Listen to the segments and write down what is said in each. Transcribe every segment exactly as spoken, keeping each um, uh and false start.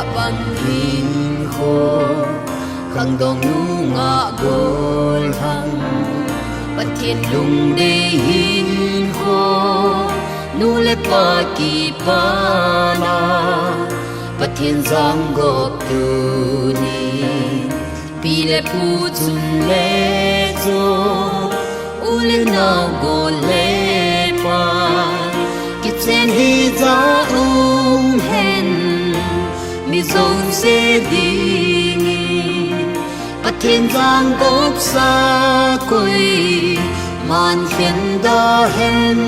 Bang hinkho, khangdong nungah gollhang, Pathen lungdei hinkho, nu le pa kipana, Pathen jangop tuni, pi le pu chun le chun, u le nao gol le pai, kichen hija um hen, mi jouse dingin, Pathen jangop sa koiman khen da hen.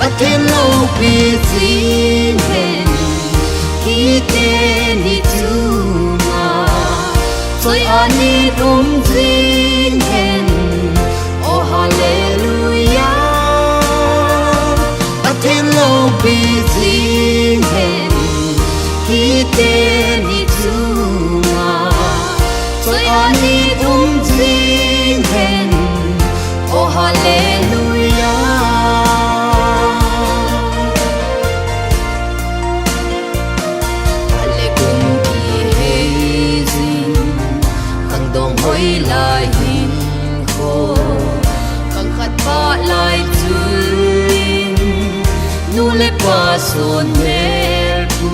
Pathen loupi jing hen, hiteni chunga choi anit um jing hen, oh hallelujah. Pathen loupi jing hen, hiteni chunga choi anit um jing hen, oh hallelujah. Hallelujah. Kihei jing, khangdong hoilai hinkho, khang khat pah lai chun, nu le pa sonmel pu,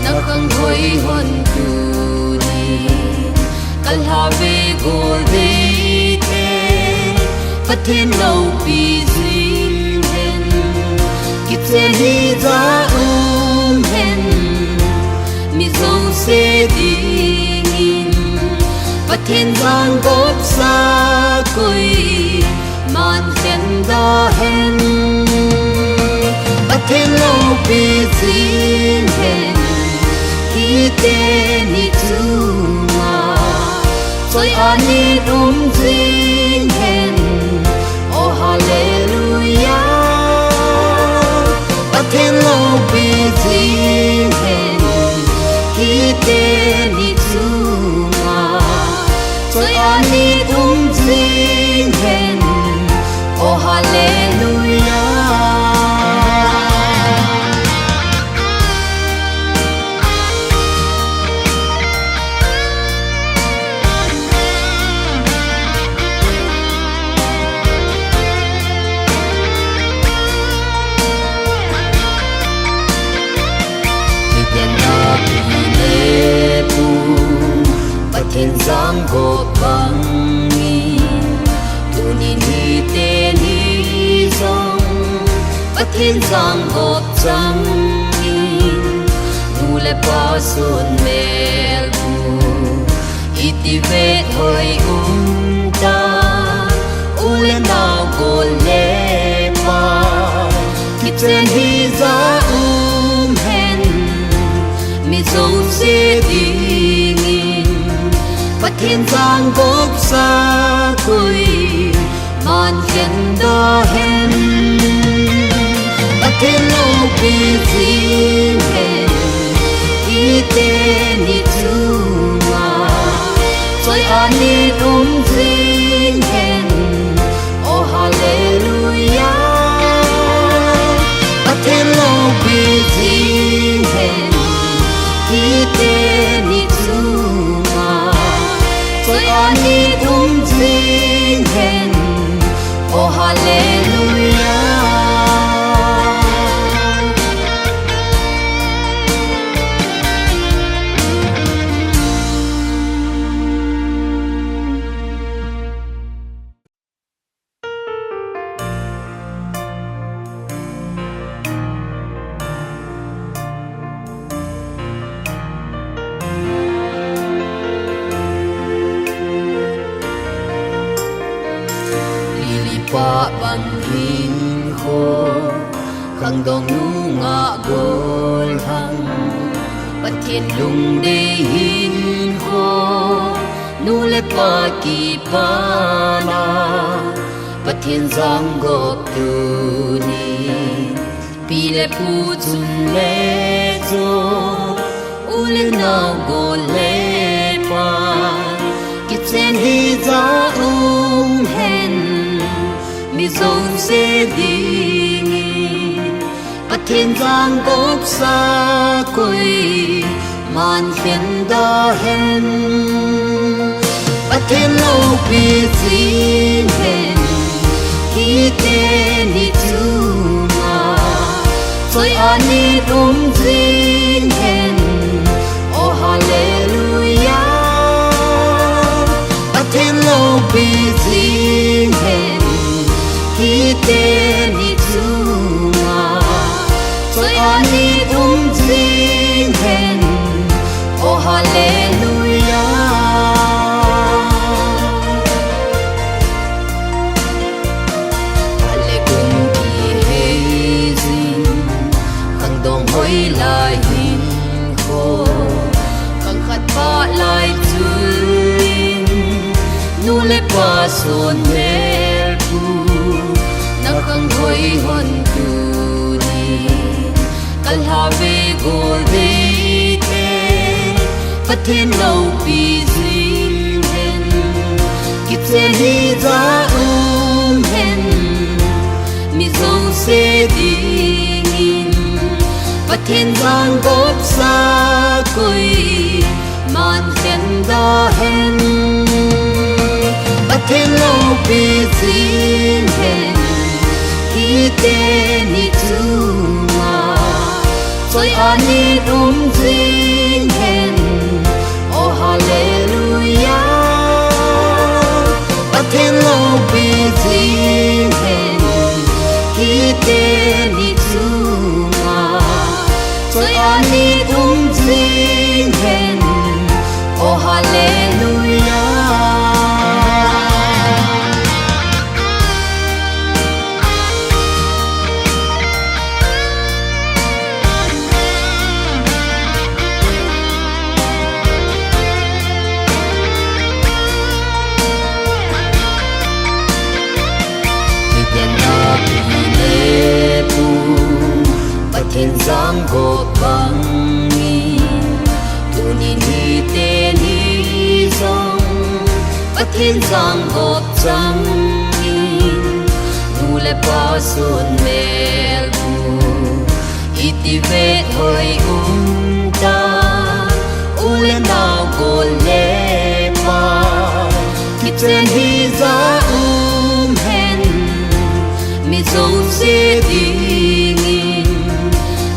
na khang hoi hon tuni, ka lhave gol deite, Pathen loupi jing hen, kichen hija um hen, mi jouse dingin, Pathen jangop sa koiman khen da hen. Pathen loupi jing hen, hiteni chunga choi anit um jing hen, oh hallelujah. Pathen loupi jing hen, hiteni chunga choi anit um jing hen, oh hallelujah. Pathen jangop bangin, tuni niteni jong Pathen jangop changin, nu le pa sonmel pu, iti vet hoi um ta, u le nao gol le pai, kichen hija um hen, mi jouse dingin, Pathen jangop sa koiman khen da hen. Pathen loupi jing hen, hiteni chunga choi anit um jing hen, oh hallelujah. Pathen loupi jing hen, hiteni chunga choi anit um jing hen, oh hallelujah. Lily pah bang hinkho, khangdong nungah gollhang, Pathen lungdei hinkho, nu le pa kipana, Pathen jangop tuni, pi le pu chun le chun, u le nao gol le pai, kichen hija um hen, mi jouse dingin, Pathen Pathen jangopsa koiman khen da hen. Pathen loupi jing hen, hiteni chunga choi-at nit um jing hen. Oh, hallelujah. Pathen loupi jing hen, hiteni chunga choi-at nit um jing hen. Oh, hallelujah. Khat le kum kihei jing, khangdong hoilai hinkho, khang khat pah lai chun, nu le pa sonmel pu, na khang hoi hon tuni, ka lha ve gol ve te, Pathen loupi jing hen, kichen hija um hen, mi jouse dingin, Pathen jangopsa koiman khen da hen. Pathen loupi jing hen, hiteni chunga choi-at nit um jing hen. Oh, hallelujah. Pathen loupi jing hen, hiteni chunga choi-at nit um jing hen. Oh, hallelujah. Pathen jangop bangin, tunin hiteni jong Pathen jangop changin, nu le pa sonmel pu, iti vet hoi um ta, u le nao gol le pai, kichen hija um hen, mi jouse dingin,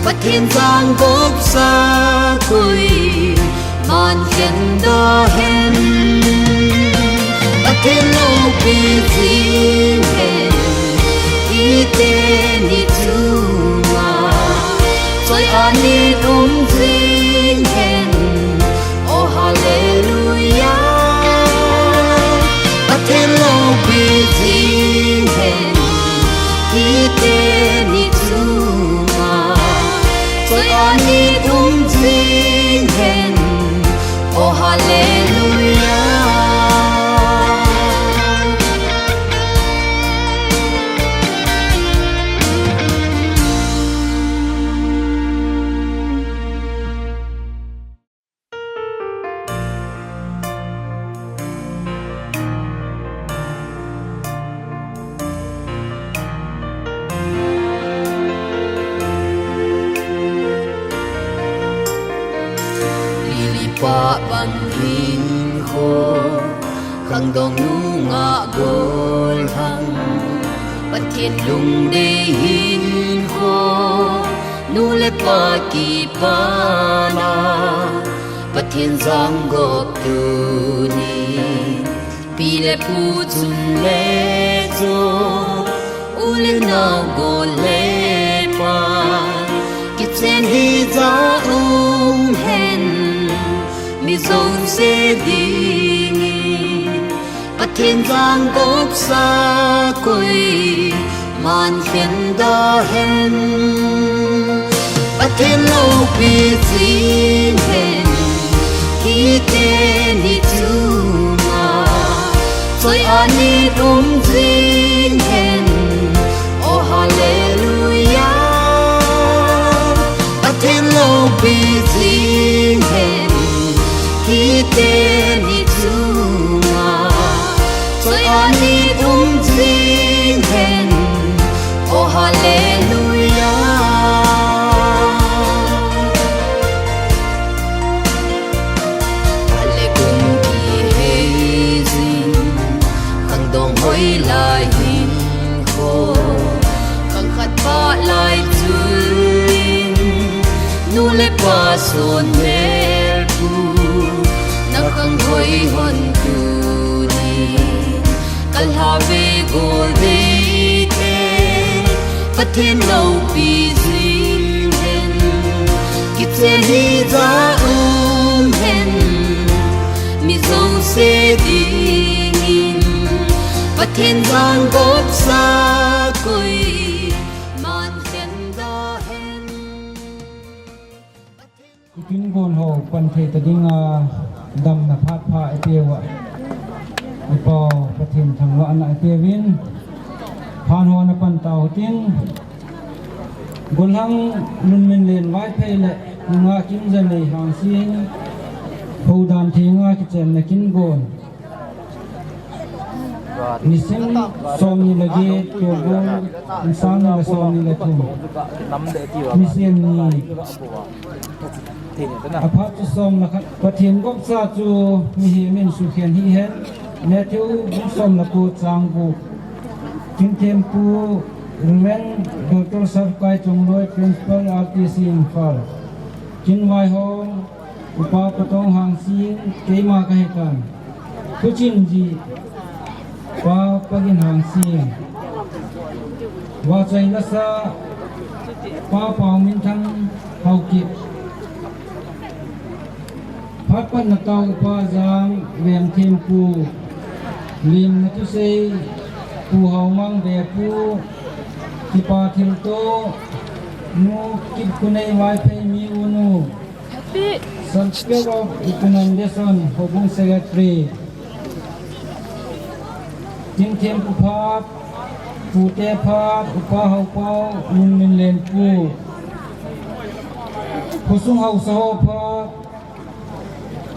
Pathen jangopsa koiman khen da hen. Pathen loupi jing hen, hiteni chunga choi-at nit um jing hen. Oh, hallelujah. Pathen loupi jing hen, hiteni chunga choi-at nit um jing hen. Oh, hallelujah. Lili pa bang hinkho, khangdong nungah gollhang, Pathen lungdei hinkho, nu le pa kipana, Pathen jangop tuni, pi le pu chun le chun, u le nao gol le pai, kichen hija um hen, mi jouse dingin, Pathen jangopsa koiman khen da hen. Pathen loupi jing hen, hiteni chunga choi-at nit um jing hen. Oh, hallelujah. Pathen loupi jing hen, hiteni chunga choi-at nit um jing hen. Oh, hallelujah. Melpu, na khang hoi hon tuni, ka lha ve gol dei te, Pathen loupi jing hen, kichen hi ja um hen, mi jouse dingin, Pathen jang gopsa koi, man hen da hen. Kin gon ho pan thei ta dinga damna phat pha i peuva, i Pau Pathen thangvahna i peuvin, phan ho na pan tau tin, Golhang Lunminlen Vaiphei le nunga Kimjanei Hangsing, Hodan Thenga kichenna kin gon. Nisim somni le get, Tolbung, sang ni le somni le thum. Nisim ni. Aphat chu som le khat. Pathen gopsa chu mihem in sukhen hihen. Matthew bung som le ko chang gup. Kin thempu Reverend Doctor Sarkai Chongloi, Principal R T C Imphal. Kin vaihom, Upa Patong Hangsing, keima kahitan. Thuchin ji, Pa Pagin Hangsing. Vahchoi lasa, Pa Pauminthang Haokip. Phat patna tau Upa Jang Vengthempu. Limna thusei, Pu Haomang Vepu. Kipa thilto, Nu Kipkhonei Vaiphei, mi unu. Certificate of Recommendation, Houbung Secretary. Kin thempu phat, pute phat, Upa Haopau Lunminlen Pu. Khosung haosa ho phat,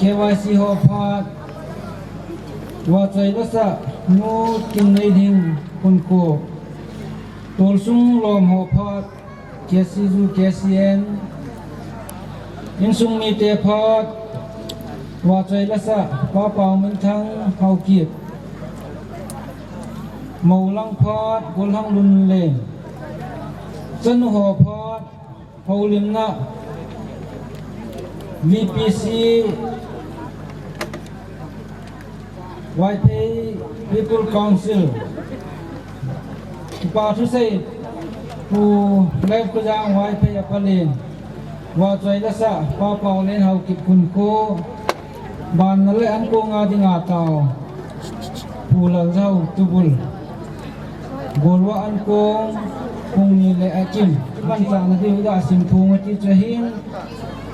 K Y C ho phat, vahchoi lasa, Nu Tinneiding Khonko. Tolsung lom ho phat, K C U, K C N, insung mite phat, vahchoi lasa, Pa Pauminthang Haokip. Moulang phat, Golhang Lunlen. Chanu ho phat, houlimna, V P C, Vaiphei People Council, Kipa thusei, Pu Lev Kujang Vaiphei apalin, vahchoi lasa, Pa Paulen Haokip Khonko, banna le ankonga dinga tao, Pu Laljao Tubul, Golvah ankong, Pungni le akim, manchahna diu ga simphong ati chu ahin,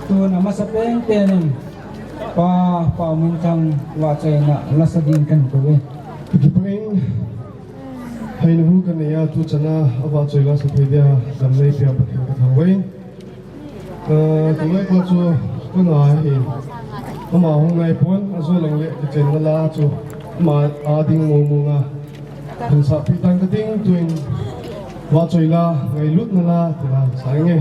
tun amasa penpen in, Pa Pauminthang vahchoina lasa ding kahin kou e. Kipah in, haina hu kanei a, tuchan a vahchoi lasa thei dia damna eipea Pathen kathangvah e. Ah, tulai pa chu kana ahi. Ama hung nai pon, ajo lang le kichenna la chu ama a ding mong mong a. Kan sahpi tan ka ding tuin, vahchoi la, ngailutna la, ti la, sa inge.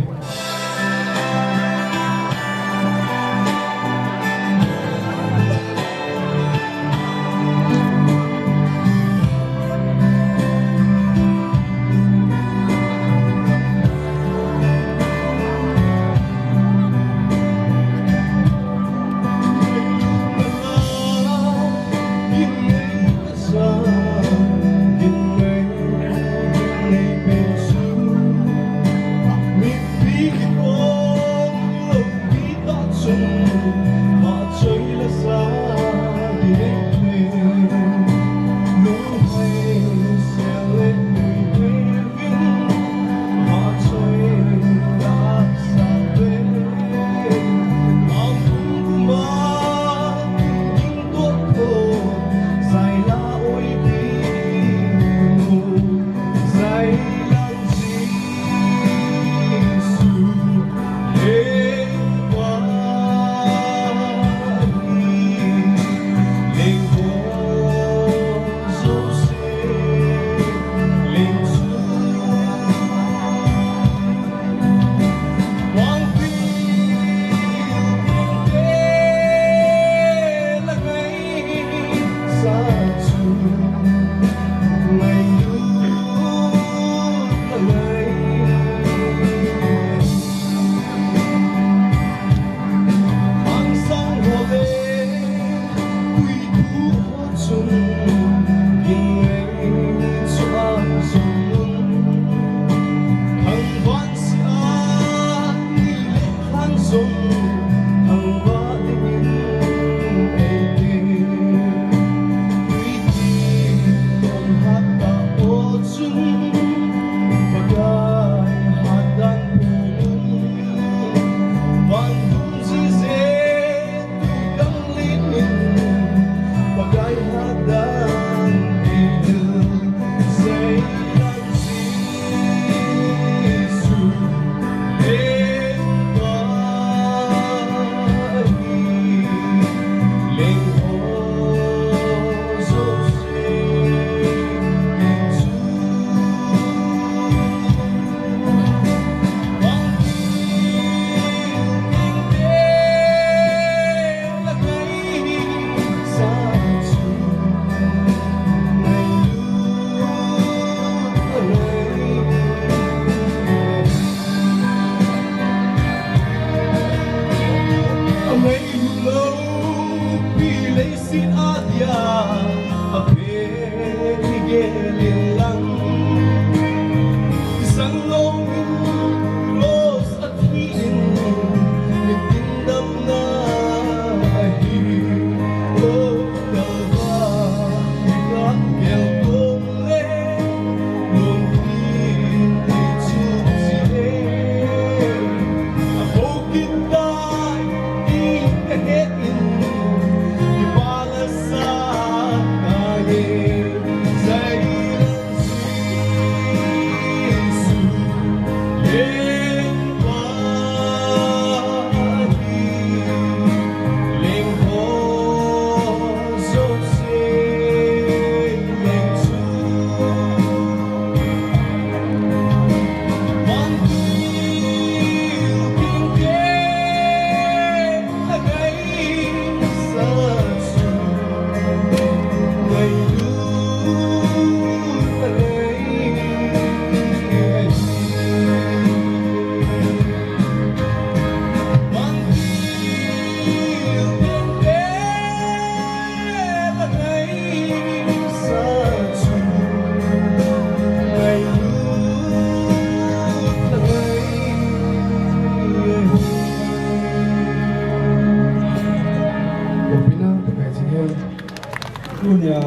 Tunia,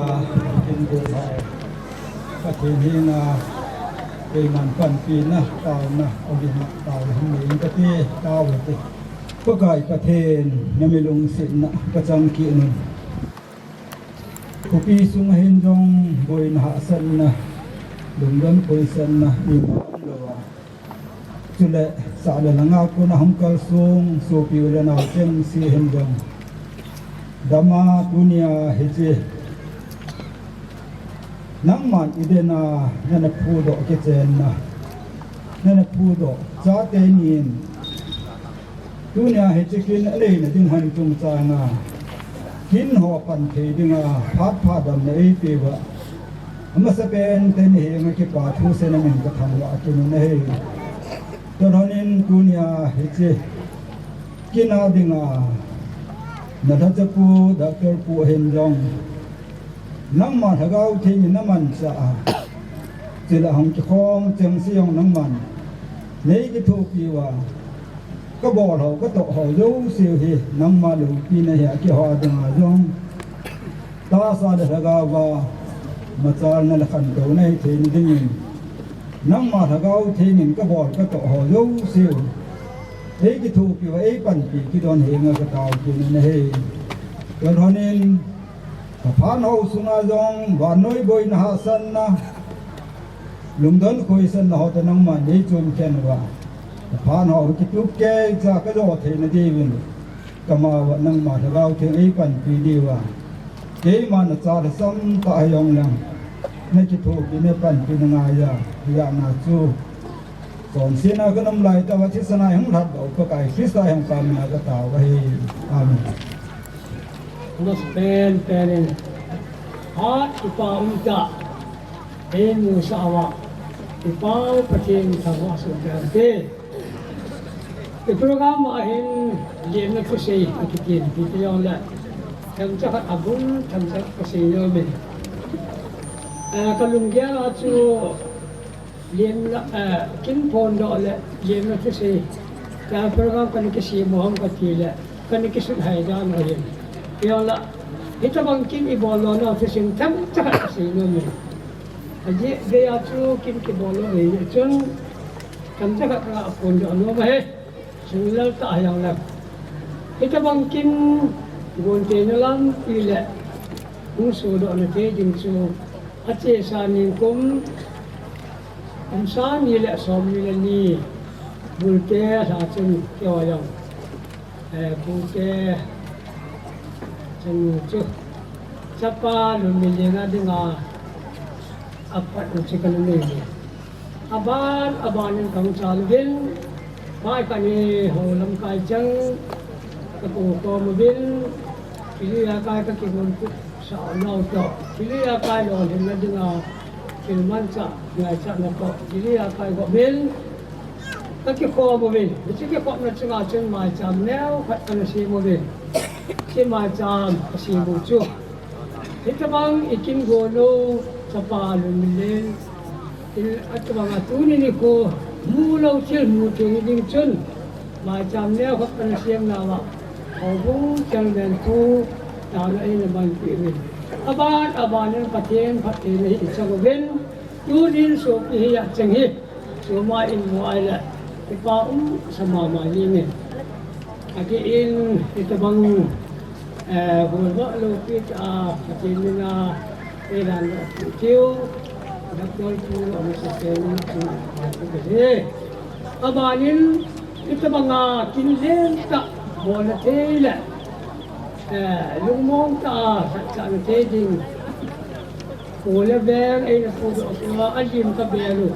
in ko hai. Pathen henga, keiman panpina, taona, ogin taona, hung nei kati, taona te. Pakai Pathen, nami lungsetna, kachang kit un. Khopi sunga hin jong, boina hahsatna, lungdon khoisatna, ima umlou a. Chule, sah le lhanga kona hung kalsong, sopi u le nao chengse hin jong. Dama tunia hiche. Nangman Eden a, nana phudoh kichenna. Nana phudoh, chate nin. Tunia hiche kin aneina ding hon chungchanga. Kin ho pan thei dinga, phat pha damna eipeuva. Amasapen teni henga kipa thu seiyin kathangvah kit u ahi. Tua lhonin tunia hiche kin a dinga, na lhachapu, Doctor Pu hin jong. Nangma Lhagao Theng in namanchah a. Chule hung kikhom chengse jong nangman. Nei kithopi uva. Kabol ho, katoh ho, jouse hi, nangma loupina hi, akiho dinga jong. Tahsa le lhagao a, machalna le khantouna hi thei dingin. Nangma Lhagao Theng in kabol, katoh ho, jouse. Ei kithopi uva, ei panpi, kidon henga katao kit u ahi. Tua lhonin, Ka phat ho sunga jong, vannoi boina hahsatna, lungdon khoisatna ho toh nangman nei chomkhen uva. Ka phat ho kitup kei cha kajo theina diuvin. Kama uva nangma Lhagao Theng eipanpi diuva. Keima nacha lhasam tah hijongleng. Nakithopi napanpi nangai a, hijeh a chu. Chonsetna kanom laitah uva thisan a hung lhatdoh Pakai Christa hung pamna katao ahi. Amen. Amasapen penin, hat kipa umtah, eimusah uva, i Pau Pathen thangvah soh peh hen. I program a hin lemna thusei akitin, hiti jongle, themcha khat abul, themcha khat kasei nom in. Eh, kalunggel a chu, Lemna, eh, kin phondoh le, lemna thusei. Ka program kana kisem u ham kati le, kana kisut hai dan u ahin. Hijong le, hitobang kin ibol lona thusim themcha khat kasei nom e. Ajeh, geiya chu kin kibol lou ahi, chun themcha khat kaphondoh nom ahi. Sunglel tah hijongle. Hitobang kin gontheina lampi le hung sodohna thei ding chu achesa nikum, kum sang ni le som ni le ni, Bulte lha chun keiho jong, eh, Bulte chanu chu chapa lum mi lena dinga apat u chu kana nei e. Aban, abanin kahung chal uvin, mai kani ho lamkai chang, kakou khom uvin, thilha kai kakigon kusah nau toh, thilha kai lolhinna dinga, thil manchah, ngaichatna toh, thilha kai gopin, kakikhom uvin, hiche kikhopna chunga chun maicham neokhat kana sem uvin, hiche maicham kasem u chu. Hitabang ikin go lou, chapa lunglen. Hitabang a tuni nikho, mu lou thil mu thei ding chun. Maicham neo khat kana siam nauva. Houbung chairman thu, taona eina manpi uvin. Aban, aban in Pathen phattheina hi ichang uvin. Tunin sopi hi achang hi. Soma in mu ai le, kipa um sa mama jingin. Atin hitabang, eh, golvah loupi a, Pathen mina, eidan loupi tiu, Doctor Pu Lawmsa Pen, Pu Lawmsa Pen. Abanin, hitabanga kin lentah, bolna thei le, eh, lungmong tah a, khatchahna thei ding. Kho le veng eina pudoh a, alim kabel u.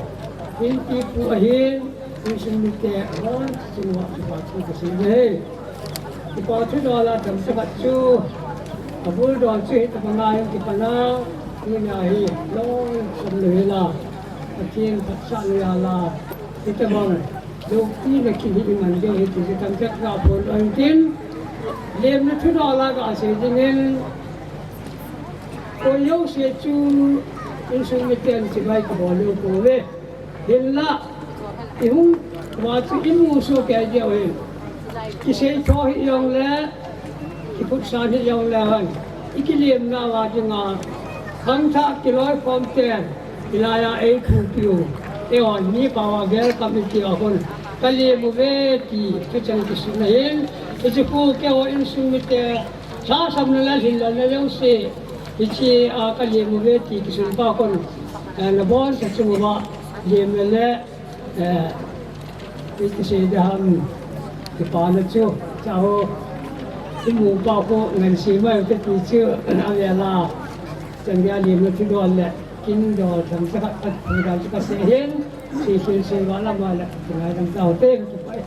Inpipu ahin, insung mite abon chunga kipa thu kasei e. Kipa thu dol a tamtah khat chu, abul dol chu hitabanga hin kipan a, tuni a hi lungchom lou hel a, Pathen phatsah lou hel a, hitabang loupina kin hi iman diu ahi ti chu tamtah kaphong doh intin, lemna thu dol a kasei dingin, Koi jouse chu insung miten chibai kabol lou pouve. Hinla, ihung uva chu imu soh kei diu ahi. Kisei tho hih jongle, kiphutsan hih jongle hen. Ikilemna uva dinga, khangthah kiloikhom ten, hilai a eiphupiu. Eihon mi pao a welcome iti a kon. Kalem uve ti, thucheng kisun ahin. Hichu khu keiho insung mite, Lhasamna le lhinlelna jouse, hiche a kalem uve ti kisun pa kon, eh, nabonchauva, lemna le, eh, ipi ti sei ding ham, kipana chu, chaho, imu pa khu, ngansi mai kati chu, avel a, chang dia lemna thudol le, kin dol, chang cha khat, khat, khat, khat, khat, khat, khat, Seikhel seival ama le, ngaidam taute, kati pai.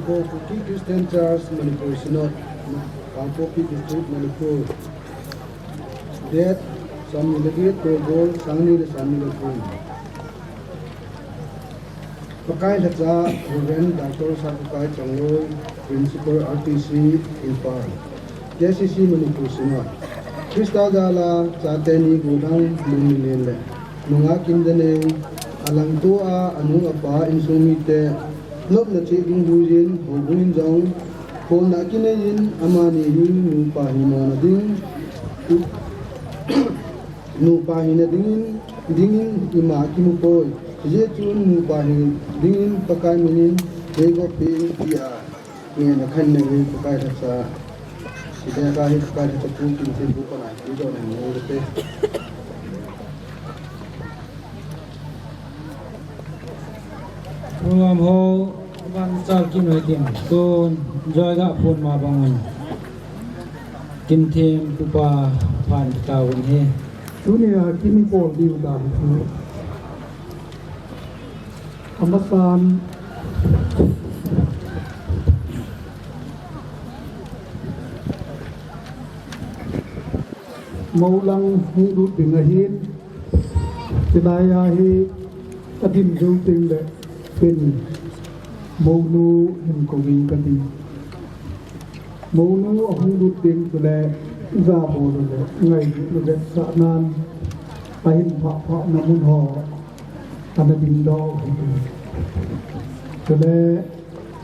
Kuki Christian Church, Manipur Synod, Kangpokpi District, Manipur. Date, somni le get, Tolbol, sangni le somni le thum. Pakai lhacha, Reverend Doctor Sakukai Chongloi, Principal R T C, Imphal. K C C Manipur Synod. Christa jal a, chate ni gollhang, mun ni len le. Nungah kin danei, alangto a, anu apa, insung mite, nopna cheh ding buiyin, houbung in jong, kholna kinei in, amani hin, nupa himona ding, nupa hina dingin, dingin ima kimu poi. Hijeh chun nupa hi dingin Pakai minin, heigop peh in tia, ngehna khanna hi Pakai lhacha. Hijeh a hi Pakai lhacha thu kin thei bu kona, hi do na ni te. Program ho, ban chal kin noi tin, tun, joy ga phun ma bang un. Kin thim pupa phan ta un he. Tunia kin bol diu dan chu. Amasan. Moulang hung lut ding ahin, chulai a hi adim jou teng le pen mounu hin kou in kati. Mounu ahung lut ding chule ijabol le ngailut le vetsahnan ahin phah phah na mun ho ana dingdoh u hi. Chule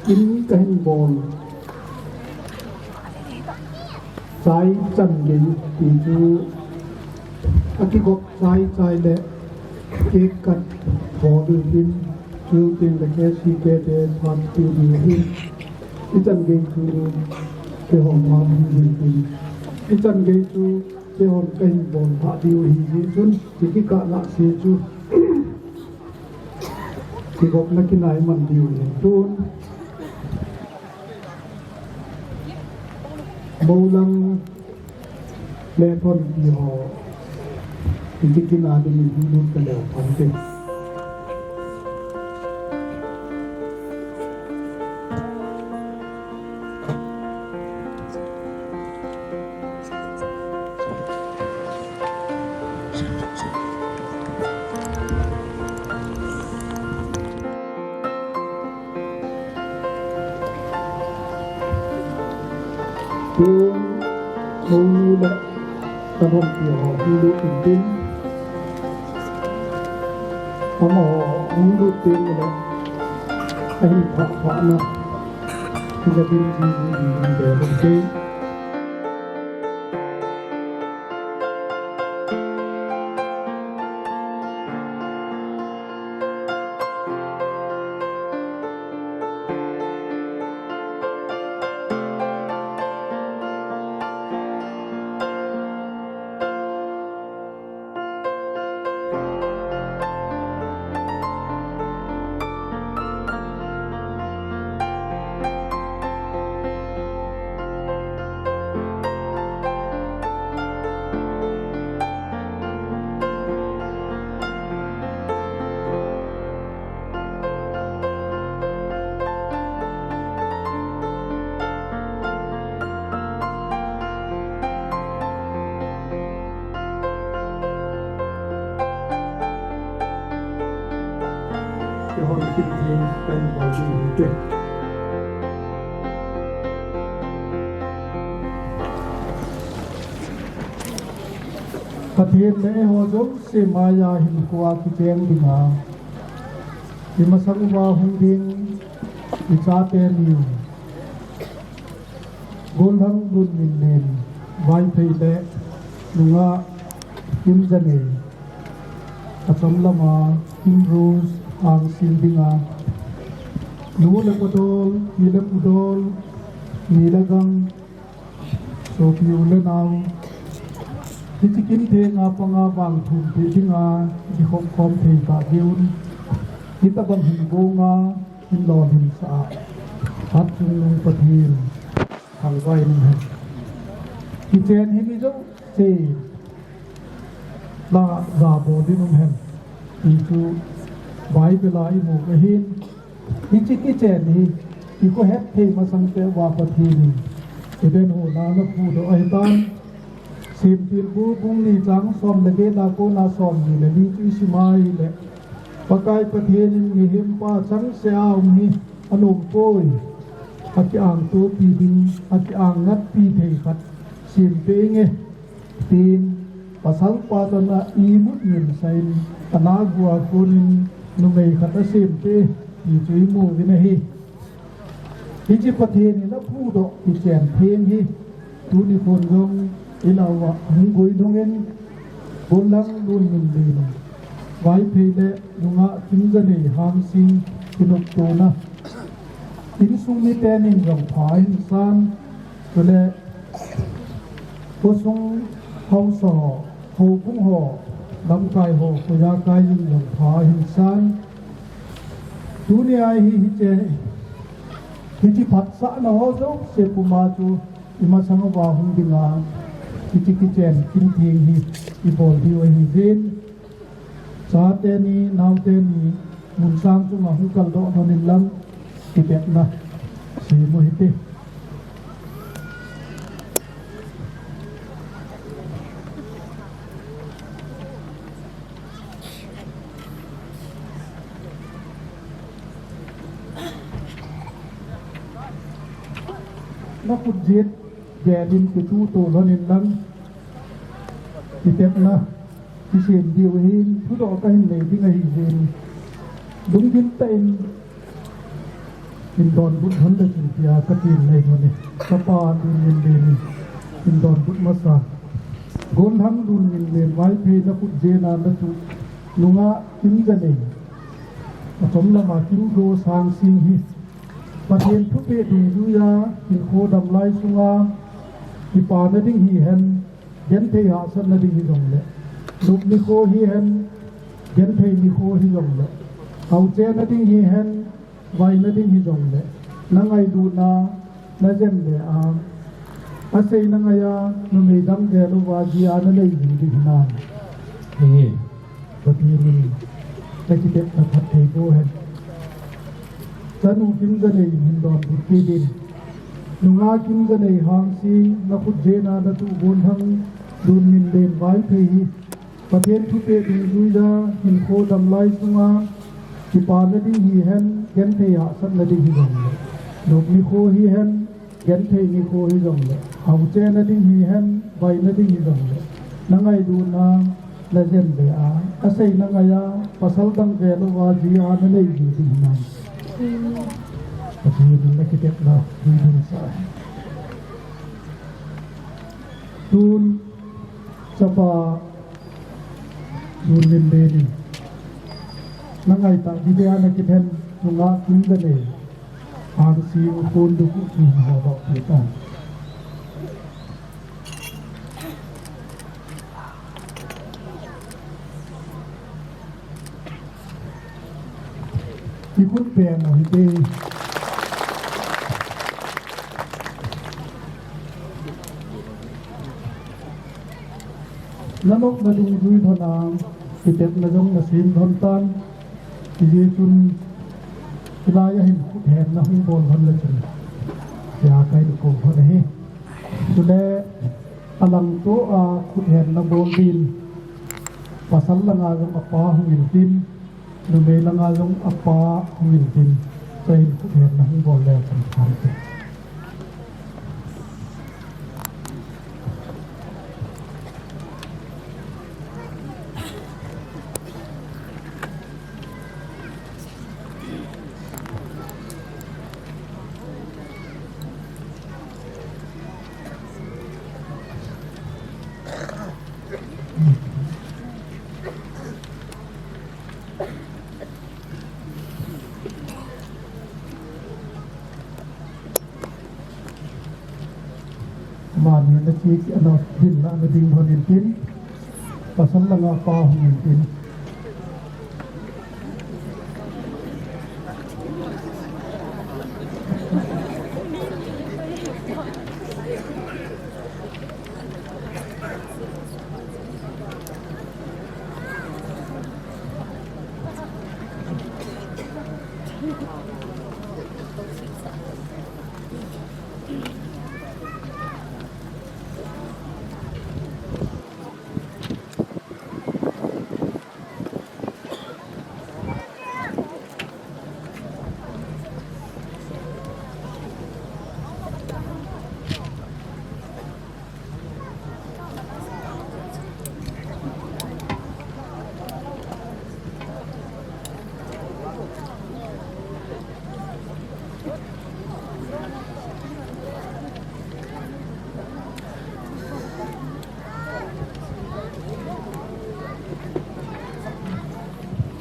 in kahin bol. Chai chan gei ti chu akigop chai chai le cake cut bol u hin, chu tin le K C K te phat tiu ding hin. Ichan gei chu keihon ma ding hin. Ichan gei chu keihon kahin bol pha diu hi hin chun, kikah lah se chu. Kigopna kinai man diu hin tun. Moulang le thon ti ho. Kikina ding hin lut ka leu phante. Tun, hung lut le, ka hung pi ho, hung lut tin tin. Amaho, hung lut tin le, ahin pha pha na. Hung lut tin tin tin tin tin tin tin. Kihon kit ding pen bol ding hite. Pathen le eiho jouse maiya hinkhoa kicheng dinga, imasang uva hung ding ichate ni, Gollhang Lunminlen Vaiphei le nungah Kimjanei, achom lama Kimrose Hangsing dinga, nu le pa dol, pi le pu dol, ni le gang, sopi u le nao, hiche kinthenga panga vangthum pi dinga, kikhop khom thei kah diuvin, hitobang hin gonga, hin lolhinsah a, Hatchungnung Pathen thangvah in umhen. Kichen hi mi jouse la jabol in umhen, ti chu Bible a imu ahin. Hiche kichen hi ikhohet thei masang peh uva Pathen in Eden hon ana phudoh ahitan. Semtilbu bung li chang som le get a kona som ni le li chu isim a ahile, Pakai Pathen in mihempa changseh a um hi anom poi. Akiangtopi ding, akiang ngatpi thei khat sempeh inge, tin pasalpa toh ana imut ngimsah in, ana gu a konin numei khat asempeh, ti chu imu uvin ahi. Hiche Pathen in aphudoh kichen theng hi, tuni khon jong ilah uva hung guilhung in, Gollhang Lunminlen Vaiphei le nungah Kimjanei Hangsing kinoptona, insung miten in jong pha ahin san, chule khosung haosa ho, houbung ho, lamkai ho, khojakai in jong pha ahin san. Tunia hi, hiche, hiche phatsahna ho jouse puma chu imasang uva hung dinga, hiche kichen kitheng hi ibol diu ahiuvin. Chate ni, naote ni, mun sang chunga hung kaldoh lhonin lang, kitepna sem u hite. Nakhut jet gelin kituto lhonin lang, kitepna kisem diu ahin, thudoh kahin nei ding ahiuvin. Lunggim tah in hin donbut lhon le chun tia katin nei lhon e. Kapa Lunminlen in hin donbut masa. Gollhang Lunminlen Vaiphei nakhut jena natuh nungah Kimjanei, achom lama Kimrose Hangsing hi Pathen thupeh dungjuiya hinkho damlai sunga kipana ding hihen, genthei hahsatna ding hijongle, nop nikho hihen, genthei nikho hijongle, haochena ding hihen, vaina ding hijongle, nangailutna, najem le a, asei nangai a, numei dang ve louva ji a nanei jing ding hinam? Pathen in kakitepna phatthei boh hen. Chanu Kimjanei in hin donbut kit in. Nungah Kimjanei Hangsing, nakhut jena natuh Gollhang Lunminlen Vaiphei hi Pathen thupeh dungjuiya hinkho damlai sunga kipana ding hihen, genthei hahsatna ding hijongle, nop nikho hihen, genthei nikho hijongle, haochena ding hihen, baina ding hijongle, nangailut na, najen be a, asei nangai a, pasal dang ve louva ji a nanei ji ding hinam. Pathen in nakitepna hiding sa. Tun, chapa, Lunminlen in, nangaitah video a nakithem nunga kin da nei. Angsing khon du ku chu ho ba pu ta. Ikut pen u hite. Nanop nadungjui lhon a, kitepna jong nasim lhon tan, hijeh chun, hilai a hin khuthenna hung bol lhon le chun, tia kahin kou lhon ahi. Chule, alangto a khuthenna bol din, pasal langa jong apa hung in tin, numei langa jong apa hung in tin, chuin khuthenna hung bol le chun pha te. Mani na ki, ano, din na, na ding lhon in tin. Pasal langa pa hung in tin.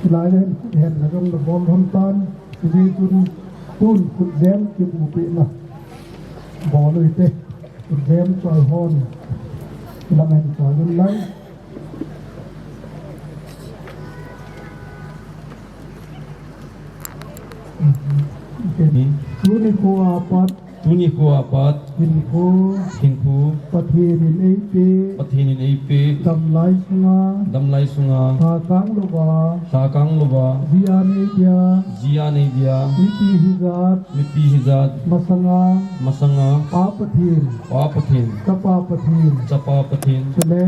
Hilai a hin khuthenna jong nabol lhon tan, hijeh chun tun khutjem kibupehna bol u hite, khutjem choi hon, lang hin choi un lang. Tuni khoa pat. Tuni khoa pat. Hinkho. Hinkho. Pathen in eipeh. Pathen in eipeh. Damlai sunga. Damlai sunga. Lhakang louva. Lhakang louva. Jia nei dia. Jia nei dia. Mipi hijat. Mipi hijat. Masanga. Masanga. Pa Pathen. Pa Pathen. Chapa Pathen. Chapa Pathen. Chule.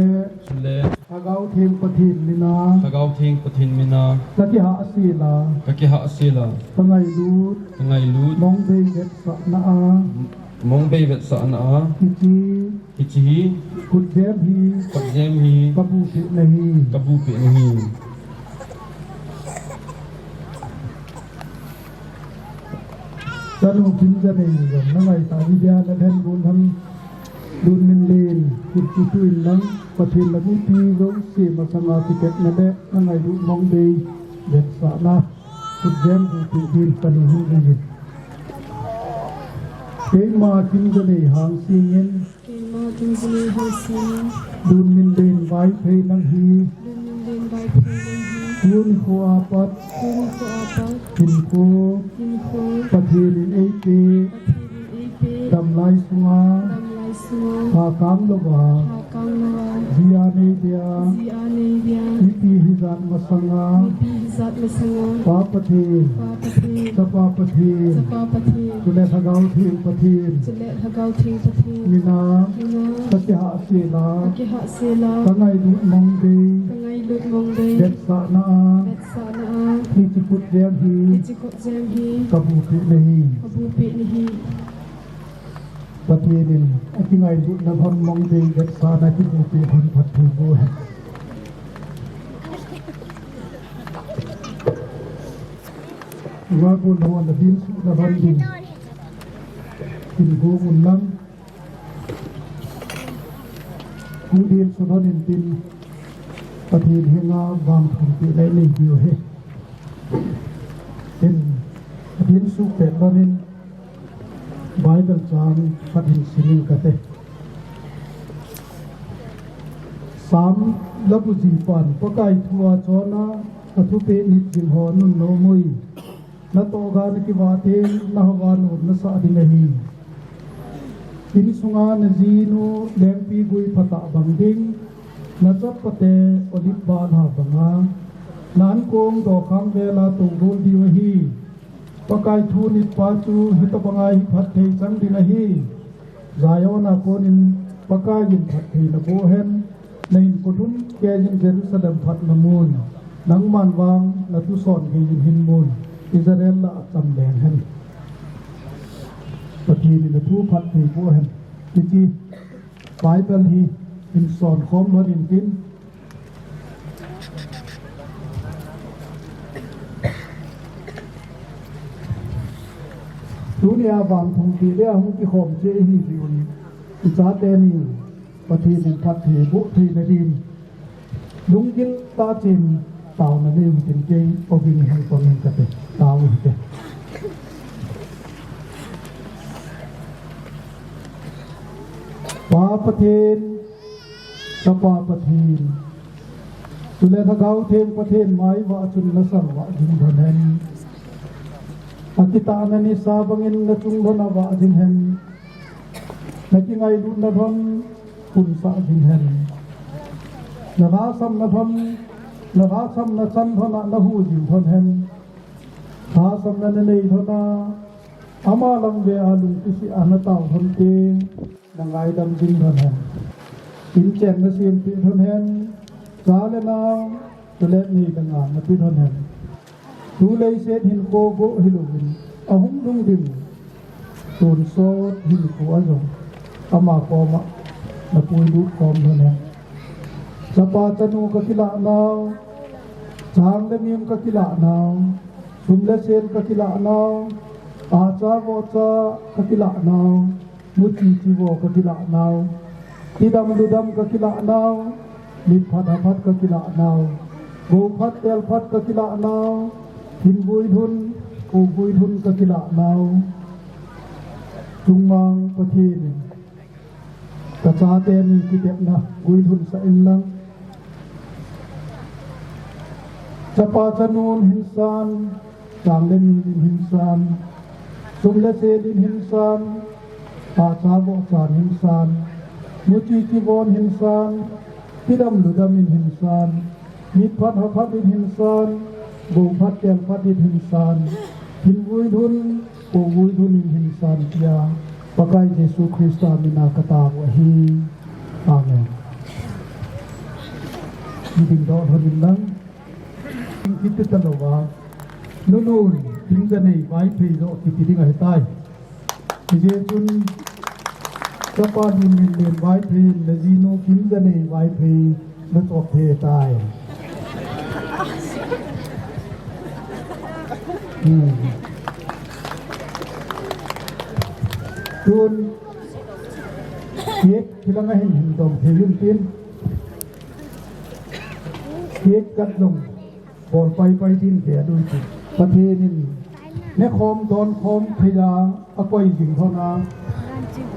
Chule. Lhagao Theng Pathen mina. Lhagao Theng Pathen mina. Kakihahsel a. Kakihahsel a. Kangailut. Kangailut. Mongbei vetsahna a. Mongbei vetsahna a. Hiche. Hiche hi. Khutjem hi. Khutjem hi. Kabupehna hi. Kabupehna hi. Chanu Kimjanei jong nangaitah video a nathem gon ham. Lunminlen, khut chu tu in lang, Pathen le mipi jouse masanga kitepna le, nangailut mongbei vetsahna, khutjem bupeh din kahin hung in. Keima Kimjanei Hangsing in. Keima Kimjanei Hangsing in. Lunminlen Vaiphei nang hi. Lunminlen Vaiphei nang hi. Tuni khoa pat. Tuni khoa pat. Hinkho. Hinkho. Pathen in eipeh. Pathen in eipeh. Damlai sunga. Damlai sunga. Lhakang louva. Lhakang louva. Jia nei dia. Jia nei dia. Mipi hijat masanga. Mipi hijat masanga. Pa Pathen. Pa Pathen. Chapa Pathen. Chapa Pathen. Chule Lhagao Theng Pathen. Chule Lhagao Theng Pathen. Mina. Mina. Kakihahsel a. Kakihahsel a. Kangailut mongbei. Kangai Vetsahna a. Vetsahna a. Hiche khutjem hi. Hiche khutjem hi. Kabupeh nahi. Kabupeh nahi. Pathen in akingailutna lhon mong dei vetsahna kibupeh lhon phatthei boh hen. Ngailut lhon nadin suhna lhon ding. Hin gong un lang. Hung ding suh lhon intin, Pathen henga vangthum peh lei nei diu ahi. Hin, adin suh pet lhon in, Bible chang khat hin sim inge kati. Sam labu jipan, Pakai thu a chonna, athupeh nit jing ho nunnom ui. Natoh ga nakivah teng, nahoa nom nasah ding ahi. Insunga najinu lengpi gui phatah bang ding, nachapate olive bal ha banga, na ankong dokhang vela tong gol diu ahi. Pakai thu nit pa chu hitobanga hi phatthei chang ding ahi. Zion a konin Pakai in phattheina boh hen, na hinkho lhun keiyin Jerusalem phatna mun, nangman vang natuson geiyin hin mun, Israel lah a cham leng hen. Pathen in athu phatthei boh hen. Hiche Bible hi hin son khom lhon intin, Tunia vangthum peh le ahung kikhom cheh ihi jeh un, ichate ni Pathen in phatthei boh theina din, lunggil tah cheh in taona nei u hitin kei Obing Hengpong in kati, tao u hite. Pa Pathen, Chapa Pathen, chule Lhagao Theng Pathen maiva chun nasang vah jing lhon hen. Akitahna nisa bangin nachung lhon a vah jing hen. Nakingailutna lhon punsah jing hen. Nalhasamna lhon, nalhasamna chan lhon a nahu jing lhon hen. Lhasamna nanei lhon a, ama lam ve a lungkisih a natao lhon teng, nangaidam jing lhon hen. Inchen nasempeh lhon hen, cha le nao, chule nei le gou napeh lhon hen. Tuleiset hinkho bou hilouvin, ahung lhung ding tonsot hinkho a jong, ama koma napuilut khom lhon hen. Chapa chanu kakilah nau, chang le mim kakilah nau, sum le sen kakilah nau, ahcha vohcha kakilah nau, muchi chivo kakilah nau, tidam ludam kakilah nau, mitphat haphat kakilah nau, gouphat telphat kakilah nau, hinvui lhun, kouvui lhun kakilah nau. Chungmang Pathen in kachate ni kitepna guilhunsah inlang. Chapa chanun hinsan, chang le mim in hinsan, sum le sen in hinsan, ahcha vohchan hinsan, muchi chivon hinsan, tidam ludam in hinsan, mitphat haphat in hinsan, gouphat telphat in hinsan, hinvui lhun, kouvui lhun in hinsan tia, Pakai Jesu Christa mina katao ahi. Amen. Dingdoh lhon inlang. Kiti talouva, nunun, thingjanei Vaiphei joh kiti ding ahitai. Hijeh chun, chapa Lunminlen Vaiphei in najinu Kimjanei Vaiphei nachop thei tai. Hmm. Tun, cake kilang ahin hin dom thei intin. Cake kat jong bol paipai din ve a dui ti. Pathen in nekhom donkhom thei a akoi jing lhon a.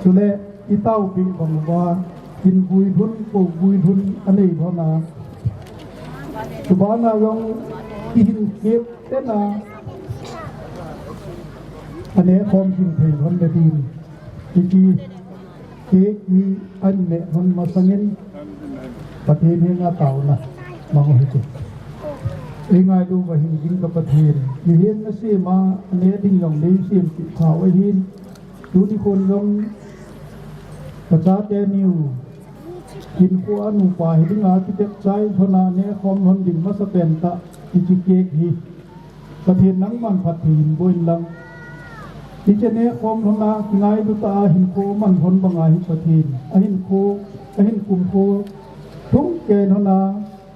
Chule itaopi bang uva, hinvui lhun, kouvui lhun anei lhon a. Chubana jong ihin kep tena anekhom jing thei lhon le din. Iti Cake hi aneh lhon masangin Pathen henga taona mang u hite. Eingailu uva hing jing ka Pathen, mihem nasem a, aneh ding jong neisem kit thei u ahin, tuni khon jong kachate niu Hinkho a nupa hi dinga kitepchai lhona nekhom lhon ding masapen tah hiche cake hi Pathen nangman phatthei hin boh in lang. Hiche nekhom lhona kingailu tah a hinkho man lhon banga hi Pathen ahinkho, ahin kumkho thum kei lhona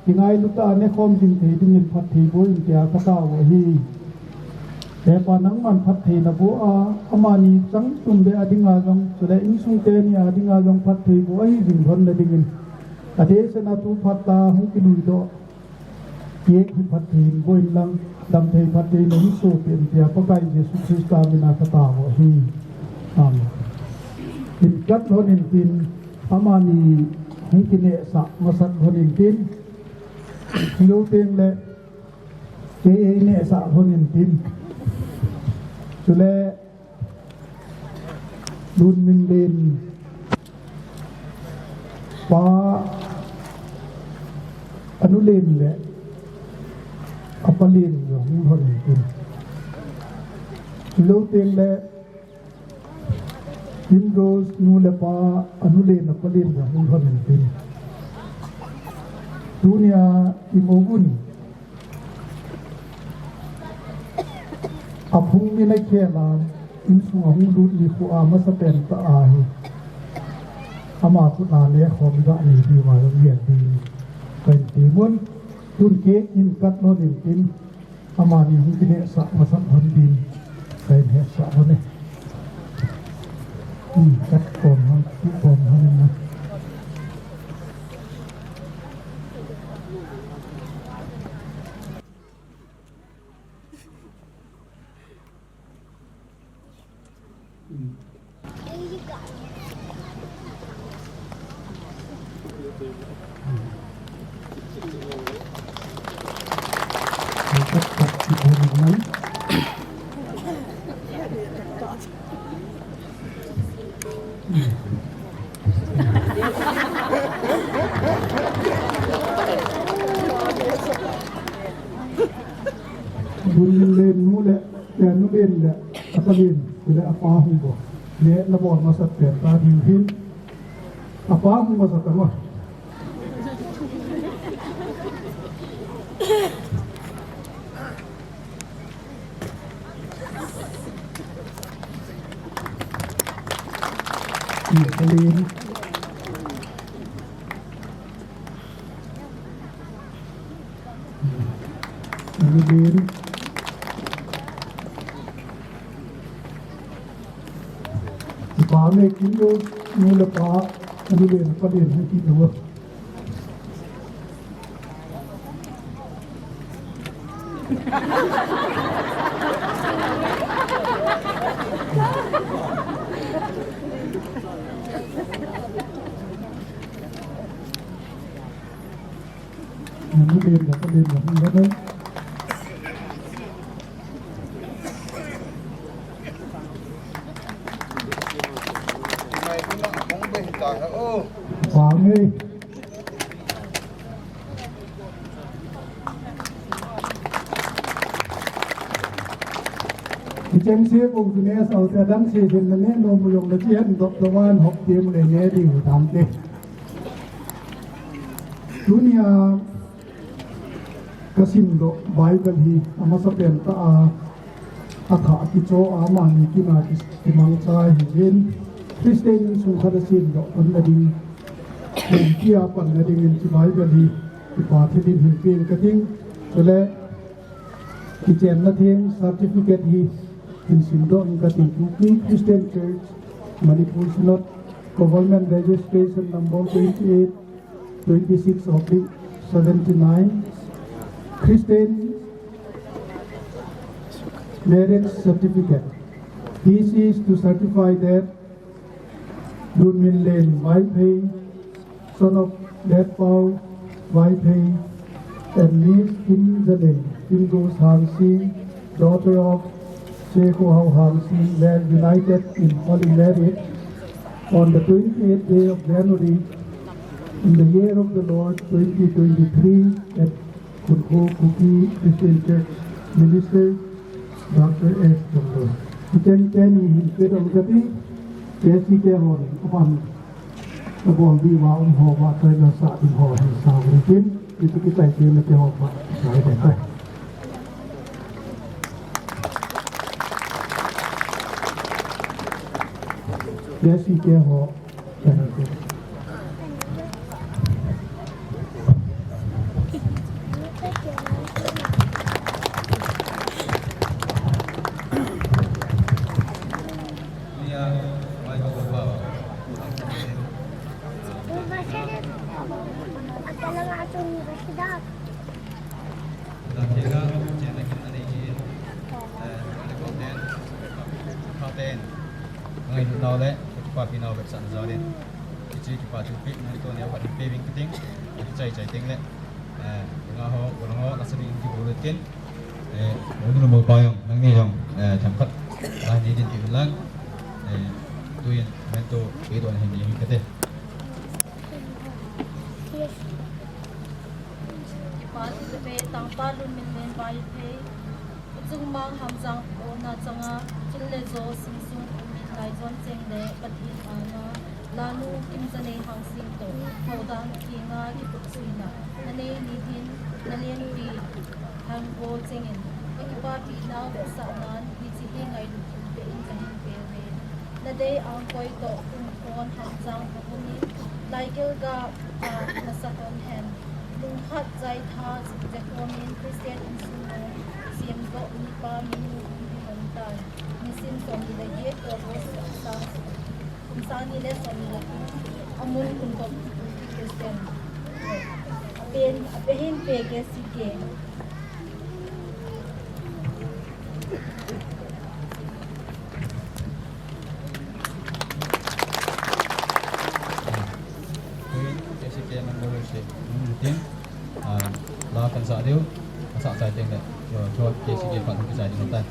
kingailu tah a nekhom jing thei dingin phatthei boh in tia katao ahi. Hepa nangman phatthei naboh a, amani chang tum beh a dinga jong, chule insung teni a dinga jong phatthei boh ahi jing lhon nadingin. Adeh seh a tu phat a hung kilui doh cake hi phatthei hin boh in lang, damthei phatthei nahin sohpeh in tia Pakai Jesu Christa mina katao ahi. Amen. Hin kat lhon in tin, amani hung kinehsah masat lhon in tin, hilou teng le, kei ei nehsah lhon in tin. Chule, Lunminlen pa anu len le apa len jong hung lhon in tin. Hilou teng le Primrose nu le pa anu len apa len jong hung lhon in tin. Tunia imu un. Aphung min akhel a, insung a hung lut nikho a masapen tah ahi. Ama khut a nekhom ga nei diu ma jong nei diu. Kahin ti mun, tun cake hin kat lhon in tin, amani hung kinehsah masat lhon din, kahin hetsah lhon e. Hmm, kat kom lhon, tu kom lhon in na. Lunminlen nu le, eh, nu len le, apa len, le apa hung bol. Le nabol masat pen ta ding hin. Apa hung masat ta ma. Iya, kali ini. Ini dia ni. Ipa me kin yo, ni le pa, ni le pa dia ni kita. Hicheng se pung kine sau se dang se sin na ne no mu yong na chi han dok dok wan hop te mu le ne di hu tam te. Tunia kasim doh Bible hi amasa pen ta a, atha kicho a mani kina ki, kimangcha hi jin. Christian insung khat a sim doh kon na ding. Hung kia pan na ding in chi Bible hi kipa thilin hin pen ka ding. Chule Kichenna theng certificate hi hin simdoh in kati, Kuki Christian Church, Manipur Synod, Government Registration Number twenty-eight, twenty-six oblique seventy-nine, Christian Marriage Certificate. This is to certify that Lunminlen Vaiphei, son of Letpao Vaiphei, and Miss Kimjaneng Kimgo Hangsing, daughter of Shekho Hao Hangsing, were united in holy marriage on the twenty-eighth day of January in the year of the Lord twenty twenty-three at Kunkho Kuki Christian Church Minister, Doctor S Jongdo. Hicheng cheng ni hin pe dong kati, K C K hon, apan. Kabol ding uva um ho uva toina sah ding ho hin sang ding tin, hichu kichai teng le keiho uva sai ding tai. K C K ho, Ngailut nau le kipapi nau vetsahna jal in, hiche kipa thilpeh nangho neo khat hin pe ing kating, kichai chai teng le, eh, nga ho, ulang ho, lasa ding kibol utin, eh, unu mo pa jong, nangni jong, eh, themkhat, ah, nei dinpi un lang, eh, tuin, memento, pe doh na hin nei ing kate. Kipa thilpeh, Tangpa Lunminlen Vaiphei, Chungmang Hamjang Pona changa, chun le jo sing sung umin Laijon Cheng le Pathen ana, Lanu Kimjanei Hangsing toh, Thoudang Kinga kipuksuina, nanei ni hin, nalenpi, Hangko Cheng in, kakipapi nau vetsahnan, hiche hi ngailut thilpeh in kahin pe uve. Nadei angkoi toh, kumkon Hamjang Pona in, Laikel ga, a, nasa ton hen. Lungkhat jaitha, jekhomin Christian insung nung, siamdoh mipa minu hung hi hon tai. Nisim somni le get, August sang, kum sang ni le somni le thum, amun kum thum Christian. Apen, apen hin pe K C K. K C K member se, um, tin, ah, la kan sa diu, sa sa teng le, jo, jo, K C K pan kan sa diu ta.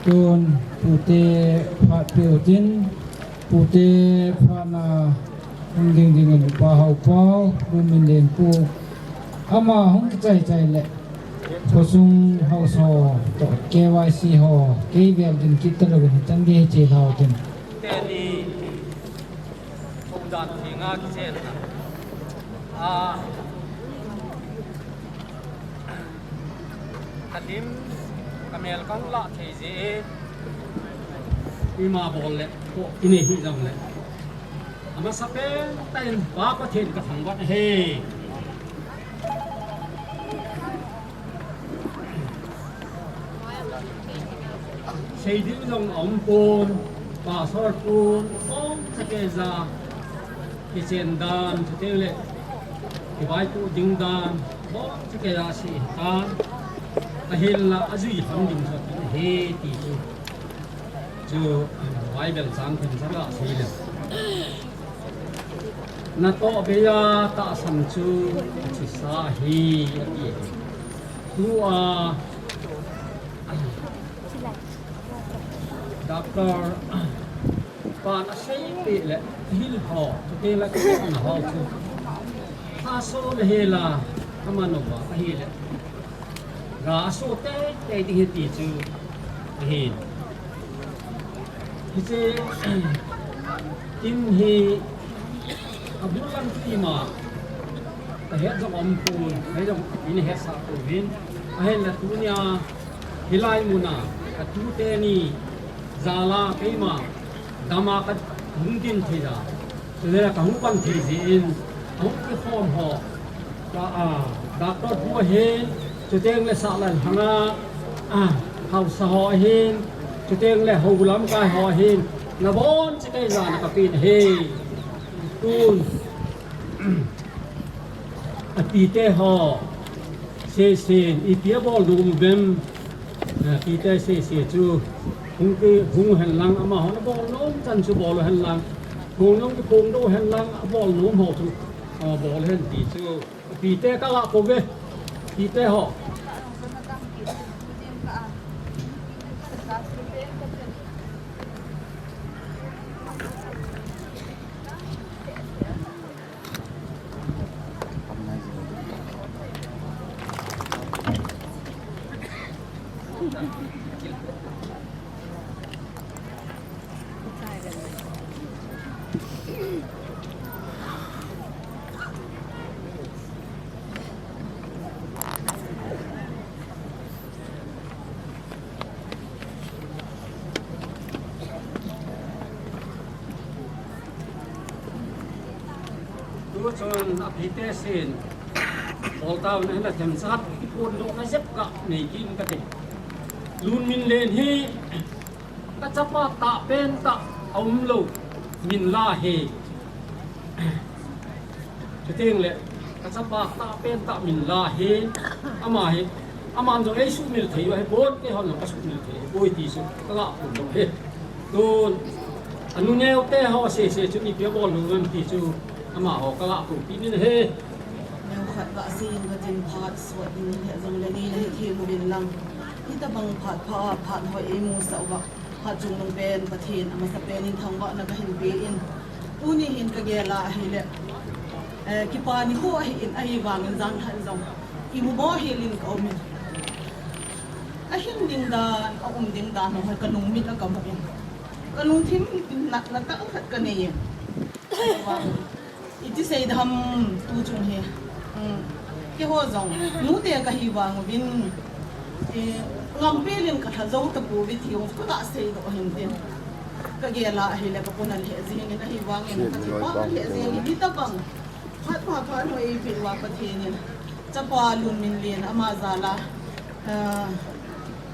Tun pute phat peuh tin, pute phatna hung ding dingin Pa Haopao, Lunminlen pu, ama hung kichai chai le, khosung haosa ho toh K Y C ho, kei vel ding kit talou in, chan gei che lau tin. Teni, thoudan thenga kichenna. A, Ka lim, ka mel kang lah thei jeh in, ima bol le, ko, inei hi jong le. Amasa pen tah in, Pa Pathen ka thangvah e. Sei ding jong aum pon, pastor pon, ong sa ke ja. Kichen dan, chuteng le kivaipoh ding dan, bou chu kei a sei tan. Ahinla ajui ham ding chu ahi ti chu. Chu, Bible chang themcha a sei le. Natoh bei a tahsan chu achesa ahi, ati. Tua, Doctor pan aseipeh le thil ho, chuteng le kona ho chu. Aso le hela, aman uva ahile. Ga aso teitei ding ahi ti chu ahin. Hiche, tin hi, abul lam tima, kahet jong umpon, kei jong ina hetsah pouvin, ahinla tunia, hilai muna, katute ni jal a keima dam a kahung din thei a. Chule kahung pan thei jeh in, ahung kikhom ho. Ka, a, Doctor pu ahin, chuteng le Sahlalhang a, a, haosa ho ahin, chuteng le hou lamkai ho ahin, nabonchauva kei jana kapen ahi. Tun. Apite ho, sesen, ipi abol nom uvem, apite sese chu, hung ki, hung hen lang, amaho nabol nom chan chu bol hen lang, hung nom ki phongdoh hen lang, abol nom ho chu, abol hen ti chu, apite kaga pouve, apite ho. Tuchun apite sin, boltau na hina themchat, iphondohna jep kanei kit kate. Lunminlen hi, kachapa tahpen tah aumlou, min la ahi. Chuteng le, kachapa tahpen tah min la ahi, ama hi, aman jong eisuhmil thei u ahi, bon keihon jong kasuhmil thei u ahi ti chu, kaga phondoh ahi. Tun, anu neote ho sese chu ipi abol nom uvem ti chu, amaho kaga phondoh kit in ahi. Neokhat kasei in katin phat sot ding hijong le neina hethem uvin lang. Hitabang phat pha, phat hoi eimusah uva. Phat chungnung pen Pathen amasapen in thangvahna kahin pe in. Tuni hin kagel a ahile. Eh, kipa nikho ahin ahivangin jan khat jong. Imu bou hel in kaum in. Ahin ding dan, aum ding dan ho hi kalungmit a kamu in. Kalungthim natna tah khat kanei in. Iti seidam tuchung hi. Hmm. Keiho jong, nute kahi vang uvin. Eh, ngampi lin kalha jou tapouve ti jong, kaga seidoh hin tin. Kagel a ahile kapuna lheh jeng in ahivangin, kakipa lheh jeng in hitabang. Phat pha phat hoi eipeh uva Pathen in. Chapa Lunminlen ama jal a. Ah,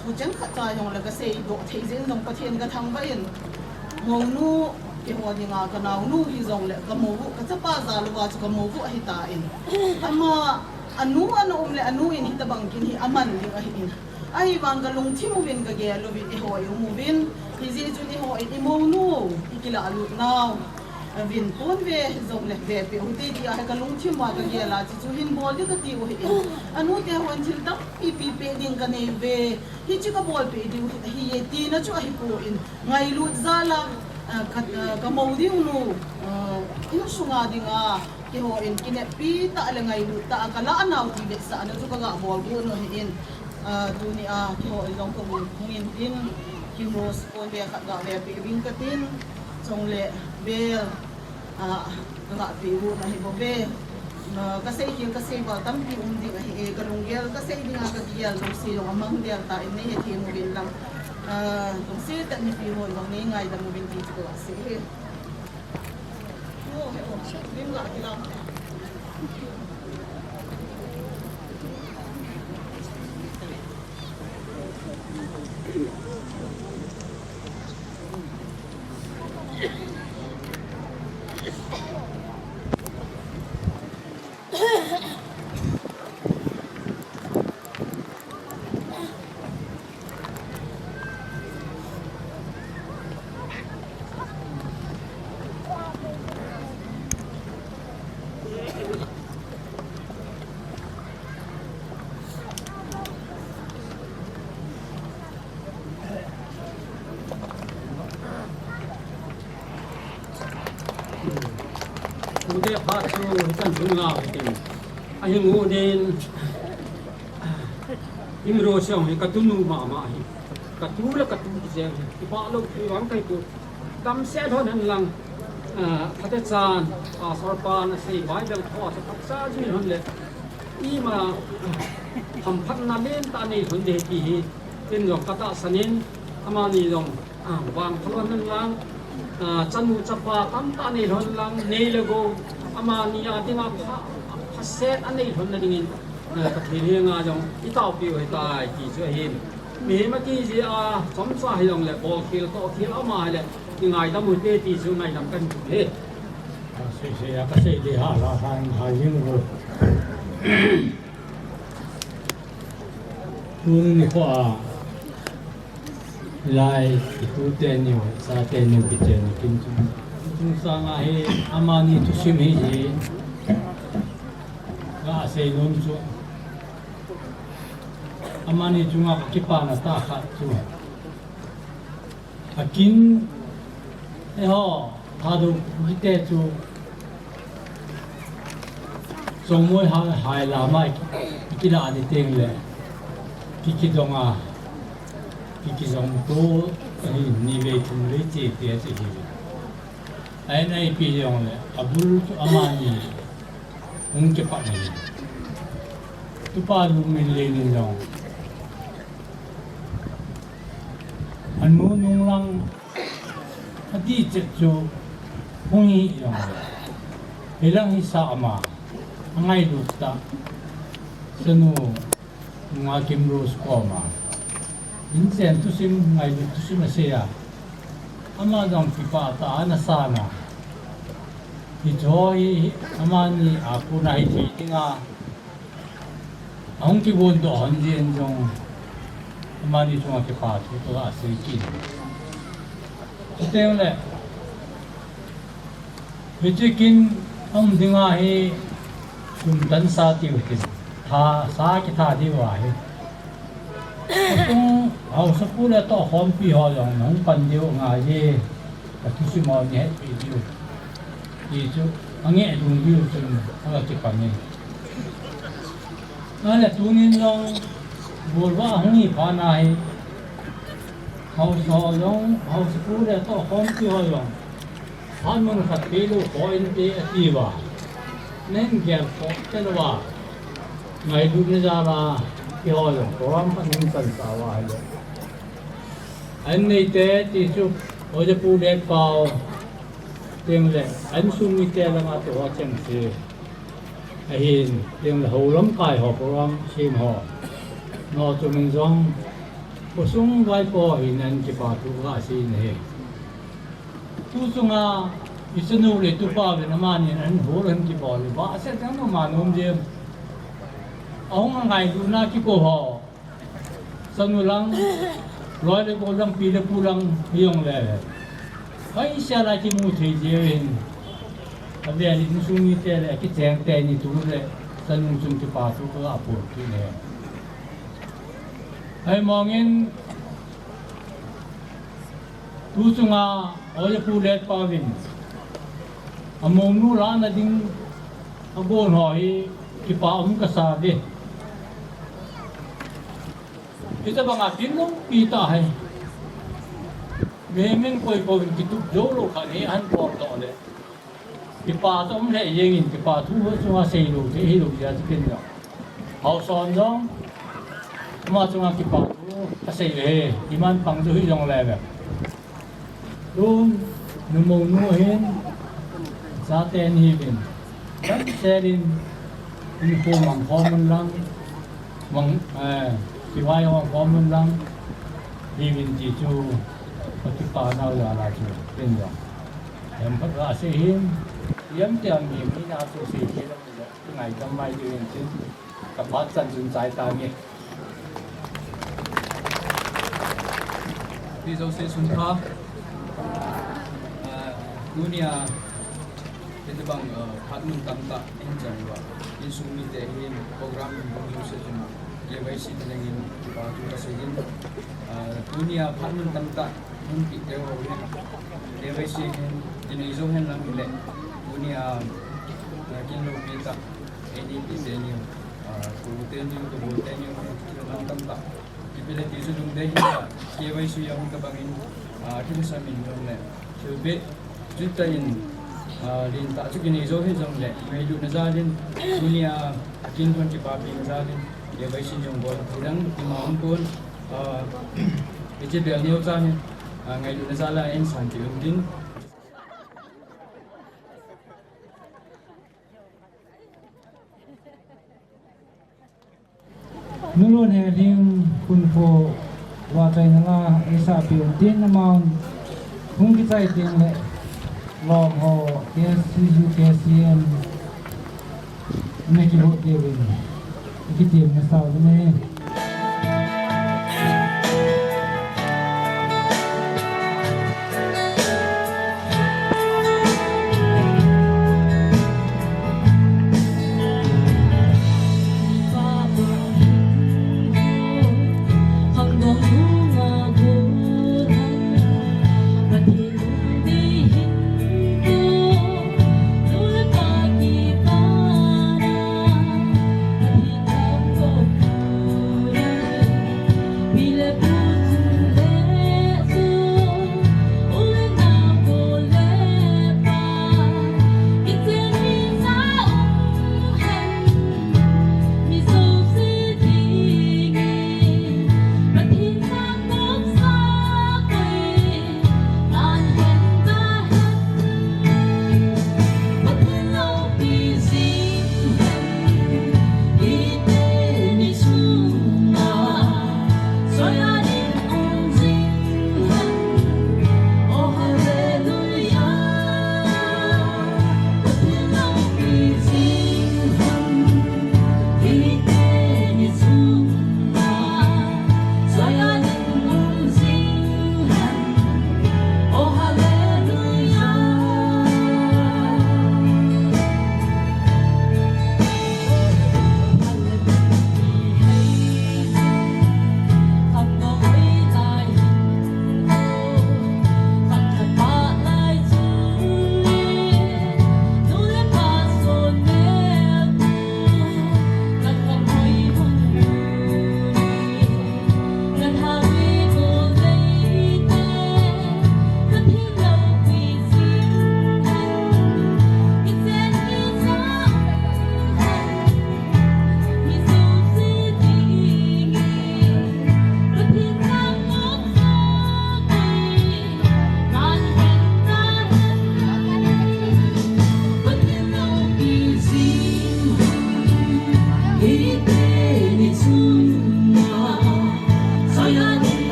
thucheng khat cha jong le kaseidoh thei jeh in jong Pathen kathangvah in. Mounu, keiho dinga kanaonu hijong le kamou u, kachapa jal uva chu kamou u ahitan. Ama, anu ana um le anu in hitabang kin hi aman ding ahin. Ahivang kalungthim uvin kagel uvin eiho i um uvin. Hijeh chun eiho in imounu, ikilah lut nau. Vin pon ve jongle ve peh u hite tia hi kalungthim a kagel a, chuchu hin bol ding kati u ahin. Anu te hon thil tampi pi peh ding kanei uve. Hiche kabol peh diu ahi e tina chu ahipon, ngailut jal a, ah, ka, ah, kamou ding nu, ah, insunga dinga, keiho in kineppi tah le ngailut tah a kalah nau ti vetsahna chu kaga bol got u ahin. Ah, tunia keiho in jong kahung in tin, Kim Rose pon ve khat ga ve peh uving katin, chule bel, ah, kaga peh got u ahi bou ve. Ah, kasei khel kasei val tampi um ding ahi e, kalunggel kasei dinga kagel jouse jong amang del tan nei hethem uvin lang. Ah, lungset tah in mipi hon jong nei ngaidam uvin ti chu kaga sei e. Tute phat chu kan lhung nau hitin. Ahi ngu din, Kim Rose jong hi katunu mama ahi. Katu le katu kijeng hi. Kipah lou pi vang kahi poi. Damsel lhon hen lang, ah, phatechan, pastor pan asei Bible thu chu phatechan jui lhon le. Ima hamphatna lentah nei lhon ding ti hi. Tin jong katahsan in, amani jong Ah, vangpha lhon hen lang, ah, chanu chapa tamtah nei lhon lang, nei le gou, amani a dinga pha, phaset anei lhon na dingin, ah, Pathen henga jong itaopiu ahitai ti chu ahin. Mihem ati jeh a, chomcha hijongle, bolkhel tohkhel ama hile, ingaidam u hite ti chu ngaidam kahin thum e. Ah, sei sei a kasei ding ha la han ha jing u. Tuni nikho a, Lai, itute niu, ichate niu, kichen ni kin chu. Chung sanga hi, amani thusim hi hi. Kasei nom chu. Amani chunga kakipana tah khat chu. Akin, eiho, Thadou mite chu. Chongmoi ha, hai lama ki, kila ni teng le. Ki, kidong a. Ki, kidong to, ani ni vei thum vei che te che hi. Ai nai pi jong le, abul chu amani. Hung kipat ni. Tupa lu min le ni jong. Anu nung lang ati chet chu hung hi jong. Hilang hi sa ama, angailut tah. Chanu nunga Kim Rose koma. Inchen thusim ngailut thusim asei a. Ama jong kipah tah ana sa na. Hiche hi amani a kona hi thei dinga. Ahung kivon doh hon jeng jong, amani chunga kipa thu kaga sei kit. Chuteng le, hiche kin um dinga hi, sum tansa tiu hitin, tha, sa kitha diu ahi. Haosa pu le tohkhompi ho jong, nahung pan diu ngai e, ka thusim ho nei hetpi diu. Ti chu, angeh dung diu chun, aga kipan e. Ahile tunin jong, bolvah hung hi phat na hi, haosa ho jong, haosa pu le tohkhompi ho jong, phat mun khat pehlou kho inte ati uva. Nahin gel kho talou va. Ngailutna jal a, keiho jong, program khat nahin chansah uva ahile. An neite ti chu, Oja Pu Letpao, teng le, an sung mite langa tu ho cheng si. Ahin, teng le ho lamkai ho program sem ho. Nao chu min jong, khosung vaipo hin an kipa thu kasei in ahi. Tu chunga, i chanu le tupa uvin amani an hol an kibol le, ba se tang ma nom jeng. Ahung angailutna kikou ho. Chanu lang, loi le gol lang, pi le pu lang, hijong le. Hoi sia la kimu thei jeng in. Avel in insung mite le kicheng teni tu le, chanu chun kipa thu ka apon tu le. Ahivangin tu chunga Oja Pu Letpao vin amounu lana ding agon ho hi kipa um kasa ve. Hitabanga tin lungpi tah hi. Mihem in koi kouvin kitup jou lou khat hi ahin bol toh le, kipa toh um lheh jengin, kipa thu ho chunga seilou thei hilou jeh a chu ken jong. Haosa hon jong ama chunga kipa thu asei uve, iman pang chu hijongle ve. Tun, numei nu hin, chate ni hiuvin, damsel in, hinkho mang khom un lang, mang, eh, kivai hom khom un lang, hiuvin ti chu, ka kipa nau jal a chu, ken jong. Em phat a sei hin, iam tiam mi, mi na chu sei hin, ngaidam mai diu hin tin, ka phat chan chun chai tange. Pi Jose Sunpha, ah, tunia, hitabang, ah, phat mun tamtah in chang uva, insung mite hin program in bung use chun, K Y C te lengin, kipa thu kasei in, ah, tunia phat mun tamtah, mun kit teu ho hin, K Y C hin, kinei jou hen lang hile, tunia, ah, kin loupi tah, N D P teni, ah, tu teni, tu bu teni, tu man tamtah. Ipi le ti chu lungdei hi, K Y C jong tabang in, ah, thilsam in jong le, thil beh, chuti in, ah, lentah chu kinei jou hi jong le, ngailutna jal in, tunia, akin lhon kipapina jal in, K Y C jong bol, thil dang, ima um pon, ah, hiche bel neocha hin, ah, ngailutna jal a in santi um din. Nulun Helhing Khunpho vachaina la eisahpeh un tin amahon hung kichai teng le lom ho K S C U, K C M na kivote uvin. Ikitem na sao ne.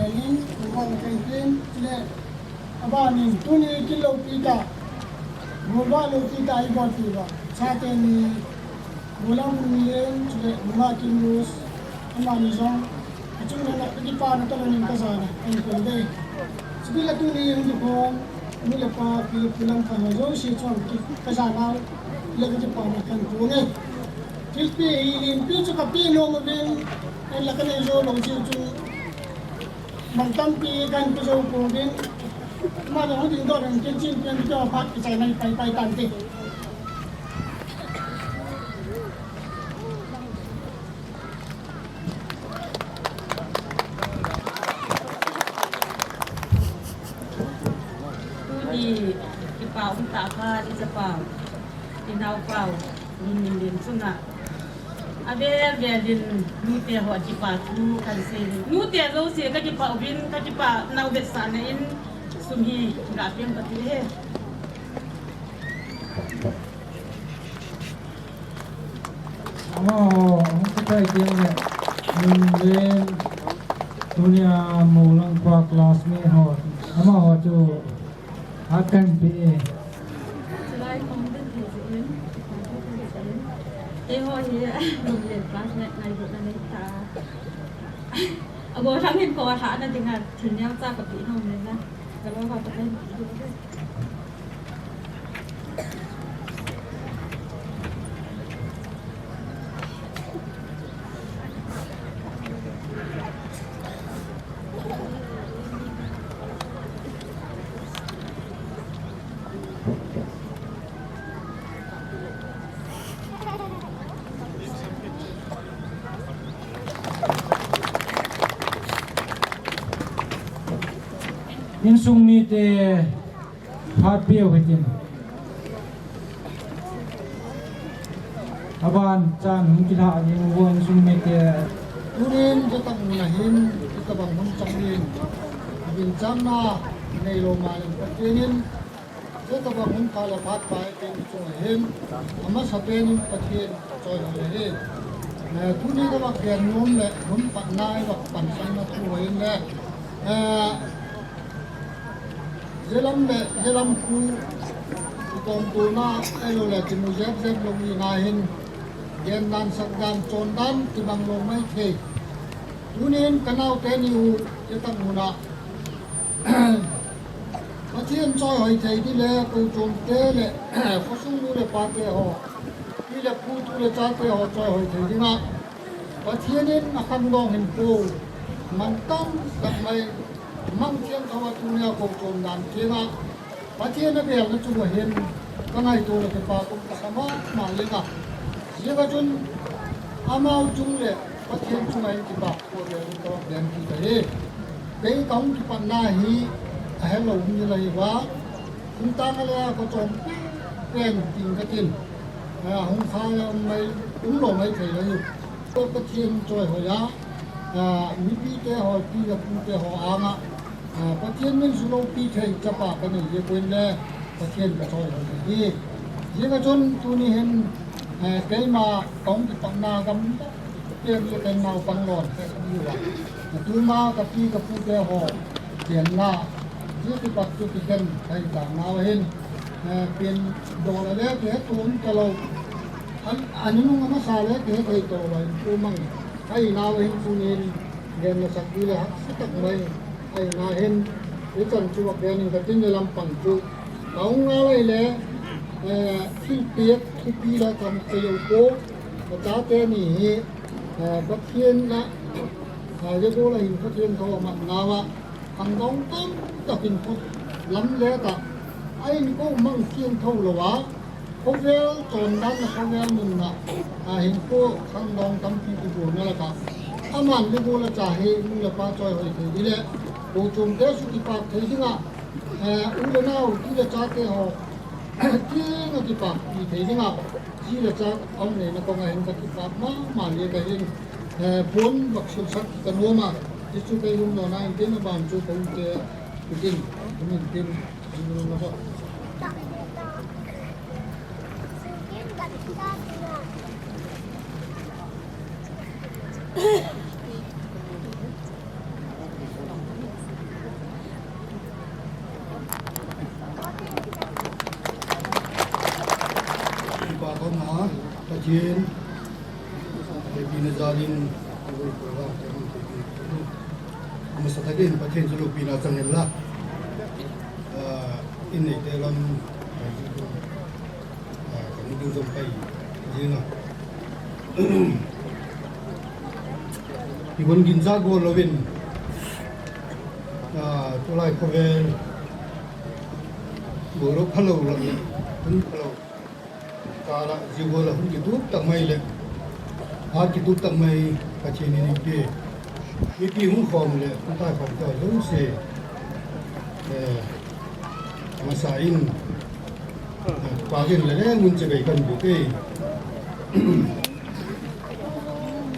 Ahin, Pu Bang Kaitin, le, abanin, tuni kin loupi ta, Pu Bang loupi ta, i bol pi ba, chate ni, Pu Lam Len, le, Pu Ma Kin Rus, amani jong, achung le na, kipana talonin kajana, kahin kol dei. Chuti le tuni, hung kipon, nu le pa, pi le pu lam khat ho jouse chun ki, kajana, le kipana kahin kol e. Thilpi hi, limpi chu kapi nom uvin, en la kanei jou lou jeh chun, Bang tampi kan pu jou pu din. Ma dong ding dong ding kin chin pian pian phat kichai nai pai pai tan te. Tuni kipa um tah kha i chapa u, i naopa u, Lunminlen chunga. Avel vel in nute ho kipa thu kan sei. Nute jouse ka kipa uvin, ka kipa nau vetsahna in sum hi ga peng kati e. Amaho, hung kichai teng le, Lunminlen, tunia Molang pa classmate ho, amaho chu, Akan pi e. Chulai khom din thei jeh in, thei jeh in. Eiho hi, Lunminlen class ngai, ngailut na nei ta. Ago thang hin ko tha na dinga, thil neo cha kapi nom le na. Ka lo ho ta kai. Insung mite phat peh u hitin. Aban chan hung kilha ding u insung mite. Tunin, hitabang mun ahin, hitabang mun chang in, abin channa nei lou ma leng Pathen in, hitabang mun pha le phat pa eipeh chunga hin, amasapen in Pathen choi hoi ahi. Eh, tuni ka va kian nom le, hun patna i va pansan na thu hoi in le, eh, Jelam le, jelam khu, kitom tuna, ahilou le, kimu jep jep lou ni na hin, gen dan, sak dan, chon dan, kibang lou mai thei. Tunin ka nao teni u, hitabang mun a. Pathen choi hoi thei di le, ko chom te le, khosung nu le pa te ho, pi le pu tu le cha te ho choi hoi thei dinga. Pathen in akhangdong hinkho, mantam tak mai, mang thiangtho a tunia ko chom dan thenga, Pathen abelna chunga hin, ka ngaito le kipa kum ka sa mama jeng a. Hijeh a chun, amau chung le Pathen chunga hin kipa ko le ka va beng kit ahi. Kei ka hung kipatna hi, ahelou hung ni lai va. Hung tang a le a ko chom pen ting ka tin. A, hung kha le um mai, um lou mai thei lai. Ko Pathen choi hoi a, a, mipi te ho, pi le pu te ho anga, a, Pathen min sulou pi thei chapa ka nei jeh in le, Pathen ka choi hoi hi. Hijeh a chun tuni hin, a, keima ka hung kipatna gam Pen le ken naopang lon, ka ni uva. Tuma ka pi ka pu te ho, ken na, ji kipat chu kikhen, kai ta nau hin. Eh, pen dol a le kihe tum talou. An, an nung amasa le kihe thei talou in pu mang. Ai nau hin tunin, gen na sak di le hahsa tak mai. Ai na hin, ichan chu va ken in ka tin le lampang chu. Ka hung ngal a le, eh, thilpeh, thupi la kam ka jou ko, ka chate ni hi, eh, Pathen a, eh, jagol a hin Pathen tho a man nau a, khangdong tamtah in khut lam le ta, a in ko mang thiangtho lou a, khovel chondan na khovel mun na, a hin ko khangdong tampi kibol na la ta, aman jagol a cha hi nu le pa choi hoi thei di le, ko chom te su kipak thei ding a, eh, u le nao, tu le chate ho, Kei na kipak pi thei ding a, ji le cha a um nei na kong a hin ka kipak mama le ka hin, eh, pon bak sul sak ka nom a, ti chu kei lung lona in tin a ban chu ka um te, tin, min tin, min na ko. Pathen, Pathen in jalin, amasa takin Pathen chu lopina chang hen la. Ah, in neite lam, ah, kan ding jom pai jing a. Kihon gincha go louvin, ah, tulai khovel, go lo phalou lam, hun phalou. Kala, jigol a hung kitup tak mai le, hat kitup tak mai Pathen in eipeh. Mipi hung khom le, hung tai khom tau jouse. Eh, masa in, eh, pa gen le le ngun che bei kan bu ke.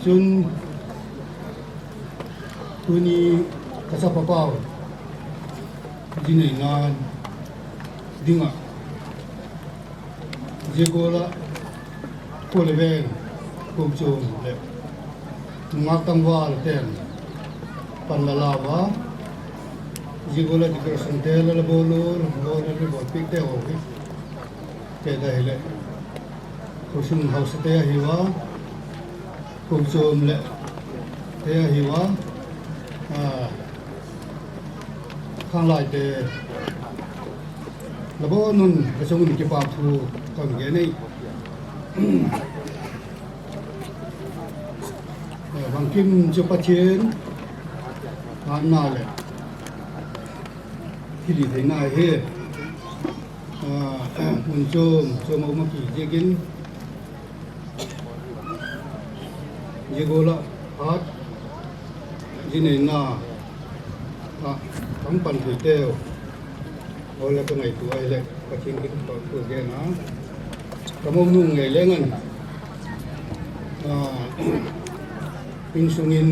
Chun, tuni ka chapa pau, jinei nan, dinga. Jigol a, kho le veng, kum chom le, nungak tangval ten, pan la la va, jigol a decoration te la la bol u, la bol u, la bol pik te ho hi. Te da hi le, khosung hausa te ahi va, Kum chom le, te ahi va, ah, khanglai te, la bon un, ka chung un kipa thu, ka mi ge nei. Eh, bangkim chu Pathen, hatna le, thilhih theina hi, ah, mun chom, chom a um a ki ziakin, Jigol a hat, jinei na, a, kan pan thei teu. Ole ka ngaito a ile, Pathen kipah thu gen a. Ka mong nung ngei le ngan. A, insung in,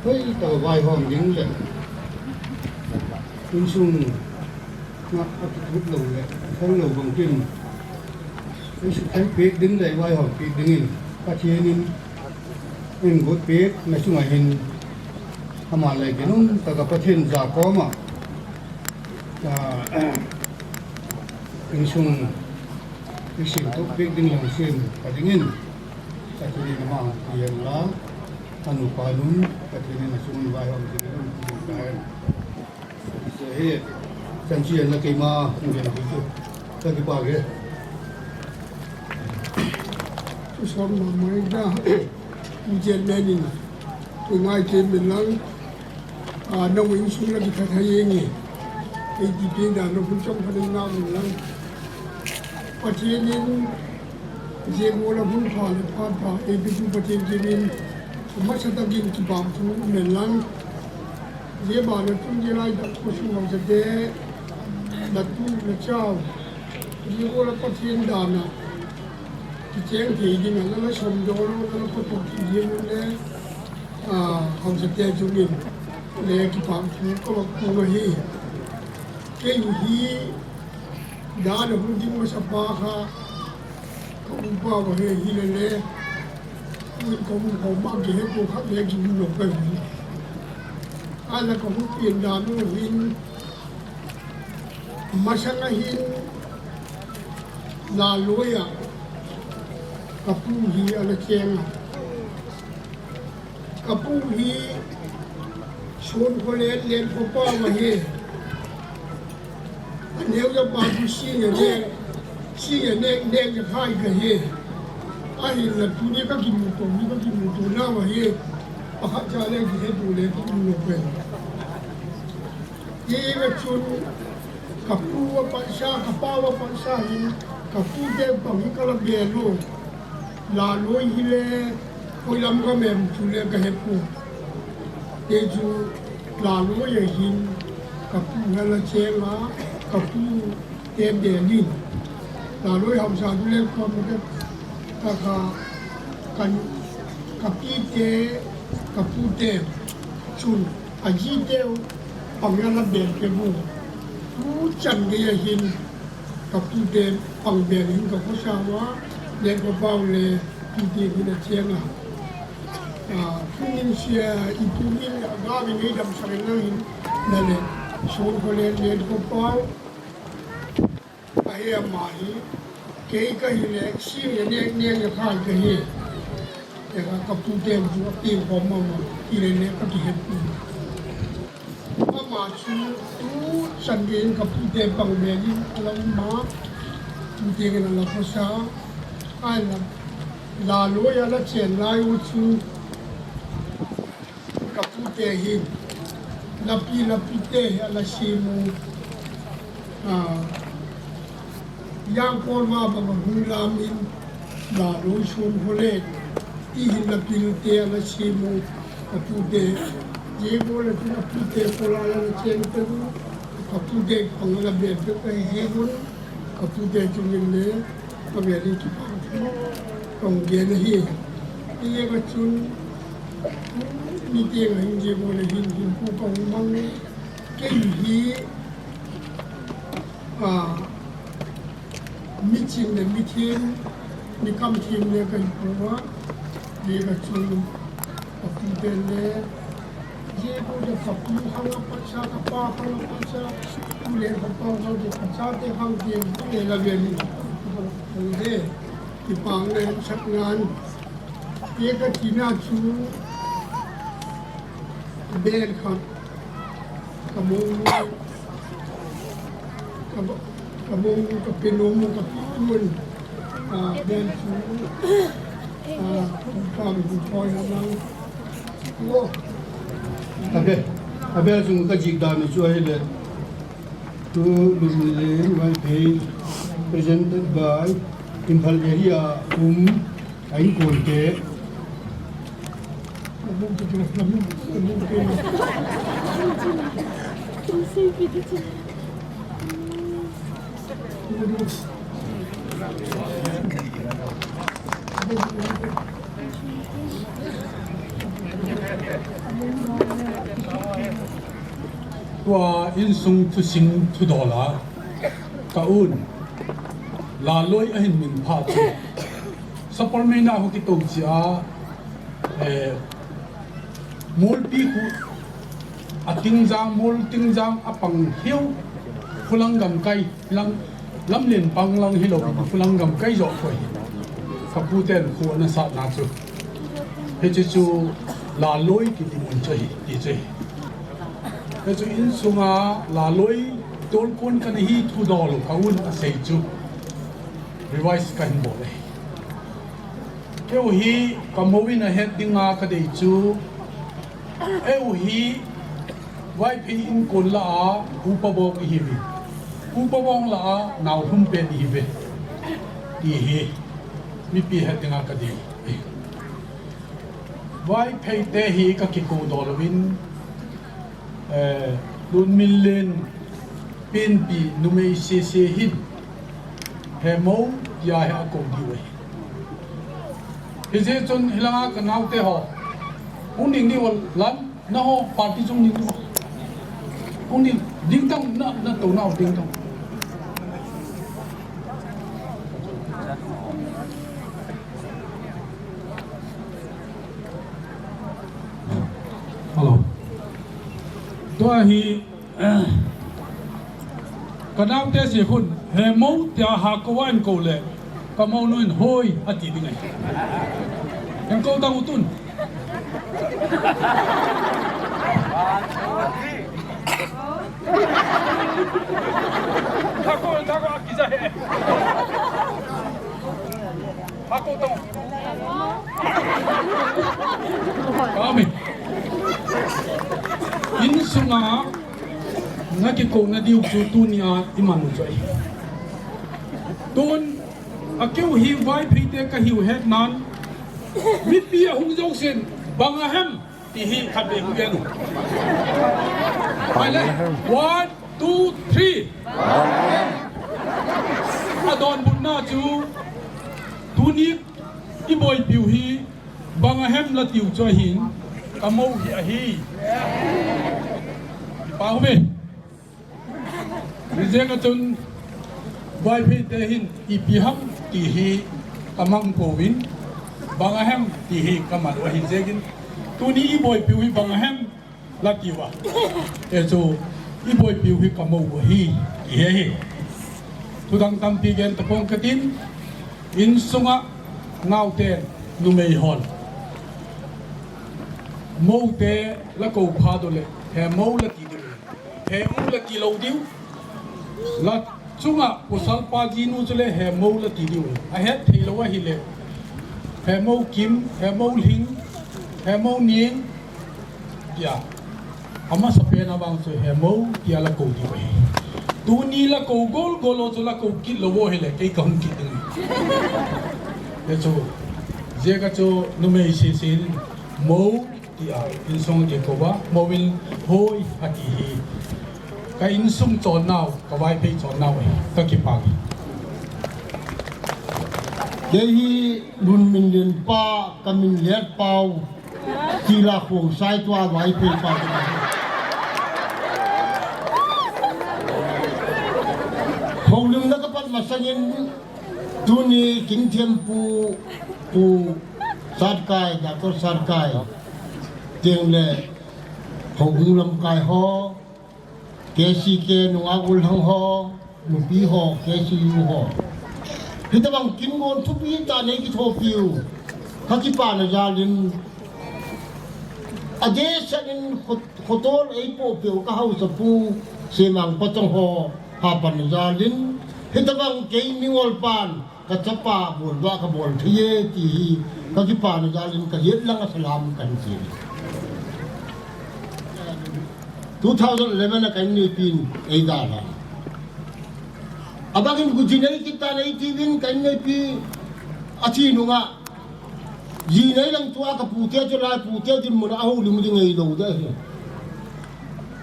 hoi ta vaihom ding le. Insung Na, a kitup lou le, a khel lou bang kim. Ei sukhen pek ding le, vaihom pek ding in, Pathen in, in gut pek, na chunga hin, ama le kinung, taka Pathen ja koma. Ah, insung, i sim tup pek ding lou sim, ka ding in, Pathen in ama, pian la, anu pa nun, Pathen in a chunga vaihom ding in, ding in. Hi, chan chu yan la keima, hung gen hi chu. Ka kipah e. Chu som ma mai da. Pu chen men in. Pu ngai chen men lang. A, nang insung la kitha tha ye nge. Ei ti pi da no phun chom pha ding na men lang. Pathen in, jeng mo la hun pha le pha pha, ei pi pu Pathen kimin. Masa takin kipah thu men lang. Jeh a na tun jeh lai tak khosung hausate, na tu na chao. Jeh a la Pathen dan a kicheng thei ding a, na la som dol, na la phatah thei ding le, ah, hausate chungin le kipah thu ka va ko ahi. Kei hi dan a hung ding masa pa kha, Ka upa va he hi le le. Ka upa ma kihe ko kha le kimu lou ka hi. Ala ka hung pian dan u hin. Masang a hin. Laloi a. Ka pu hi ala cheng a. Ka pu hi Sonkholen Lenkhopa va hi. Aneo japa chu senior le, senior le, le ja khai ka hi. Ahinla tuni ka kimuto, ni ka kimuto na va hi. Pakhat cha le kihetu le kimu lou ka hi. Hiva chun ka pu va pansa, ka pa va pansa hin, ka pu te pang hi ka la bel u. Laloi hi le, koi lam ka mem chu le ka he poi. Te chu Laloi a hin, ka pu hi la cheng a, ka pu te bel in. Laloi hausa chu le ka mu te, ka ka, kan, ka pi te, ka pu te, chun, a ji te, pang hi la bel ke bu. Tu chan gei a hin, Ka pu te pang bel hin ka khosa uva, Lenkhopa le pi te hin a cheng a. Ah, pu min sia, i pu min a ga min ei dam sa len lang hin, na le, Sonkholen Lenkhopa, a he ama hi, Kei kahi le, sing le, nek, nek le khai kahi. Eka kapute chu api ko mama, ile le kakihet. Ama chu tu chan din kapute pang beli, ala ma, pute ke na la kosa, ai la, la lo ya la chen lai u chu. Kapute hin, lapi, lapi te hi ala simu. Ah, yang kol ma ba ma hung lamin, la lo sun hole, ti hin lapi te ala simu, kapute. Ye bo le tu kapute ko la la chen te, kapute pang la be pe ka ye bo. Kapute chungin le, kaveli kipah thu, kong gen ahi. Ile kachun, niteng ahin je bo le hin, hin pu kong mang, kei hi, a, mi chin le mi them, mi kam them le kahi pu a, ile kachun, Kapu te le, ye ko de kapu hang a pacha, kapa hang a pacha, tu le kapa hang de pacha te hang de, tu le la ve ni. Ko de, kipah le sak nan. Ye katina chu, bel khat, kamong, Ka, kamong, kapinu, kapitun, ah, bel chu, ah, kong pang, kong poi na nang. Wo. Abe, abe, sung kajik dan chu ahile. Tu Lunglin Vaiphei, presented by Imphal area, um, Ai, kon te. Tua insung thusing thudol a ka un. Laloi ahin min pha chu. Sapormeina ho kitou chia, eh, Molpi khu, a Tingjang, Mol Tingjang a pang hiu, khulang gamkai, lang, lamlen pang lang hilou, khulang gamkai jo koi. Kapu ten khu ana sat na chu. Hiche chu Laloi kiti mun chu ahi, ti chu ahi. Hichu insunga Laloi tolkon kana hi thudol ka un asei chu. Revise kahin bol e. Keu hi kamou in ahet dinga kadei chu, eu hi Vaiphei inkon lah a, upa bong ihiuve. Upa bong lah a, nao lhum pen ihiuve. Ti hi, mipi het dinga kadei. Vaiphei te hi kakikou dol uvin, Eh, Lunminlen, Penpi, numei sese hin. Hemou, tia hi akou diu ahi. Hijeh chun hilanga kanaote ho. Hung ding diu lam, naho party chung ding diu. Hung ding, ding tang, na, natou nau ding tang. Hello. Tua hi, eh, kanaote si khun, hemou tia ha kou a inkou le, kamou nu in hoi ati ding ahi. Inkou tang u tun. Ha kou, ha kou, akija he. Amen. Insunga nakikouna diu chu tunia iman u chu ahi. Tun akeu hi Vaiphei te kahiu hetnan mipi ahung jousen bang ahem. Ti hi khat vei hung gen u. One, two, three. Adonbutna chu tuni iboipiu hi bang ahem la tiu chu ahin kamou hi ahi. Pau ve. Hijeh a chun Vaiphei te hin ipi ham ti hi kamang pouvin, bang ahem ti hi kaman u ahi jeh in, tuni iboipiu hi bang ahem la tiu a. Hichu iboipiu hi kamou u ahi, ti hi ahi. Thudang tampi gen tapong katin, insunga naote numei hon moute la kou phat uleh, he mou la ti diu. He u la ti lou diu. La chunga pasal pa jinu chule he mou la ti diu. Ahet thei lou ahile, he mou Kim, he mou Hling, he mou Ning, tia. Amasapen a vang chu he mou tia la kou diu ahi. Tuni la kou gol gol u chu la kou kit lou u ahile, kei ka hung kit ding. Hichu, jeh a chu numei sese in mou tia insung a kei kou a, mou in hoi ati hi. Ka insung chonnau, ka Vaiphei chonnau ahi, ka kipah e. Kei hi Lunminlen pa, ka min Letpao, Tila Khongsai tua Vaiphei pa. Houlimna ka pat masangin tuni Kingthempu, Pu Satkai, Doctor Satkai, teng le Houbung lamkai ho, K C K nunga golhang ho, nupi ho, K C U ho. Hitobang kin gon thupi tah nei kithopiu. Ka kipana jalin. Adeh senin khot-, khotol eipoh peh u ka haosapu Semang Pachong ho, hapan jalin. Hitobang kei mingol pan, ka chapa bolba ka bol thei e ti hi, ka kipana jalin ka het langa salam kahin chi. Two thousand eleven a ka inneipi in eidalha. Abangin gu jinei kit tan eitiuvin ka inneipi athi nunga. Jinei lang tua ka pute chu lai pute dinmun a houlim ding eilou ding ahi.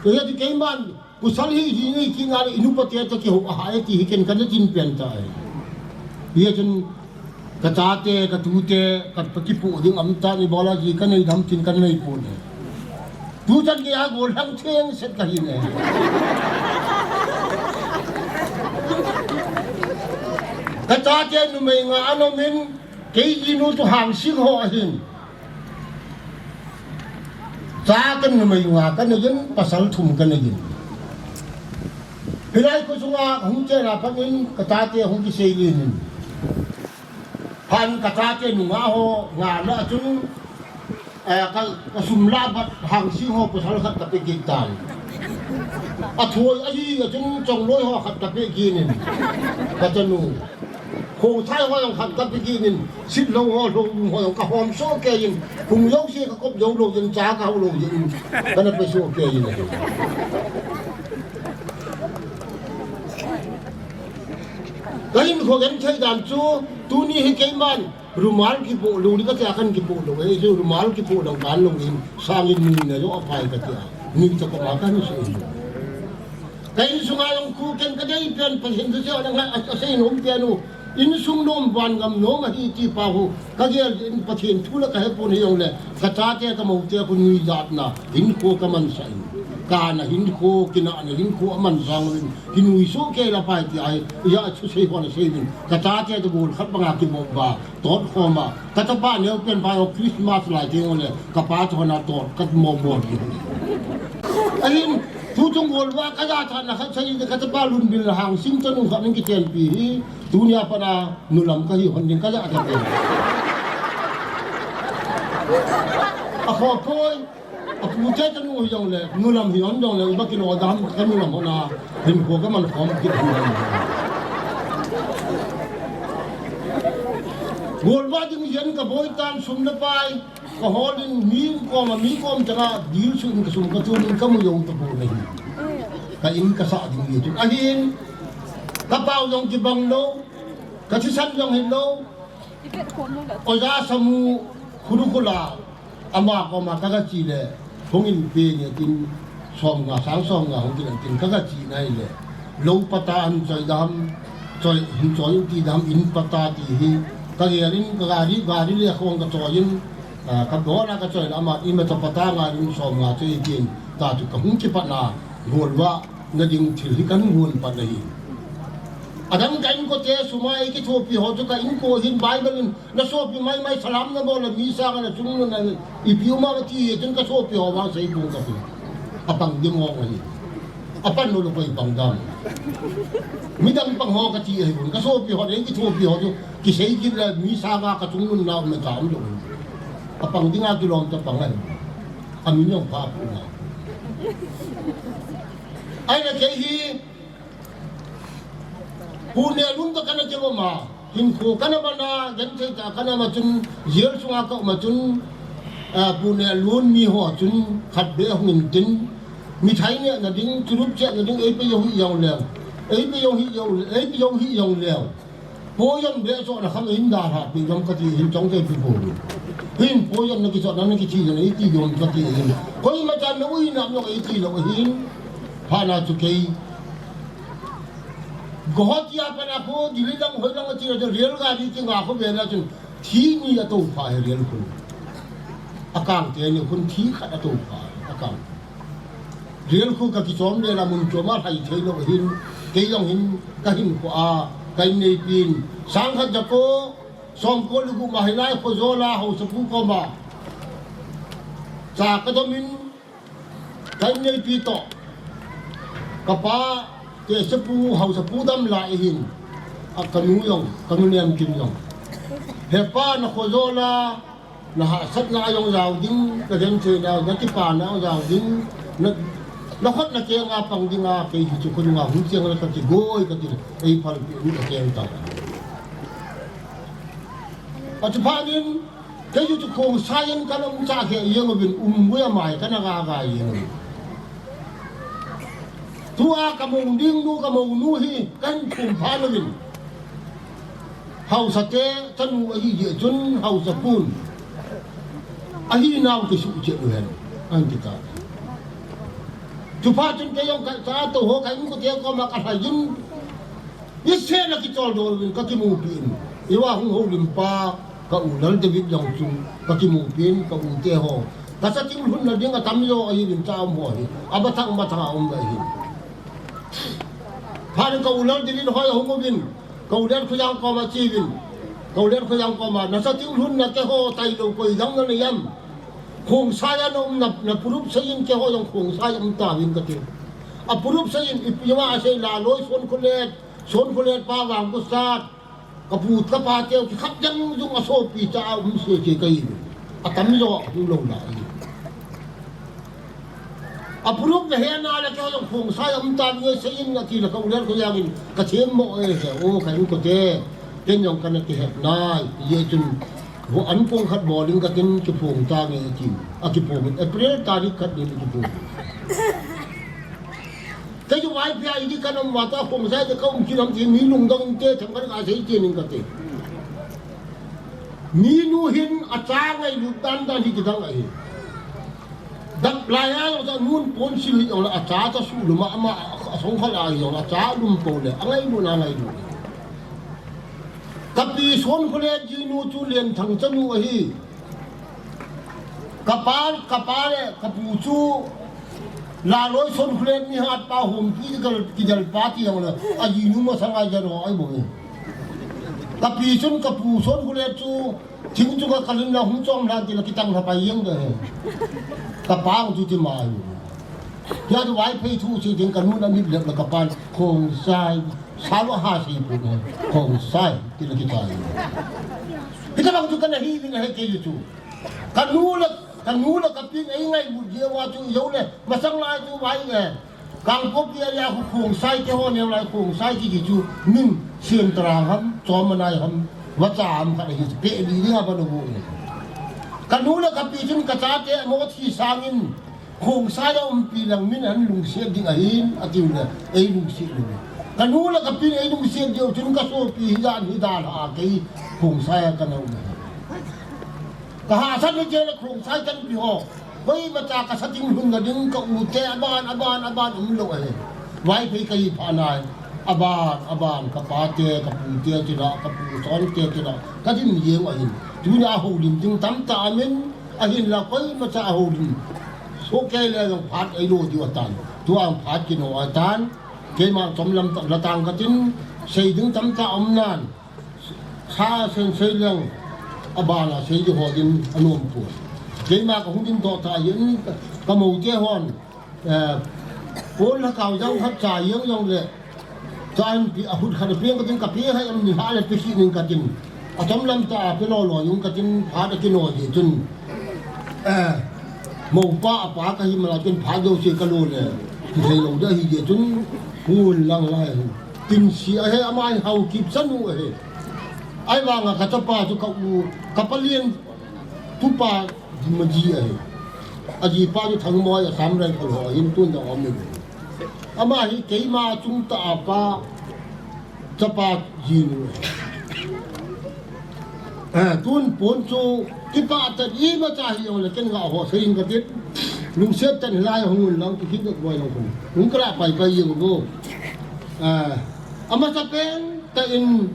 Kei ati keiman Pasal hi, hi, hi, kei nale, i nupa te toh kihou a hai ti hi ken kana tin pen tai. Hijeh chun, ka chate, ka tute, ka, ka kipoh ding um tan, ibola ji ka nei dam tin ka nei pon e. Tuchan kei a golhang theng set ka hi ne. Ka chate numei nga ana um in, kei jinu chu Hangsing ho ahin. Cha ka numei nga ka nei in, pasal thum ka nei in. Hilai kho sunga hung chena pat in ka chate hung kisei in. Phat in ka chate nunga ho nga na chun, eh, ka, ka sum la bat Hangsing ho pasal khat ka pe kit tan. Athoi ahi a chun Chongloi ho khat ka pe kit in. Ka chanu. Khongsai ho jong khat ka pe kit in, Sitlhou ho, Lhoulum ho jong ka hom soh kei in, kum jouse ka kop jou lou jeh in, cha ka hou lou jeh in, kana pe soh kei in. Ka hinkho genthei dan chu, tuni hi keiman, rumal kipoh lou, ni ka tia kan kipoh lou, eh, chu rumal kipoh lou dan lou in, sang in ni na jo apai ka tia, ni cha ko ma kan se. Ka insunga jong khu ken ka dei pen Pathen thu chu a, a, a sei nom pen u. Insung nom vangam nom ahi ti pa hu. Ka gel in Pathen thu la ka he pon hijongle. Ka chate ka moute khu nuijatna. Hinkho ka mansah in. Kana hinkho, kinahna hinkho aman sang in. Kinui soh kei la pai ti ahi. Ija chu sei hon sei in. Ka chate to bol khat banga kibol ba. Tot khom a, ka chapa neo pen pa ho Christmas lai teng ule, ka pa chon a tot, ka mo bol ki. Ahin, tu chung gol va, ka ja tha na khat sai, ka chapa Lunminlen Hangsing chanu khat ning kichenpi hi, tunia pat a nulam ka hi hon ding ka ja tha pen. A kho poi, A pute ka nu hi jong le, nulam hi hon jong le, iba kilo dam ka nulam hon a, hinkho ka man khom kit hon. Golva ding jen ka boi tan sum le pai, ka hol in mi kom a mi kom changa, dil su in ka sum ka thum in ka mu jong ta po na hi. Ka in ka sa ding hi chu. Ahin, ka pau jong kibang lou, ka thisan jong hi lou, Oja Samu Khulukhola, ama koma ka ga chi le, hung in pe nge tin, som nga, sang som nga hung kit tin ka ga chi nai le, lou pata an choi dam, choi, hin choi ti dam, in pata ti hi, ka gel in ka gari, gari le khong ka choi in, ah, ka dona ka choi le ama, in ma cha pata nga in som nga choi tin, ta chu ka hung kipat na, golva, Na ding thil hi kan gon pan ahi. Adang ka inkote sum a ei kithopi ho chu ka inko hin Bible in na sopi maimai salam na bol a mi sang a na chung na na ipi um a ti e chun ka sopi ho vang sei bung ka pi. Apang ding ho ahi. Apan lou lou koi pang dam. Midang pang ho kati ahi un. Kasopi ho, nei kithopi ho chu. Kisei kit le mi sanga kachungnung na um na tam lou. Apang dinga kilom ta pang ahi. Amin jong pha pu na. Ahile kei hi Pu Nehlun toh kana kium a, hinkho kana man a, genthei tah kana um a chun, jail sunga ka um a chun, ah, Pu Nehlun mi ho chun khat beh hung in tin, mithai nehna ding, churup chehna ding, eipe jong hi jong leu, eipe jong hi jong, eipe jong hi jong leu. Poison beh chohna kham in dalha pi jong kati hin chong kei pi pu. Hin poison na kichohna na kithi jong eiti jong kati hin. Koima chan na ui na jong eiti lou hin. Pha na chu kei. Guwahati a pat a khu, Delhi lang, hoi lang a ti la chu, rail gari kinga khu ve la chun, thi ni a toupha hi rail khu. Akang te ni khun thi khat a toupha, akang. Rail khu ka kichom le la mun chom a lhai thei lou hin, kei jong hin, ka hinkho a, ka inneipi in, sang khat jako, som ko le gup ma hilai Khojawl a haosapu koma. Cha ka dom in, ka inneipi toh, ka pa, tehsepu, haosapu dam lai ahin, a ka nu jong, ka nu Nemkim jong. He pa, na Khojawl a, na hahsatna jong jao ding, na gentheina, na kipana jong jao ding, na, na khut na keng a pang ding a, kei hi chu khun nga hung chiang la ka kigoi ka ti, ei phalpi in ka keng ta. A chu phat in, kei chu Khongsai in ka na um cha khe jeng uvin, um gui a mai ka na ga ga jeng uvin. Tua ka mou ding nu, ka mou nu hi, ka hin thum phat uvin. Haosa te, chanu ahi jeh chun, haosa pun. Ahi nau kisuh cheh u hen, an ti ta. Chu phat chun kei jong ka cha to ho ka in ko te koma ka lhai in. Israel a kichol dol in ka kimupi in. Eiva hung houlim pa ka u Lal David jong chu ka kimupi in ka u te ho. Ka sa ting lhun na ding a tam jo ahi lim cha um ho hi. A ba thang ba thang a um ba hi. Phat in ka u Lal David hoi a hung uvin. Ka u Lal Khojang koma chi uvin. Ka u Lal Khojang koma na sa ting lhun na te ho tai lo koi jang na nei am. Khongsai a na um na, na purup sa in ke ho jong Khongsai a um ta vin ka ti. A purup sa in ipi ma a sei Laloi Sonkholet. Sonkholet pa vang ko sat, ka pu ka pa teu ki khat jang jung a sopi cha a um se ke kai. A tam jo a hu lo la i. A purup na he na la ke jong Khongsai a um ta ni se in na ti la ka u Lal Khojang in ka them mo e he o ka in ko te. Ken jong ka na ki het nai. Ye chun vo an kong khat bol in ka tin ki phong ta nge ki. A ki phong April tarik khat ni ki phong. Kei chu Vaiphei a idi ka na um vata Khongsai te ka um kit ham ti mi lungdong in te themkhat ka sei ti ning ka ti. Mi nu hin a cha ngailut dan dan hi kidang ahi. Dap lai a jong cha nun pon sil hi jong le a cha cha su lum a ama a song khal a hi jong le a cha lum po le a ngailut na ngailut. Ka pi Sonkholet jinu chu Lenthang chanu ahi. Ka pa, ka pa le ka pu chu Laloi Sonkholet ni hat pa hum ki kal ki dal pa ti jong le a jinu masang a jano ai bo. Ka pi chun ka pu Sonkholet chu thing chu ka kalin la hung chom la ti la ki tang la pai jeng de he. Ka pa chu ti ma ai. Ya tu Vaiphei thu si ding ka nun a mit lep la ka pa Khongsai. Sa lo ha si pu ne, Khongsai, ti la ki tai. Hita bang chu ka na hi, ni na he ke chu. Ka nu la, ka nu la ka pi in ei ngailut jeh uva chu, jo le, masang lai chu vai nge. Kangpokpi a ya khu Khongsai te ho neo lai Khongsai ki ki chu, min, Siamtrang ham, Chommanai ham, vacha ham khat hi, pe li li ha ba no bu ne. Ka nu la ka pi chun ka chate mo thi sangin, Khongsai a umpi lang min an lungset ding ahin, a tiu le, ei lungset lou. Ka nu le ka pi in ei lungset diu chun ka sopi hi dan hi dan a kei Khongsai a ka na um. Ka hahsat le je le Khongsai kan pi ho. Koima cha ka sa ting lhun na ding ka u te a ban, a ban, a ban um lou ahi. Vaiphei ka hi pha nai. A ban, a ban, ka pa te, ka pu te, ti la, ka pu son te, ti la. Ka din jeng ahin. Tuna houlim ding tam ta amin. Ahinla koima cha a houlim. Soh kei le jong phat ei lo diu atan. Tua phat kino atan. Keima chom lam ta, la tang ka tin, sei ding tam ta um nan. Sa sen sei leng, a ban a sei di ho din a nom pu. Keima ka hung din to ta yin, ka mo te hon, eh, Pon lhakao jang khat cha jeng jongle, cha in pi a hut khat a peng katin, ka pe hai am ni ha le pe hi ning katin. Atam lam ta a pe lo lo jong katin, phat a kinoi ji chun. Eh, mopa apa ka hi mala chun phat do se ka lo le. Ki thei lo da hi ji chun, hung lang lai. Tin si a he ama hi hao kip chanu a he. Ahivanga ka chapa chu ka u, ka palien tupa Maji ahi. Ajipa chu Thangmoi Assam Rifle ho ahin tun jong aum e. Ama hi keima chungtah a pa, chapa jinu ahi. Eh, tun pon chu kipah tah in imacha hijongle ken ngah ho seiyin katin. Lungset tah in hilai a hung un lang, kikhit boi lang khun. Hung kala pai pai jeng u. Eh, amasapen tah in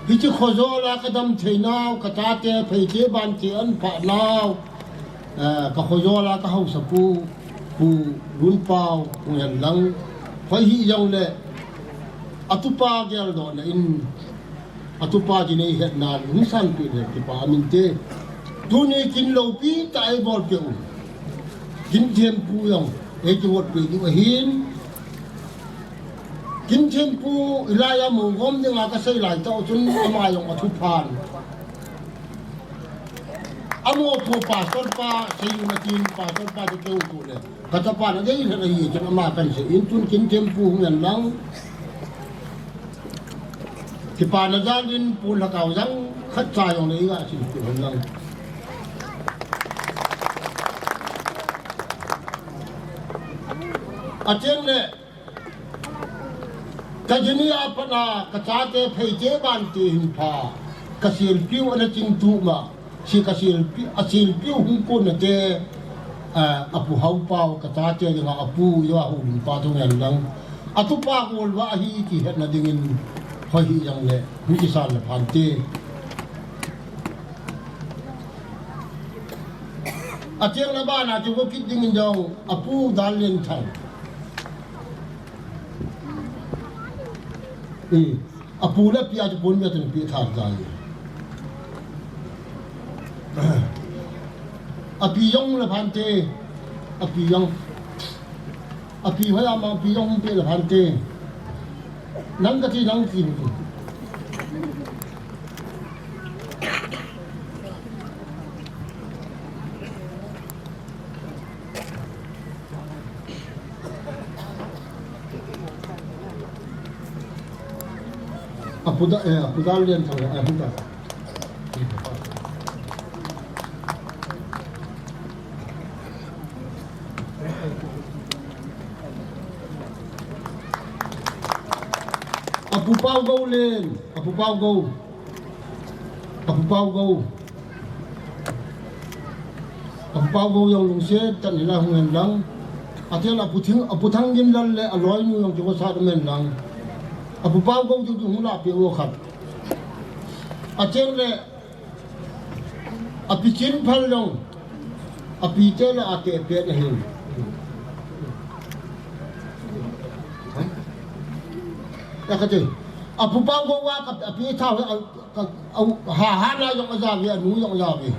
Hiche khojol a ka dam theinau, ka chate, pheite, bante an phat nau, eh, ka khojol a ka haosapu, Pu Lunpau, hung hen lang. Hoi hijongle, atupa geldohna in, atupa kinei hetna in, hung sanpeh le kipa um inte. Tuni kin loupi tah a eibolpeh u. Kin thempu jong, ei kivotpeh diu ahin. Kin thempu, hilai a mou gom dinga ka sei lai tah chun ama jong athuphan. Amopo pastor pa, sei u natin pastor pa chu keu tu le. Ka chapa na dei lheh ahi chun ama kan sei in tun kin thempu hung hen lang. Kipana jal in pon lhakao jang khat cha jongle iga sei tu hen lang. Achen le Ka jini a pat a ka chate pheite bante hin pha. Ka selpiu ana chingtup ma. Si ka selpi, a selpiu hung kon nate, a, apu Haopau ka chate dinga apu Joa Houlun pa thu ngen lang. Atupa golvah ahi ti hetna dingin hoi hijongle, hung kisan le phante. Acheng le bana kivo kit dingin jong, apu Danlienthang. Eh, apu le api a chu pon bia chun pi tha jai. Api jong le phante, api jong. Api hoi ama api jong pe le phante. Nang kati nang ti. Apu Da, eh, apu Danlienthang, eh, apu Da. Apu Paugou len, apu Paugou. Apu Paugou. Apu Paugou jong lungset tah in la hung hen lang. Achen apu Thang, apu Thangginlal le aloinu jong kivo sat um hen lang. Apu Paugou chu hung lahpeh u khat. Achen le api Chinphal jong. Api te le ate pe na hin. Ya kati. Apu Paugou a ka api tha Ka, au, ha, ha na jong aja ve, anu jong aja ve.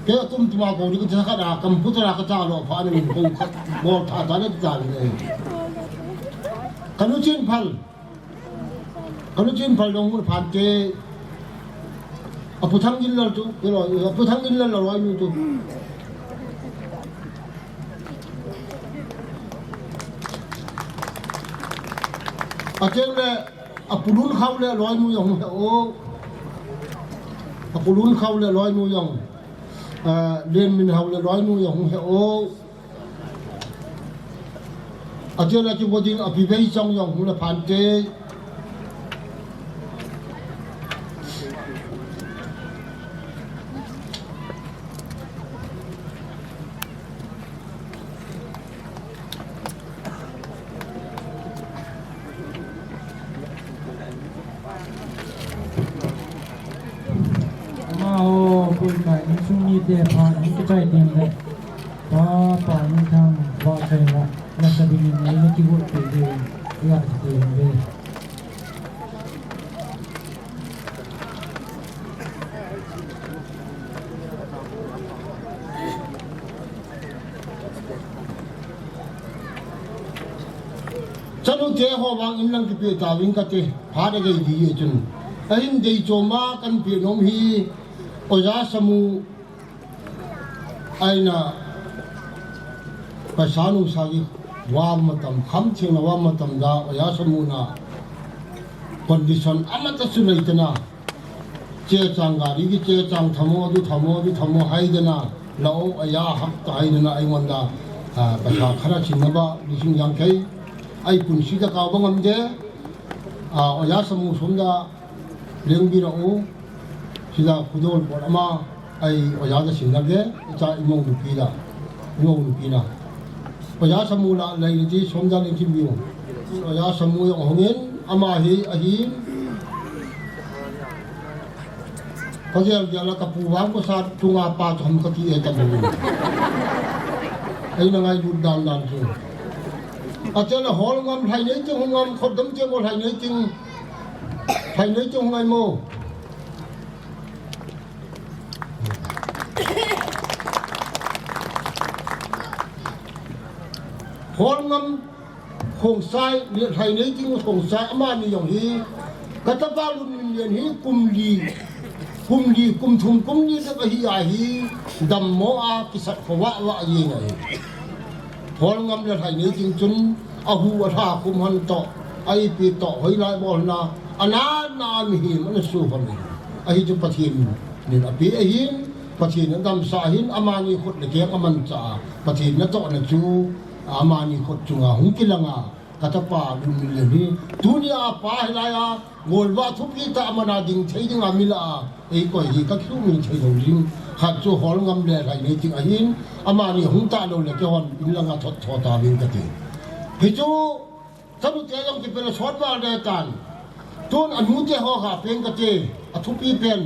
Ke tum tuma ko ni ka cha ka da, kam pu ta ka cha lo pha ni ko ka bol tha tha ni ta ni. Kanu Chinphal. Kanu Chinphal jong hung phante. Apu Thangginlal tu, ke lo, apu Thangginlal lo ai nu tu. Achen le Apu Lunkhao le aloinu jong hung he o. Apu Lunkhao le aloinu jong. Ah, Lenminhao le aloinu jong hung he o. Achen a kivo ding api Veichong jong hung le phante. Amaho, koima insung mite pha, in kichai ding le. Pa, pa, in thang, va chai la, la sa ding in, la kigot pe ding, la sa ding le. Te ho vang in lang kipe tauvin kate, phat agei ding e chun. Ahin dei chom a kahin pe nom hi, Oja Samu aina paisa nusa kivah matam, khamtheng na vah matam da, Oja Samu na condition amatah chu nei tena. Chechang gari kichechang thamo, adu thamo, adu thamo, haidana, lao aya hak ta haidana, aingondana, ah, paisa khat a chinna ba, lising yangkhei, ai punsi da kau bang am de, ah, Oja Samu som da, leng bi ra u, sida khudol pot ama, ai Oja da sin da ge, cha imong du pi da, imong du pi da. Oja Samu la lai ti som da leng kim bi u. Oja Samu jong hongin, ama hi, ahin, Ka gel gel a ka pu vang ko sa tunga pa chom ka ti e ka bu. Ei na ngailut dan dan chu. Ate la hol ngam lhai nei ting hung ngam khot dam te mo lhai nei ting. Lhai nei ting hung ngai mo. Hol ngam Khongsai, lhai nei ting Khongsai, amani jong hi, ka tapa Lunminlen hi kum li, kum li, kum thum, kum li bep ahi a hi, dammo a, kisat khovah vah jeng ahi. Hol ngam le lhai nei ting chun, ahu alha kum han toh, a ipi toh, hoilai bol na, ana na mihem, ana su hon ahi. Ahi chu Pathen in ape ahin, Pathen in adamsah ahin, amani khut le keng amanchah a, Pathen natohna chu, Amani khut chunga hung kilanga, ka tapa Lunminlen hi. Tunia pa hilai a, golvah thupi tah a mana ding thei dinga mila a, ei koi hi ka kilungmi thei lou ding. Khat chu hol ngam le lhai nei ting ahin, amani hung talou le keihon in langa thot tho tauvin kati. Hichu, chanu te jong kipel a sot val de tan. Tun anu te ho kha pen kati, athupi pen.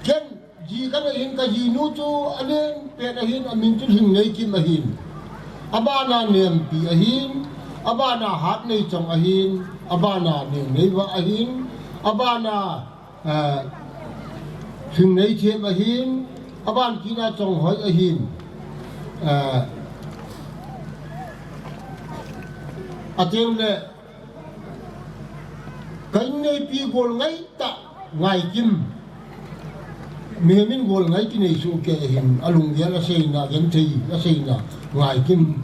Ken Ji kana hin ka jinu chu alen pen ahin, amin chu Lhingneikim ahin. Abana Nempi ahin, abana Hatneichong ahin, abana Nengneiva ahin, abana, eh, Lhingneithem ahin, aban kina Chonghoi ahin. Eh, ateng le Ka inneipi golngai tah Ngaikim. Mihem in golngai kinei soh kei ahin, alunggel aseina, genthei aseina Ngaikim.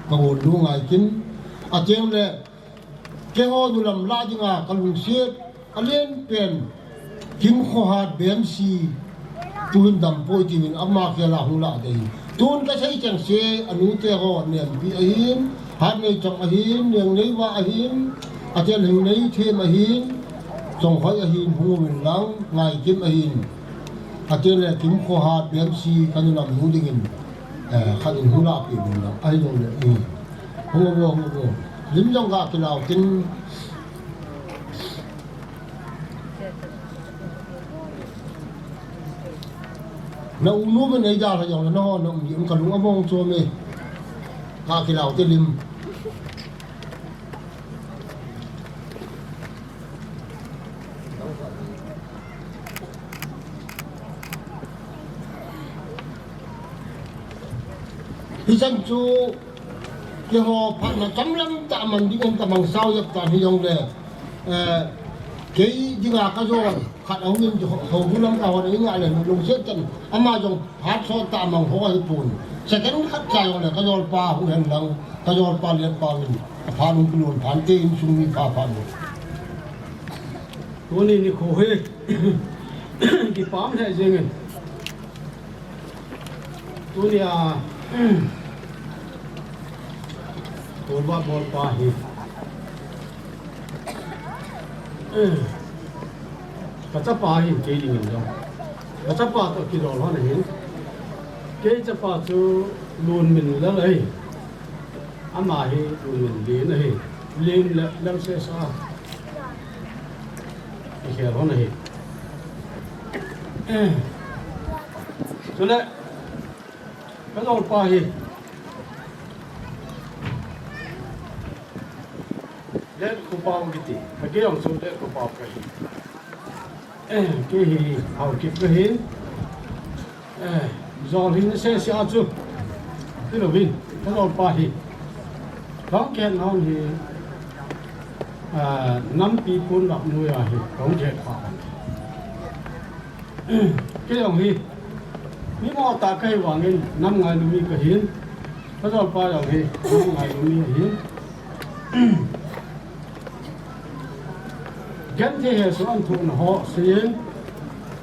Ka golnu Ngaikim. Ateng le, keiho nu lam lah dinga ka lungset alen pen. Kimkhohat Bemsi, tuin dampoi tin ama khel a hung lah dei. Tun kasei chengse, anute ho Nempi ahin, Hatneichong ahin, Nengneiva ahin, atel Lhingneithem ahin, Chonghoi ahin, hung uvin lang, Ngaikim ahin. Atel le Kimkhohat Bemsi, kanu lam nu dingin, eh, khat in hung lah peh uvin lang. Ahilou le, eh. Hung uvo, hung uvo. Lim jong ga kilau tin, Na u nu ben nei da la jong na ho na um di um ka lung among chom e. Ka kilau te lim. Hichan chu Keiho phatna chamlam tah man dingin ka mang sao jep tan hijongle, eh, kei dinga ka jol, khat ahungin ho, ho lam ka hon ei ngah le, lungset tan, ama jong phat sot tah mang ho ahipon. Second khat cha jongle, ka jolpa hung hen lang, ka jolpa letpa min, aphat hung kilon phante insung mi pha pha lo. Tuni nikho hi, kipah lheh jengin. Tunia, Tolva bolpa hi. Ka chapa hin kei dingin jong. Ka chapa toh kijol hon ahin. Kei chapa chu Lunminlal ahi. Ama hi Lunminlen ahi. Len le, lem sesa. Kikhel hon ahi. Chule, ka jolpa hi. Letkhopa kiti. Ka kei jong chu Letkhopa kahi. Eh, kei hi Haokip kahi. Eh, jol hin sese a chu. Ti louvin, ka jolpa hi. Bang ken hon hi. Ah, nampi pon lap noiya hi kahung khe pha. Kei jong hi, mi mo ta kahi vangin, nam ngailu mi kahin, kajolpa jong hi, nam ngailu mi ahin. Genthei hesoh a thuhna ho seiyin,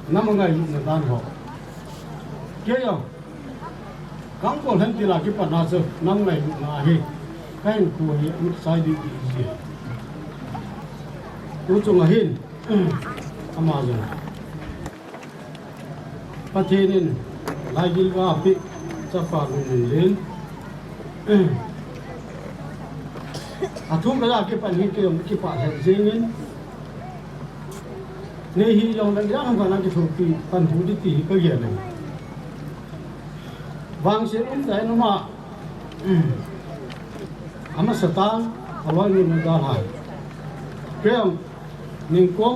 nam ngailutna dan ho. Kei jong, Kangpokpi lhen tila kipat na chu, nam ngailutna hi, kahinkho hi, angsai ding ti ji. Tuchung ahin, ama jong. Pathen in, laigil va pi, chapa lungin len. Athu kaja kipan hi kei jong kipah lheh jengin. Nei hi jong le jang hung kana kithopi pan hu ding ti hi kagel e. Vangset umtah in ama, amasatah a, aloinu dalhah. Kei jong ningkum,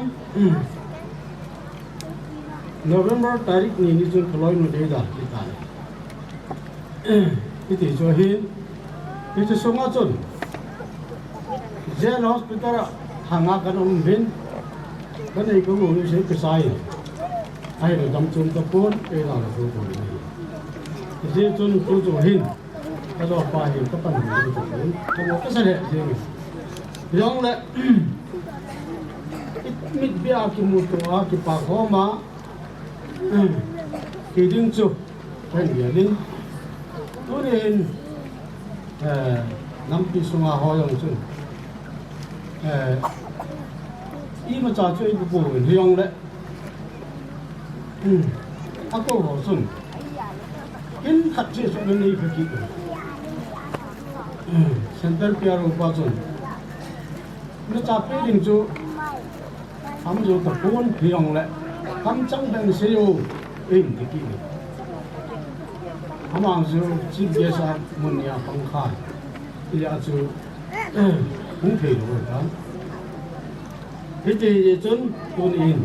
November tarik ni ni chun kaloinu deida kitai. Hiti chu ahin, hiche sunga chun, Jain Hospital a hanga kana um hin, kanei kagou jouse kisai. Ahile damchom tapon, eidalha tapon ahi. Hijeh chun tuchung hin, kajolpa hin kapan hin tapon, kamo kasa lheh jengin. Jongle, mit bia kimuto a, kipa khoma, kiding chu. Kahin gel in. Tunin, eh, nampi sunga ho jong chun, eh, imacha chu eipupou in hijongle, akou ho chun, kin khat cheh chu anei kha kit in. Central P R O pa chun, nacha pe ding chu, Ham jou tapon hijongle, kamchang beh sei o, eiti kit in. Amang chu chief guest a mun nia pang khan. Hijeh chun, hung thei lou ahitan. Hiti chun, tunin,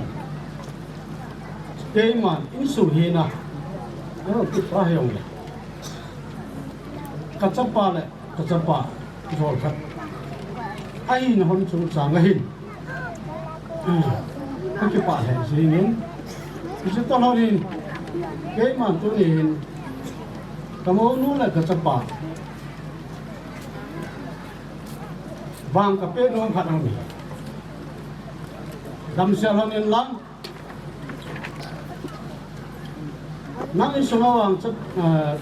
keiman insung hina, kipa hijongle, kachapa le, kachapa, jol khat. Ahina hon chungchang ahin, kakipah lheh jengin. Hiche tolhon in, keiman tuni hin, kamounu le kachapa, vang kapeh nom khat aum e. Damsel lhon in lang, nang insunga vang cha-, ah,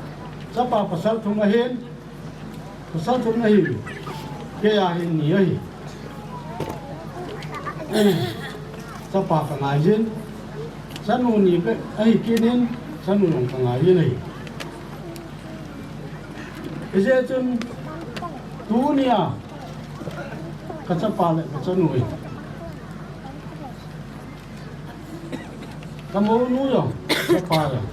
chapa pasal thum ahin, pasal thum ahi, keiya hin ni ahi. Chapa kangai jin, chanu ni beh ahi kit in, chanu jong kangai jin ahi. Hijeh chun, tunia, kachapa le kachanu in, kamounu jong, kachapa jong,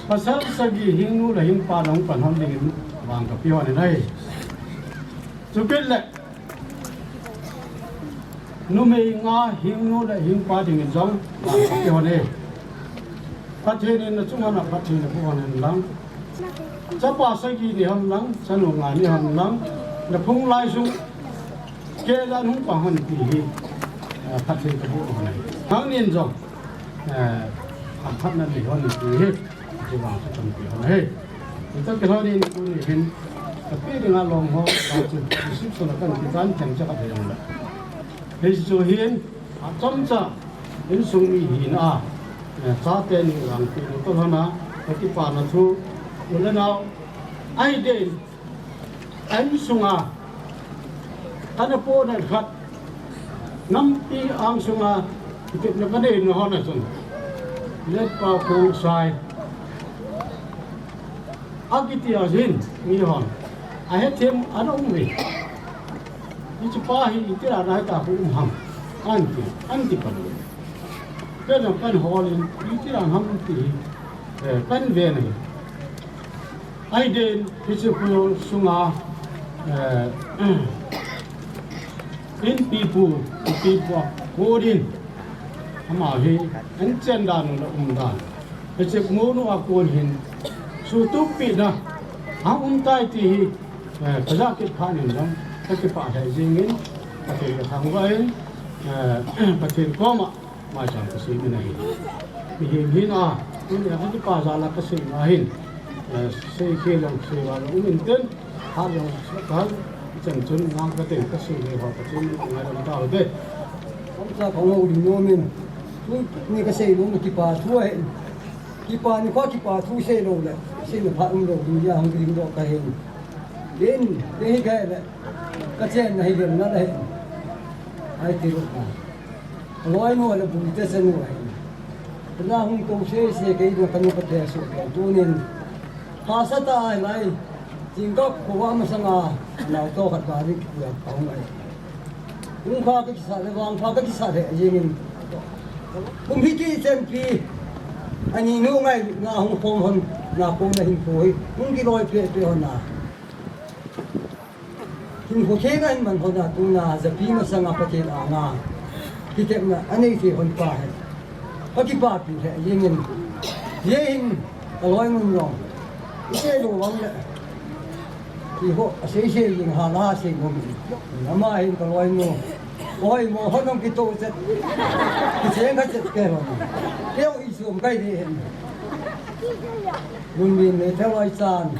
pasal sagi hingnu le hingpa jong pan hon dingin vang kapeh hon in ahi. Chukit le, numei nga hingnu le hingpa dingin jong vang kapeh hon e. Pathen in nachunga phatthei naboh hon hen lang, chapa sagi nei hon lang, chanu nga nei hon lang, naphung lai sung, keiya hung pang hon ti hi, eh, phatthei kaboh hon e. Nangnin jong, eh, hamphatna nei hon ti hi, hiche vang chu kahin ti hon ahi. Hita kilhonin tuni hin, kapeh dinga lom ho, kachu, reception a kahin ti tan themcha kathei jongle, hichu hin, achomcha, insung mi hina a, eh, chate ni vangpeh na tolhon a, kakipana thu, u le nao, ahi deh in, insunga, kana pohnat khat, nampi angsunga, kitepna kanei na hon a chun, Letpao Khongsai, akiti a hin, mi hon, ahethem ana um e. Hiche pa hi itih dan a hita khu um ham, anti, anti pan. Kei jong kahin hol in, itih dan ham ti hi, eh, kahin ven ahi. Ahi deh in, hiche kho sunga, eh, inpipu, inpipu a kon in, ama hi, ahin chen dan u le um dan, hiche mounu a kon hin, suhtohpehna aum tai ti hi, eh, kaja kit phat in jong, Ka kipah lheh jingin, Pathen ka thangvah in, eh, Pathen koma maicham ka seimin ahi. Mihem hina, tuni a ka kipah jal a ka seina hin, eh, seikhel jong seival jong um intin, hat jong ka hal, ichan chun nang ka teng ka seina ho Pathen in ngaidam taute. Kamcha ka ngou ding nomin, tuni ka seinom kipah thu ahi. Kipah ni kho kipah thu seilou le, seina phat umlou ding jeh a hung dingdoh kahin. Din, dei hi kahi le, ka chenna hi gel na le. Ai ti ru na. Loinu le bui te senu ahi. Na hung tou sese kei ding kanu ka te su kei tunin. Hahsa tah ahi lai. Jingkah khovah masanga nao to khat gari kipuiya ka hung ahi. Hung pha ka kisah le, vang pha ka kisah le, jingin. Kum hiti chenpi, ani nu ngailutna hung khom hon, na kona hinkho hi, hung kiloi pehpeh hon a. Hinkho theng ahin man hon a, tuna japi masanga Pathen anga kitepna anei thei hon pa hi. Ka kipapi lheh jingin, hijeh hin ka loinu jong, i seilou vang le, ti ho, asei sei jing hal a sei nom in. Ama hin ka loinu, oi, mo hon jong kitoh chet, kicheng kha chet kei lou. Kei jong i sum kai ding hin. Lungbin le Theloi chan,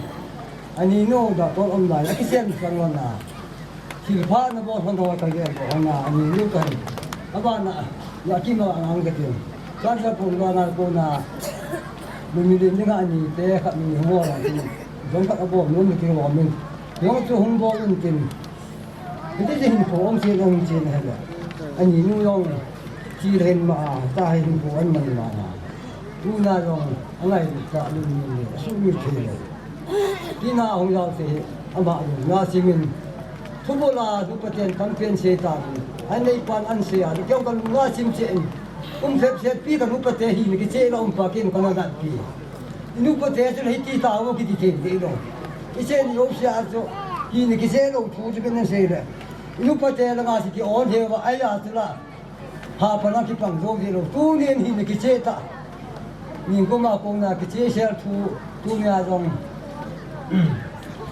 ani nu da tol um lai, akisem sang lou na. Thilpha na bol hon ho ka gel bol hon a, ani nu ka hin. Abana, ya ki ma ang ka tin. Kan sa pun lo na ko na. Lungbin dinga ani te khat ni ho la tin. Jong khat abol nu ni ki lo min. Jong chu hung bol in tin. Hiti jeh hin pho um chen um chen hela. Ani nu jong. Chi le hin ma a, ta hin pho an man ma a. Tuna jong, angai ta Lungbin le. Asu mi thei le. Tina hung jal se, ama lungna simin. Thubula, nupa ten tampen sei ta. An nei pan an sei a, keu ka lungna sim chen. Um sep sep pi ka nupa te hi ni kiche la um pa kin ka na dat pi. I nupa te chu hiti ta u kiti thei thei lo. I che ni u sia chu, hi ni kiche lo thu chu ken sei le. I nupa te la nga si ki on he va ai a chu la. Ha pa na kipang jo ve lo. Tunin hi ni kiche ta. Nin koma kong na kiche sel thu, tunia jong.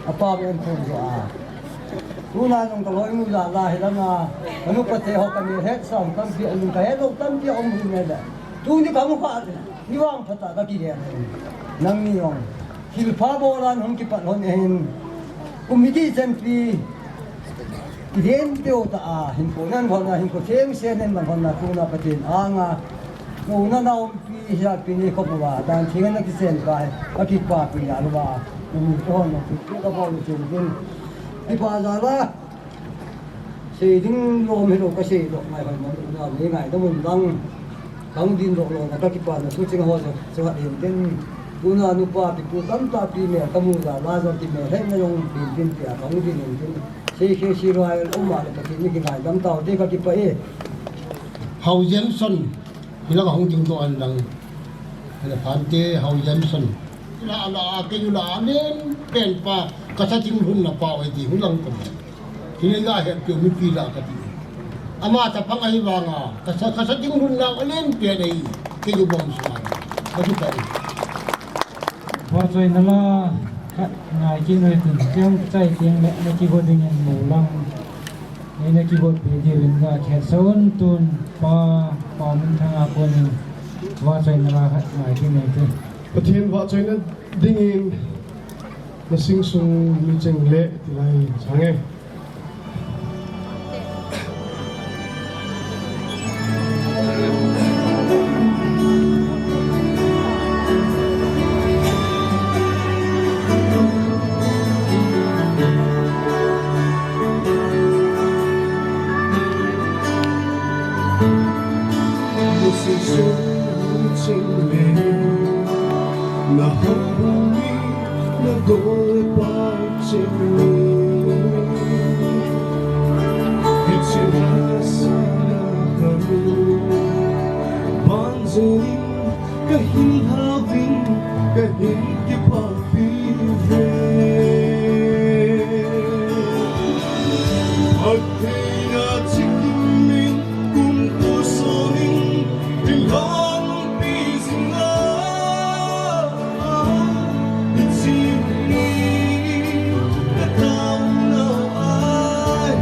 Apa ben thon jo a. Tuna jong ka loinu jal a hi langa. Ka nupa te ho ka ni het sam tampi, ka het lo tampi um hi ne le. Tuni ka mu kha. Ni vang phat a ka kigel. Nangni jong. Thilpha bol a hung kipat hon hin. Kum hiti chenpi. Kiden teu ta a, hinkho nan hon a, hinkho theng se nen man hon a, tuna Pathen anga. Tuna na umpi, hiya pi ni khop uva, dan theng na kisen kai, ka kipapi a lou va. Umi ko hon, pi ka bol chen chen. Kipa jal a. Sei ding lom hilou ka sei lou ngai hoi mo na me ngai da mun dang. Kang din lou lou na ka kipana su ching ho sa sa din din. Tuna nupa pi pu tam ta pi me ka mu da la jong ki me he na jong din din tia kang din din din. Sei ke si ro ai um ma le ka ki ni ki ngai dam tau te ka kipa e. Hau Jameson. Hilang hung ding to an lang. Hila phante Hau Jameson. La la ke yu la len pen pa ka sa ding hun na pa oi ti hun lang ko. Hila la he pe mi pi la ka ti. Ama ta pang ahi vanga ka sa ka sa ding hun na len pen ai ke yu bom sa. Ka ti pa. Vahchoina la khat ngai kit uvin tin, kei hung chai teng le na kigo dingin mu lang. Nei na kigo pi diuvin ga khet sa un tun pa, pa Minthang a konin vahchoina la khat ngai kit uvin tin. Pathen vahchoina dingin na sing sung mi cheng le tilai change. Kahin hau vin, kahin kipapi ve. Athei a chikim min kum tu somin, ring hong pi zing a. Ichi ni ka tau na ai.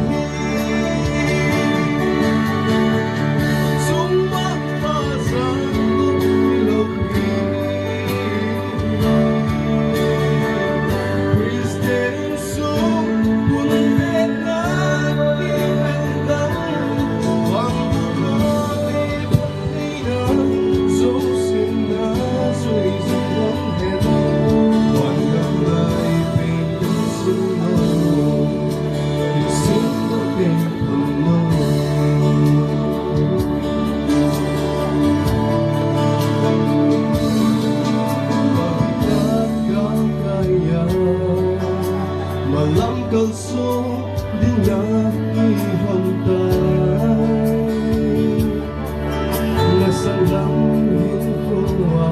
Lam hin khua,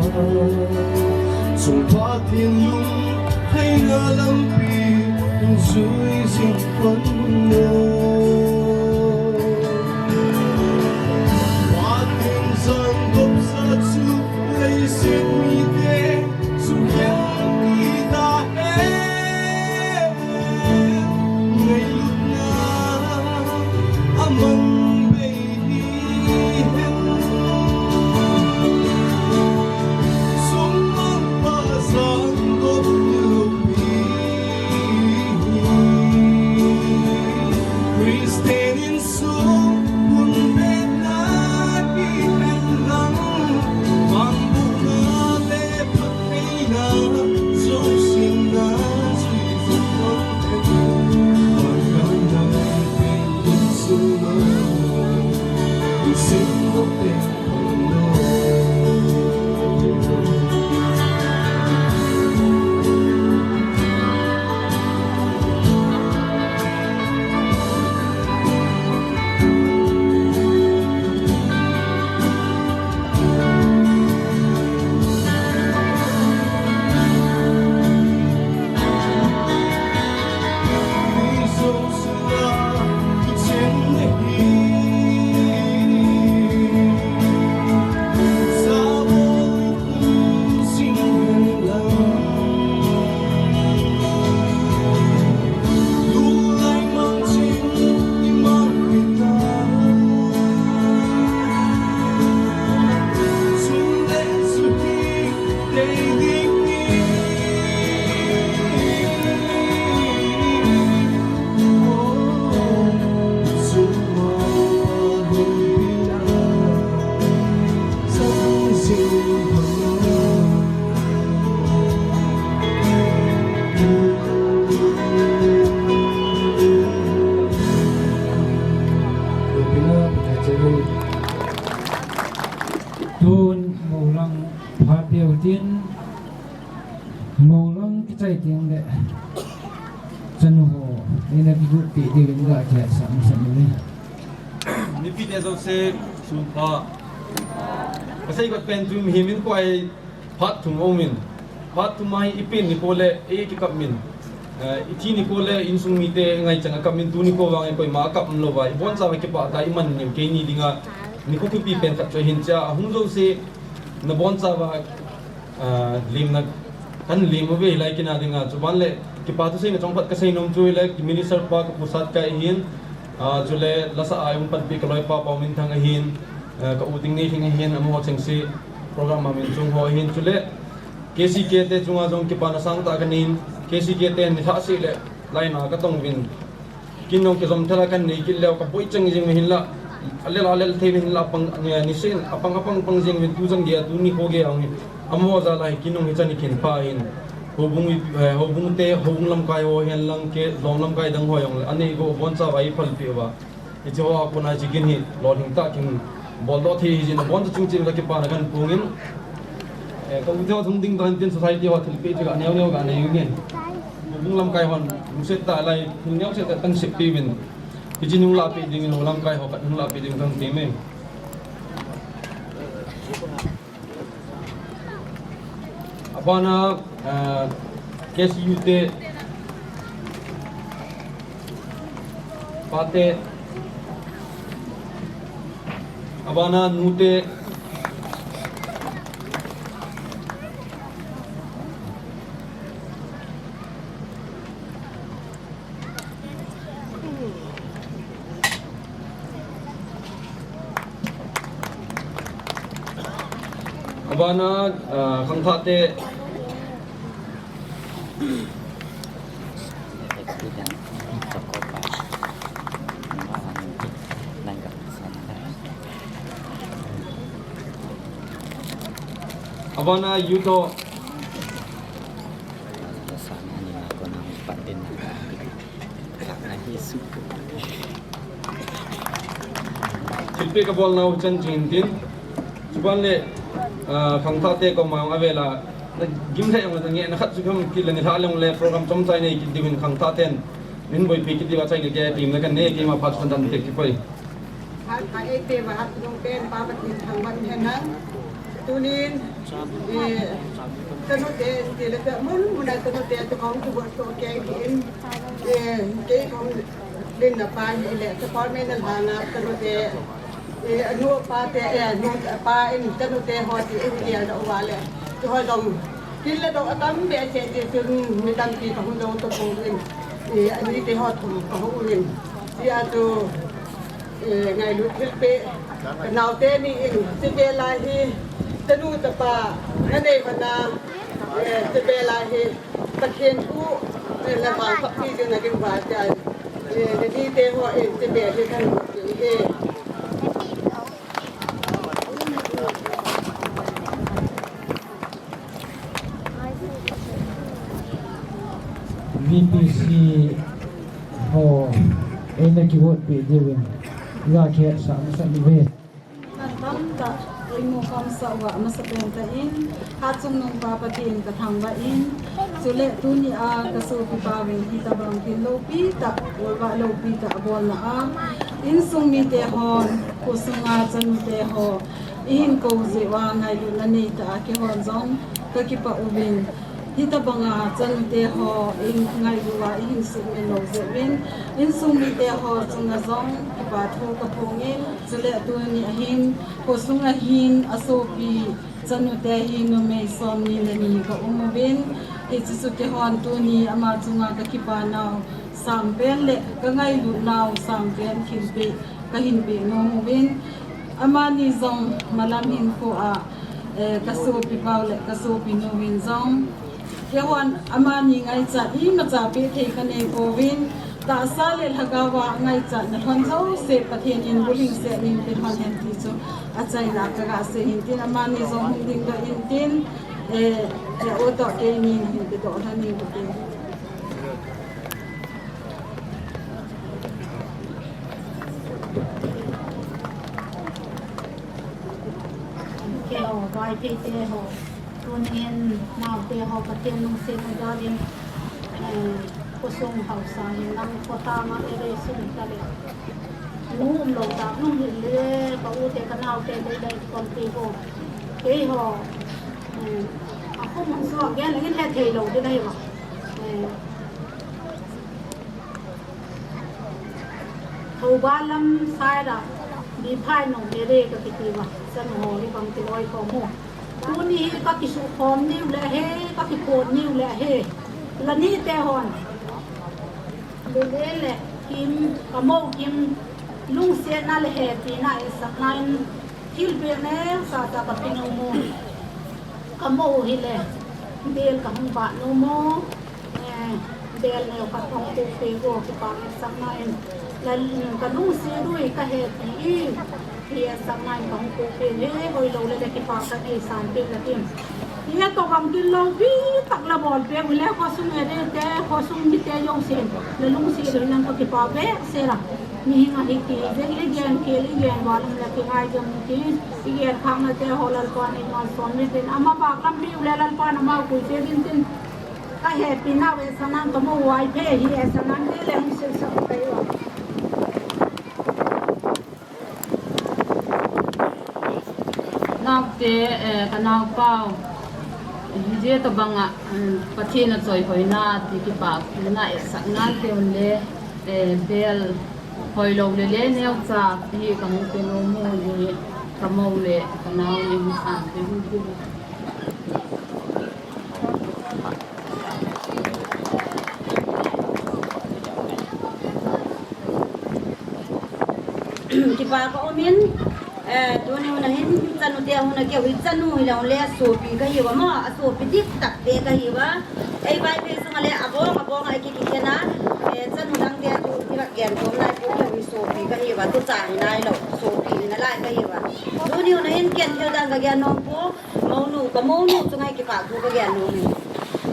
sung Pathen lungheina lampi jui jing pan lo. Pathen jangop sa chu leiset mite Christian in sung hun betna kihen lang, pangbuhna le phattheina jouse na sui sui kon te. Pangbuhna le phattheina jouse na sui sui kon te. Tun molang phat deu tin, molang kichai ding le chanu ho, ina kigut pi ding ga kiha sa ma sa ni. Mipite jouse, sunpha. Kasei got pen chu mihem in koi phat thum aumin. Phat thum a hi ipen nikho le, ei kikap min. Eh, ithi nikho le, insung mite ngaichang akap min, tu nikho vang koima akap umlou va. Ibonchauva kipah tah, iman niu keini dinga. Nikho thupi pen khat chu ahin chia, ahung jouse, nabonchauva, ah, lemna, kan lem uve hilai kina dinga. Chuban le, kipa thu seina chong khat kasei nom chu le, Minister pa ka Pu Satkai ahin, ah, chule, lasa a hung panpi ka loipa Paominthang ahin, ah, ka u Tingneiling ahin, amaho chengse, program a min chung ho ahin, chule, K C K te chunga jong kipana sangtah kanei in, K C K te nilhah seh le, laina katong uvin. Kin jong kijom thela kanei kit leu, kaboi chang jing uvin hinla, alel alel thei uvin hinla, apang, eh, niseh in, apang apang pang jing uvin, tu jong gei a, tu nikho gei a hung hi. Amaho jal a hi, kin jong hichan hi kin pha ahin. Houbung, eh, houbung te, houbung lamkai ho hen lang, ke, lom lamkai dang ho jong le, anei go, bonchauva eiphalpeh uva. Hiche ho a kona hiche kin hi lolhing tah kin boldoh thei ahi jeh in aboncha chung cheh in kakipana kahin phong in, eh, ka u te ho hung ding dan tin society ho thilpeh chu ga neo neo ga nei u nge. Houbung lamkai hon lungset tah lai thil neo chet tah tang seppeh uvin. Hiche hung lahpeh dingin hou lamkai ho khat hung lahpeh ding kahin tem e. Abana, ah, K C U te, pa te, abana nu te, Abana, ah, khangthah te. Abana youth ho. Thilpeh kabol nau chan chin tin. Chuban le, ah, khangthah te koma jong avel a, na gim lheh jong le, na ngehna khat chu kham kit le, nilhah le jong le, program chomcha nei kit diuvin khangthah ten. Min boipi kit diuva chai le ke, team na kan nei, keima phat chu kan dan te kipoi. Kha ei pe va hat nung pen Pa Pathen thangvah hen lang. Tunin, eh, chanu te, ti le ka mun mun a chanu te, tu kong tu bot to ke in, eh, ke kong din na pa ni le, ka pa me na la na chanu te, eh, anu pa te, eh, anu pa in chanu te ho ti in dia na wa le, tu ho dong. Kin le dong atam be che che chun mi tam ti ka hung dong to ko in, eh, ani te ho thum ka hung in. Ti a tu, eh, ngailut thilpeh, ka naote ni in, hiche vel a hi, tanu tapa, na nei mana, eh, hiche vel a hi, Pathen thu, eh, le vangphatpi ding na ding uva, eh, na nite ho in, hiche vel hi kan hi. VPC ho eina kivote peh diuvin, ga khet sa masa ni ve. Tamtah, eimu kamsah uva, amasapen tah in, Hatchungnung Pa Pathen kathangvah in, chule tunia kasopi pauvin, hitobang thil loupi tah, golvah loupi tah abolna a, insung mite hon, khosunga chanute ho, ihin kou jeh uva ngailutna neitah a, keihon jong kakipah uvin. Hitobanga chanute ho, ingailu uva, ihin sumil lou jeh uvin, insung mite ho chunga jong, kipa thu kaphongin, chule tuni ahin, khosunga hin, asopi, chanute hi numei somni le ni ka um uvin, hiche chu keihon tuni ama chunga kakipa nau sangpen le kangailut nau sangpen thilpeh kahin peh nom uvin, amani jong malam hinkho a, eh, kasopi pau le kasopi nu vin jong, keihon amani ngaichat imacha peh thei kanei pouvin, tahsa le lhagao a ngaichatna lhon jouse Pathen in bulhingset in pelhon hen ti chu achaina kaga sei hin tin, amani jong hung dingdoh in tin, eh, eh, o toh keini hin pedoh lhon in tin. Keiho, Vaiphei te ho, tunin naote ho, Pathen lungsetna jalin, eh, khosung haosa hin lang khotang a ere sum tale. Nu umlou tah nung hile, ka u te ka nao te dei dei kon ti ho. Keiho, eh, akhum hung so gen le ngin hethei lou ding ahi va. Eh, Thoubal lam side a, Biphai nung area kakiti uva, chanu ho hi bang kiloi khom u. Tuni hi kakisukhom niu le he, kakiphon niu le he. Lani te hon. Lele le Kim, ka mou Kim, lungsetna le hepina eisakna in, thilpeh neocha cha kape nom u. Ka mou hile, bel kahung vah nom u. Eh, bel neo khat kahung pohpeh u, kipa eisakna in. La, ka lungset u hi kahepi e, hi eisakna in kahung pohpeh u, hoilou le le kipa kanei sanpeh la tin. Hi tobang thil loupi tah la bolpeh u le khosung area te, khosung mite jousen, la lungset u hilang kakipa behseh a. Mihem ahi ti, jeh i gen khel, i gen val le kingai jom tin, i gen khangna te ho Lalpan eimalsom in tin, ama vah lampi u le Lalpan ama puipeh in tin. Kahepi nau eisakna in ka mou Vaiphei hi eisakna in le hung silsah u kahiu. Naote, eh, ka naopau, hijeh tobang a, eh, Pathen a choihoina ti kipah, na eisakna te un le, eh, bel hoilou le le neocha hi kahung pe nom u hi ka mou le ka nao ni hung sanpeh u hi. Kipa ka um in, eh, tuni hun a hin, chanu te hun a keu hi chanu hilou le sopi kahiuva mo, asopi dip tah te kahiuva. Ei Vaiphei sunga le abong, abong a iki kikhen a, eh, chanu dang te tu, ti ka gen kom nai pu keu hi sopi kahiuva, tucha hi nailou, sopi hi nalai kahiuva. Tuni hun a hin ken thil dang ka gen nom pu, Mounu, ka mounu chunga hi kipah thu ka gen nom e.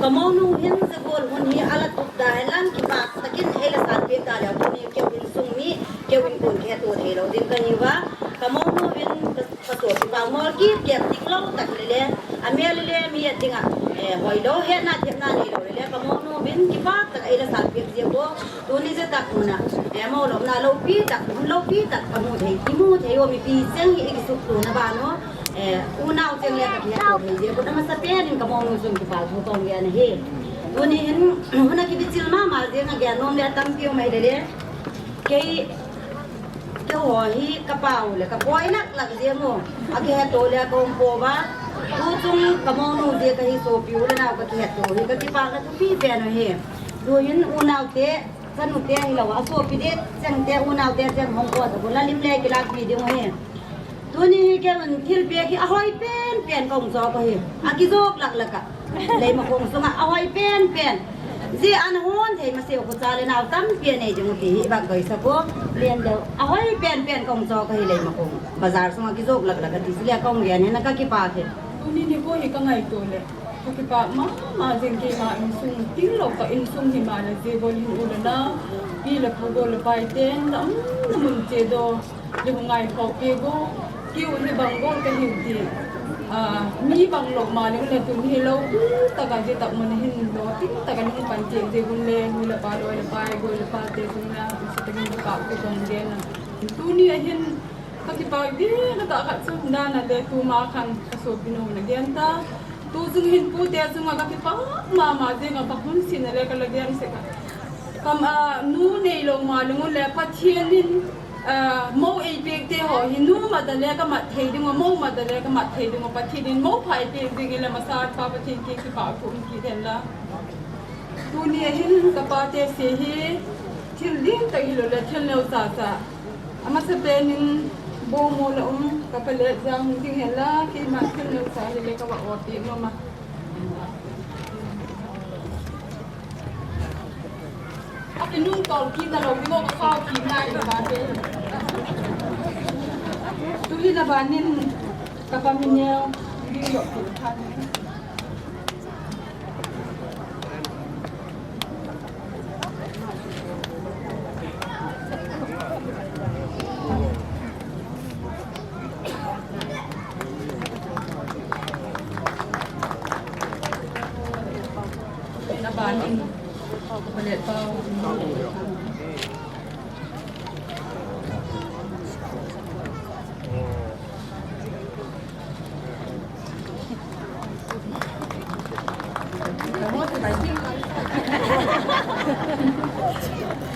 Ka mounu hin jigol hun hi ala tup da hen lang kipah takin eila sanpeh da leu tuni keu insung mi, keu inkon kiheto thei lou ding kahiuva. Ka mounu vin ka, ka sopi pa ngol kit kit ding lou tak le le. A mel le le mi a ding a, eh, hoi lou, hetna thepna nei lou le le. Ka mounu vin kipah tak a eila sang pek jeh u. Tuni jeh tak u na, eh, mo lou na lou pi tak, lou pi tak ka mu thei, ki mu thei u mipi cheng hi ki suk tu na ba no. Eh, unau cheng le ka kihet thei jeh u. Na masapen in ka mounu sung kipah thu kong gen ahi. Tuni hin, huna kibichil mama jeng a gen nom le tampi um ahi le le. Kei Keiho hi ka pau le ka poi lak lak jeng u. A kihet to le ka um pouva. Tu chung ka mounu jeh ka hi sopi u le nau ka kihet to hi ka kipah na thupi pen u hi. Tu hin unau te, chanu te hi lou a sopi te, cheng te, unau te, cheng hong ko ta bu la lim le kilak pi ding u hi. Tuni hi kei un thil pek hi a hoi pen pen ka um jo ka hi. A kijok lak lak a. Leimakhong sunga a hoi pen pen. Ji an hon thei ma seo ko cha le nau tampi a nei ding u ti hi bak doi sa ko. Len deu. A hoi pen pen kong cho ka hi Leimakhong. Bazar sunga kijok lak lak a ti si le kong gen hi na ka kipah the. Tuni ni ko hi ka ngaito le. Ka kipah mama jeng kei ma insung ting lou ka insung hi ma le je bol hin u le na. Pi le pu go le pai ten dam na mun che do. Lung ngai kho pe go, kiu hi bang go ka hiu ti. Ah, mi bang lou ma lung le tun hi lou, taka ji tak mun hin lou, tin taka lung pan ti ji gun le, mi le pa lou le pa, go le pa te tun na, si ta gun ka ku kong den na. Tuni a hin, ka kipah di, ka ta khat chu na na le tu ma khan ka sopi nu na gen ta. Tu jung hin pu te jung a ka kipah mama jeng a pa hun si na le ka la gen se ka. Kam a nu nei lou ma lung le Pathian in, ah, mo ei pek te ho hi nu ma da le ka mat thei ding, mo ma da le ka mat thei ding, Pathian in mo pha ei pek ding le masa pa Pathian ki kipah thu um ki den la. Tuni a hin ka pa te se hi thil ding ta hi lou le thil neo cha cha. A masapen in bo mo la um ka pa le jang ding hen la keima thil neo cha hi le ka va o ti no ma. Akinung tol kit na lou, ding o ka khao kit na in ba te. Tu hi na ba nin ka pa mi neo, ding lo kit khan.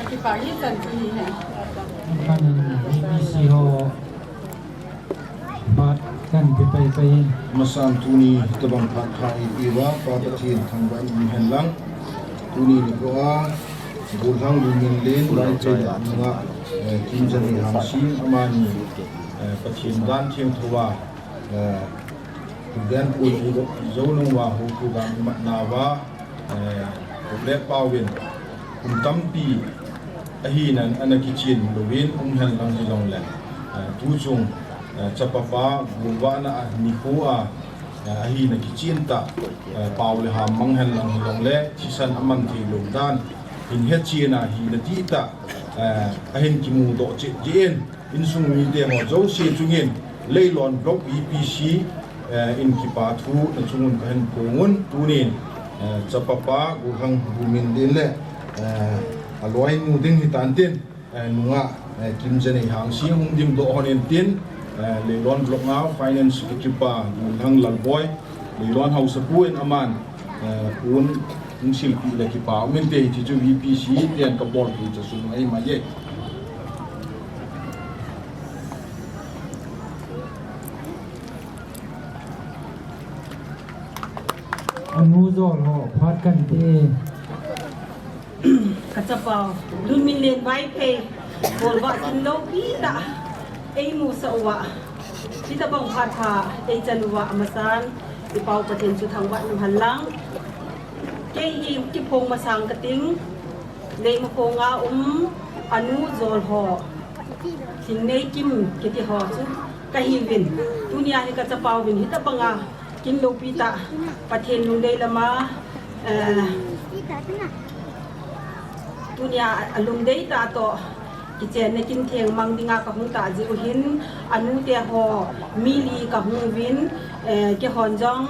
Kipah hi chan chu hi he. Kan B B C ho phat kan pe pai pai in. Masan tuni tabang phat pha i iwa Pa Pathen thangvah in um hen lang. Tuni nikho a Golhang Lunminlen Vaiphei le nunga, eh, Kimjanei Hangsing amani, eh, Pathen dan theng thou a, eh, Pu Genpun Eiboh Zoulung uva houpu gam imat nauva, eh, Pu Letpau in kum tampi ahin ana kichen louvin um hen lang hijongle, eh, tuchung, eh, chapa pa golvahna a nikho a, eh, ahin akichen tah, eh, pau le ham mang hen lang hijongle thisan aman thei lou dan hin hechen a hina dihtah, eh, ahin kimudoh chet jeh in, insung mite ho jouse chungin Leilon Block V P C, eh, in kipa thu na chungun kahin phongun tunin, eh, chapa pa Golhang Lunminlen le, eh, aloinu ding hitan tin, eh, nunga, eh, Kimjanei Hangsing hung dimdoh hon in tin, eh, Leilon Block nga Finance Secretary pa Golhang Lalboi, Leilon Haosapu in aman, eh, pon hung silpeh le kipa um inte, hiche chu V P C ten kabol thei cha sung ahi mai e. Anu jol ho phat kan pe. Ka chapa u, Lunminlen Vaiphei, golvah kin loupi tah, eimusah uva, hitabang phat pha eichan uva amasan, i Pau Pathen chu thangvah in um hen lang. Kei hi kiphong masang kating, Leimakhong a um, anu jol ho, Thingneikim kiti ho chu kahiuvin. Tunia hi ka chapa uvin hitabanga kin loupi tah, Pathen lungdei lama, eh, tunia alungdei tah toh, Chenna kin theng mang dinga kahung tah jeh u hin, anu te ho mi li kahung uvin, eh, keihon jong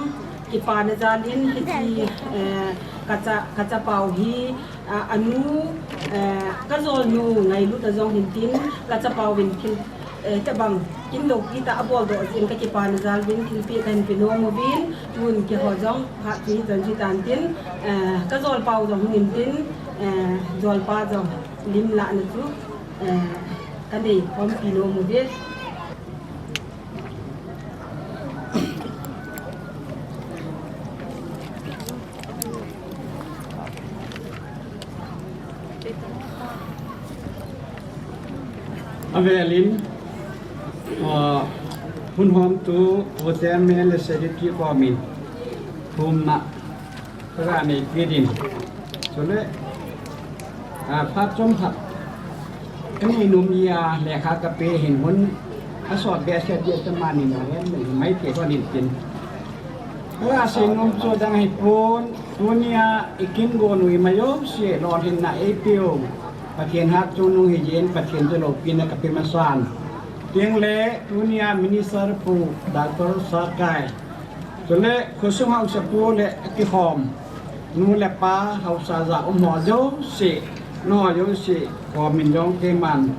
kipana jal in hiche, eh, kacha, kachapa u hi, ah, anu, eh, kajolnu ngailutna jong hin tin, kachapa uvin thil, eh, tobang kin loupi tah abol doh jeh in kakipana jal uvin thilpeh kahin pe nom uvin, tun keiho jong phat chu hichan chu tan tin, eh, kajolpa u jong hung in tin, eh, jolpa jong lim lahna chu, eh, kanei khompi nom uve. Avel in, ah, hun homtu, Pu Chairman le Secretary komin thumna kaga neipeh ding. Chule, ah, phat chomkhat kanei nom jeh a lekha kape hin hun asot behseh jeh a chamanin ahen mai te hon in tin. Kaga seinom chu adang hipon, tunia ikin gon u ima jouse lolhinna eipeu Pathen hatchungnung hijeh in Pathen chu loupina kape masan. Tengle tunia Minister Pu Doctor Sarkai, chule khosung haosapu le akihom nu le pa, haosa ja um ho jouse, nu ho jouse komin jong keiman,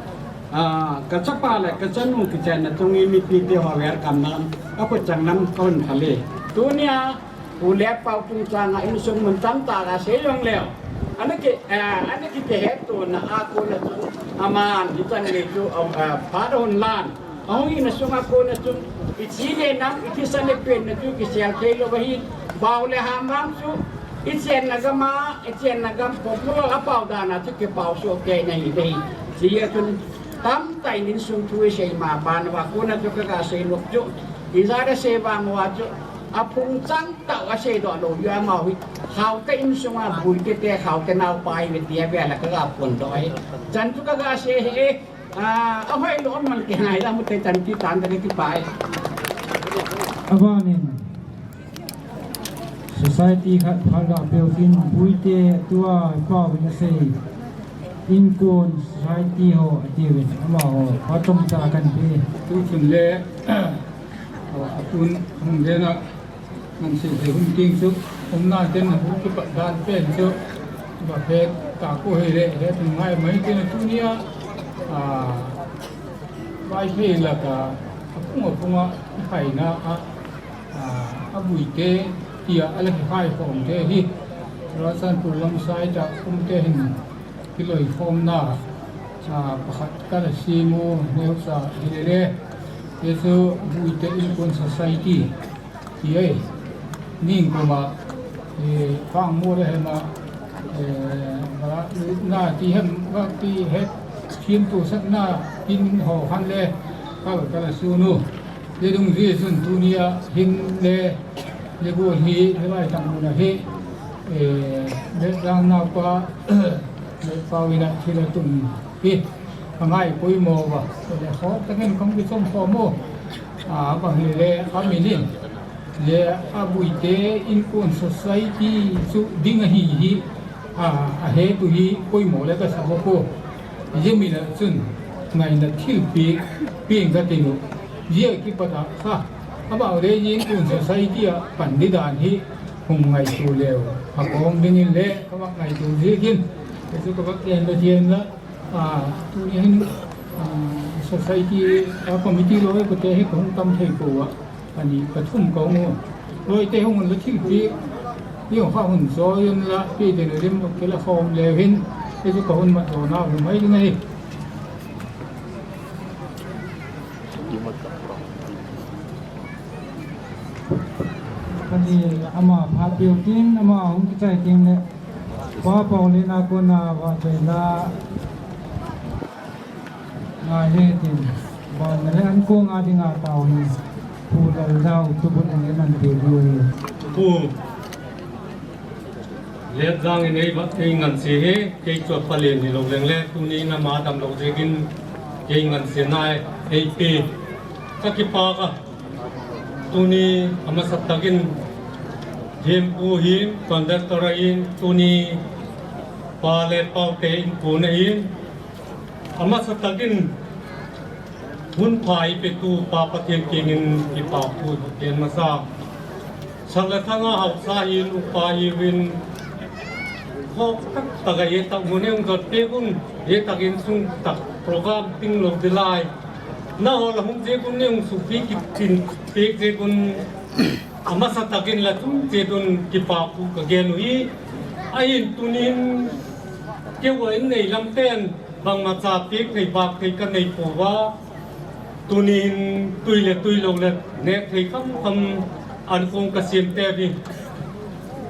ah, kachapa le kachanu kichenna chunga mipite ho welcome nam, akhut chang nam kahung thale. Tunia u le pau chungchanga insung mun tamtah kasei jongleu, ana ki, ah, ana ki kihetona a kona chun aman hichan gei chu, ah, phat ahung lan. Ahung hina sunga kona chun, ichi le nam, ithisan ipenna chu kisel thei lou ahi, pau le ham vang chu, ichenna gam a, ichenna gam popular a pau dan a chu kipau soh kei nahi dei. Hijeh chun, tamtah in insung thu isei ma ban uva kona chu kaga seinop chu, ijat asei vang uva chu, aphung chang tah u asei doh lou jeh a amaho hi, Khaute insunga Buite te, Khaute naopa ahiuve tia vel a kaga phondoh ahi. Chan chu kaga sei ahi. Ah, ahoi lou man kingai la mute chan ti tan te kipah e. Abanin society khat phalga peutin Buite tua pau in asei. Inkon society ho atiuvin amaho phat chomcha kahin pe. Tu chun le, atun hung dena Ngansei thei hun ting chu, umna ten hu kipat dan pen chu, va phet ta ko hi le, he tu ngai mai ten tunia, a, Vaiphei laka, aphung aphunga, khaina a, a, a Buite, tia, ala khai khom te hi, Churachandpur lam side a, um te hin, kiloikhomna, a, pakhat kala seimu, neucha, hi le le, te chu Buite Inkon Society, Ti ai, ning kuma, eh, pang mo le hema, eh, ba, na ti hem, ba ti het, thim tu sat na, tin ho han le, ka, ka la su nu. Ti dung ji sun tunia, hin le, le bu hi, le lai tang mu na hi, eh, le dang na pa, le pa wi na, ti le tum hi. Ka ngai poimo va, le kho, ka ngen kong ki som kho mo. A, bang le, le, a mi ni. Le, a Buite Inkon Society chu ding ahi hi. A, a he tu hi poimo le ka sa mo ko. Ye mi na chun, ngai na thil pi, pi nga ti nu. Ye ki pa ta kha. A ba le Inkon Society a pan di dan hi. Hung ngai tu le. A kong ding in le, ka ba ngai tu ji kin. Ke chu ka ba ken le jen la. A, tuni hin, a, society, a, committee loi kote hi kahung tam thei pouva. Ani, kathum kahung u. Loite hung un la thilpi, hi hung kha hun joi un la, pi den lim, kila khom leu hin, hi chu kahung mat jona, hung mai ding ahi. Kani ama phat peutin, ama hung kichai ting le. Pa Paulin a kona vahchoina ngai le tin, vahna le ankong a dinga tao hi, Pu Lalzau Tubut in eman pe diu ahi. Pu Letjang in eiva, kei ngansi hi, kei chot palen hilou leng le, tuni in ama damlou jeh in, kei ngansi nai, eipe. Ka kipak a. Tuni amasa takin thempu hin, conductor ahin, tuni pa le pau te in puna hin, Amasa takin hun pha eipetu Pa Pathen kengin kipa thu gen masa. Sak le thanga haosa hin upa hiuvin, ho tak taka e tak mun e hung jot peh un, e tak insung tak program ting lou ding lai. Nahol a hung jeh un e hung suhpi kit in peh jeh un, amasa takin la chung cheh un kipa thu ka gen u ahi. Ahin tunin keiho in nei lam ten bangma cha peh thei bak thei ka nei pouva. Tunin tui le tui lou le neh thei kham kham an kong ka sem te vi.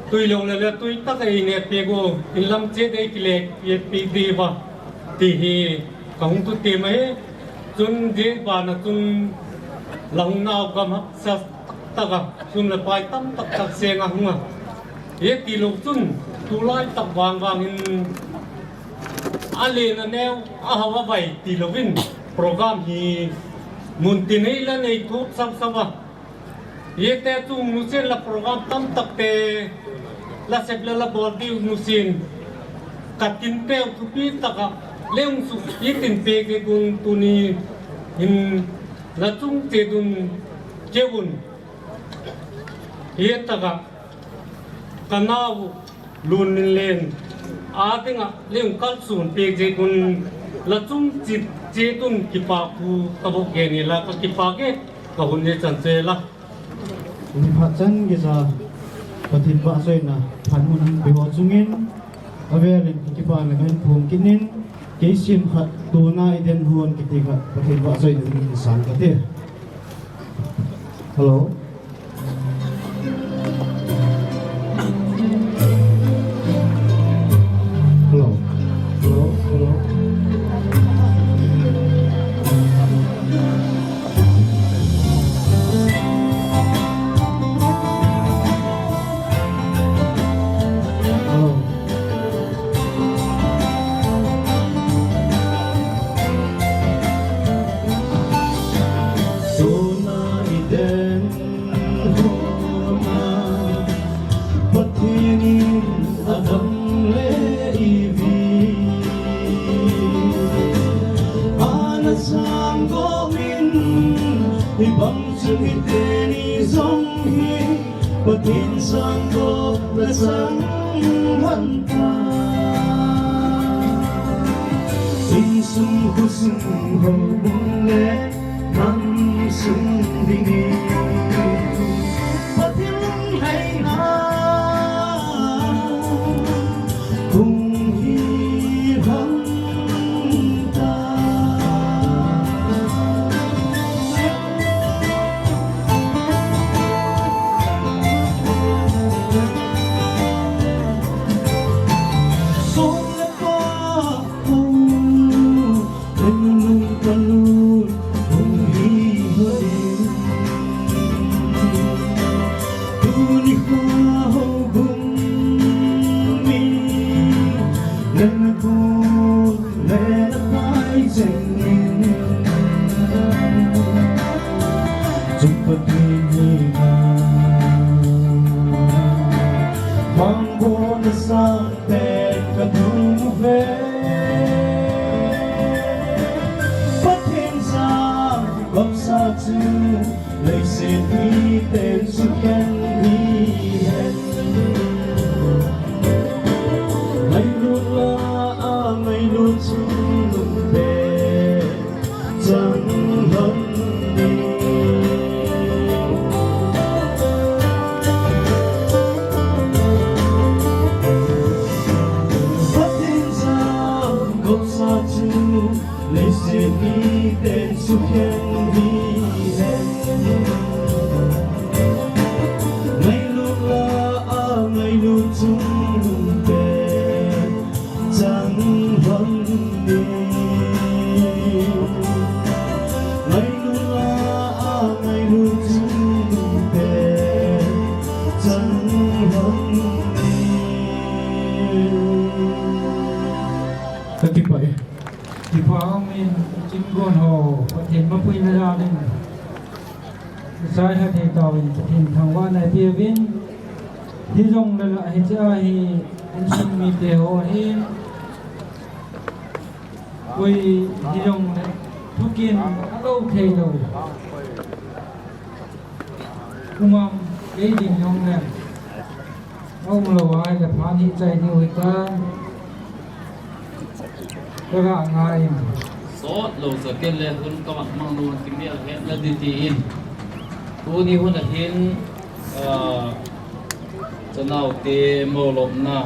Tui lou le le tui tak ei neh peh go, in lam cheh dei kile ye pi diuva. Ti hi ka hung tu te mai. Chun di bana chun la hung nau gam haksa taka sum le pai tam tak tak seng a hung a. Ye ti lou chun tulai tak vang vang in a len a neo a hao a vai ti louvin program hi mun tin ei la nei thup sau sau a. Ye te chung nusen la program tam tak te la sep le la bol diu nusen ka tin peh u thupi taka le hung suhpi tin peh ke gun tuni hin la chung cheh un kei un. Ye taka ka nau Lunminlen a dinga le hung kalson peh jeh un la chung cheh, cheh un kipa thu ka bol gen e la ka kipa e ka hun e chan cheh la. Ni phat chan geija Pathen vahchoina phat mun hung pe ho chungin avel in kipana ka hin phong kit in, kei sim khat tuna i den hon kiti khat Pathen vahchoina dingin sang kate. Hello. Hello. Hello. Hello. Hello. Tuna i den hon a Pathen in adang le i vi. Ana sang go min i bang chun i teni jong hi Pathen sang go na sang han ta. Insung khosung houbung le nam sung ding in Pathen lungheina hung hi hang ta. Song le pa, oh, Tuni kho houbung mi, nana kho le na pai cheng in, chun Pathen hi ma, mang bo na sa Pathen ka dong uve. Pathen sang gopsa chu leiset miten sukhen hi hen. Ngailut la a ngailut chu lungpet chang lhon ni. Pathen sang gopsa chu leiset miten sukhen hi hen. Ngailut la a ngailut chu lungpet chang lhon ni. Ngailut la a ngailut chu lungpet chang lhon ni. Ka kipah e. Kipah um in, chinggon ho, Pathen mapuina jal in. Isai ha thei tauvin, Pathen thangvahna peuvin. Hijongle la hiche a hi insung mite ho ahin. Koi hijongle thukin alou thei lou. Umam, kei ding jongle aum lou ahile phat hi chai diu hitam. Kaga ngai. Sot lou sa kei le hun kamat mang lou kimel hetna ding tin. Tuni hun ahin, ah, chanaote molopna.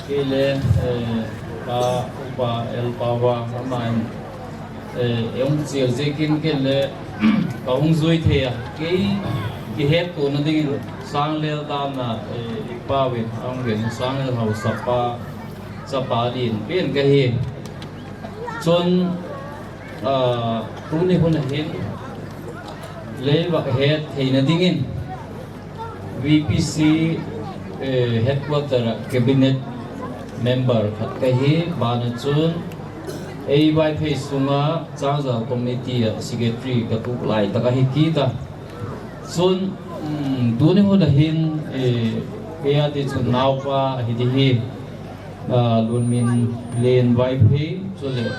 Kei le, eh, ka upa El Pawa, amahin, eh, eihung cheu jeh in kei le, kahung jui thei a. Kei kihet kona dingin Sanglel dan a, eh, ipa uvin, ahung uvin, Sanglel haosapa, chapa din pen kahi. Chun, ah, tuni hun ahin, lei vak het theina dingin, V P C, eh, headquarter a cabinet member khat kahi, bana chun ei Vaiphei sunga Changjal committee a secretary katup lai tah kahi kit a. Chun, um, tuni hun ahin, eh, kei a ti chun naopa ahi ding hi, ah, Lunminlen Vaiphei, chule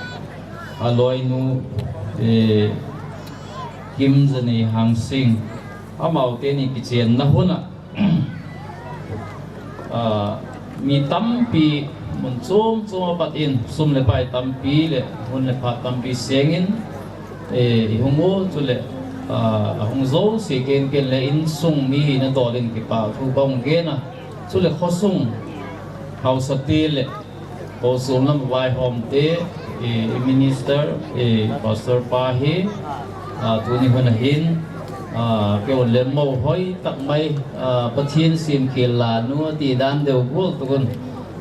aloinu, eh, Kimjanei Hangsing, amau teni kichenna hun a, ah, mi tampi mun chom chom a pat in, sum le pai tampi le hun le phat tampi seng in, eh, ihung u, chule, ah, ahung jouse ken ken le insung mi hina dol in kipa thu kahung gen a. Chule khosung haosa te le khosung lam vaihom te, eh, minister, eh, pastor pa hi, ah, tuni hun ahin, ah, kei le mo hoi tak mai, ah, Pathen simkhel lanu ati dan deu bol tukun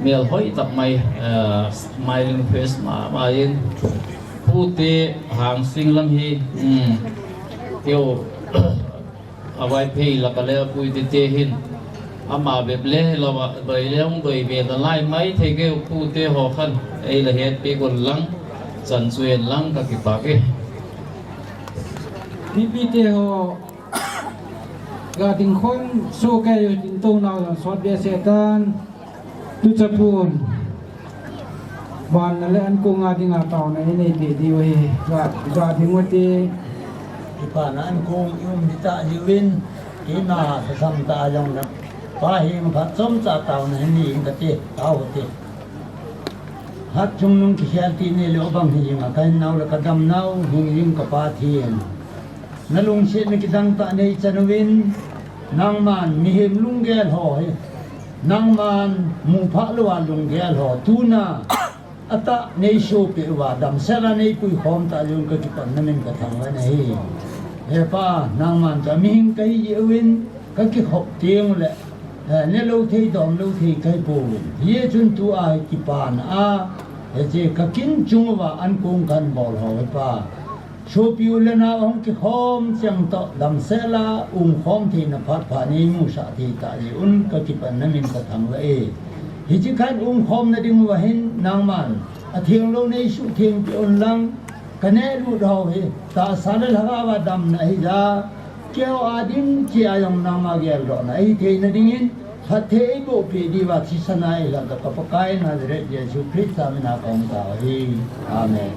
mel hoi tak mai, ah, smiling face mama in pute Hangsing lam hi, um, kei a Vaiphei laka le apui tete hin, ama bep le lou a, doi le hung doi ve nalai mai thei kei u pute ho khan, ei la hetpi gon lang, chan chu en lang ka kipak e. Mipi te ho, ga ding khom so kei u tin to nau lang sot be se tan. Tuchapun, ban na le ankong a dinga taona inei peh diu ahi, ga, ga ding u hite. Kipana ankong i um ding tah jiuvin, kei na sasam tah a jong na, pa hi phat chomcha taona hin nei in kati, tao hite. Hatchungnung kikhel ti nei le o bang hi jing a, ka hinnau le ka damnau, hing jing ka Pathen. Na lungsetna kidang tah nei chan uvin, nangman mihem lunggel ho hi, nangman mu phah lou a lunggel ho, tuna atah nei sohpeh uva, damsel a nei puikhom tah jeh un ka kipanna min ka thangvah in ahi. He Pa, nangman ka mihing kahi jeh uvin, ka kikhop teng ule, eh, ne lou thei dom lou thei kahi pouvin. Hijeh chun tua hi kipana a, hiche ka kin chung uva ankong kan bol ho hi Pa. Sopi u le nao ahung kikhom cheng toh damsel a umkhom theina phat pha nei musah thei tah jeh un ka kipanna min ka thangvah e. Hiche khat umkhomna ding uva hin nangman atheng lou nei suhtheng peh un lang, ka neh lut ho hi tahsa le lhagao a damna ahi jeh a, keiho a ding cheh a jong nangma geldohna ahi theina dingin, phatthei eiboh peh diuva thisan a eilhah ka Pakai Nazareth Jesu Christa mina kahung tao ahi. Amen.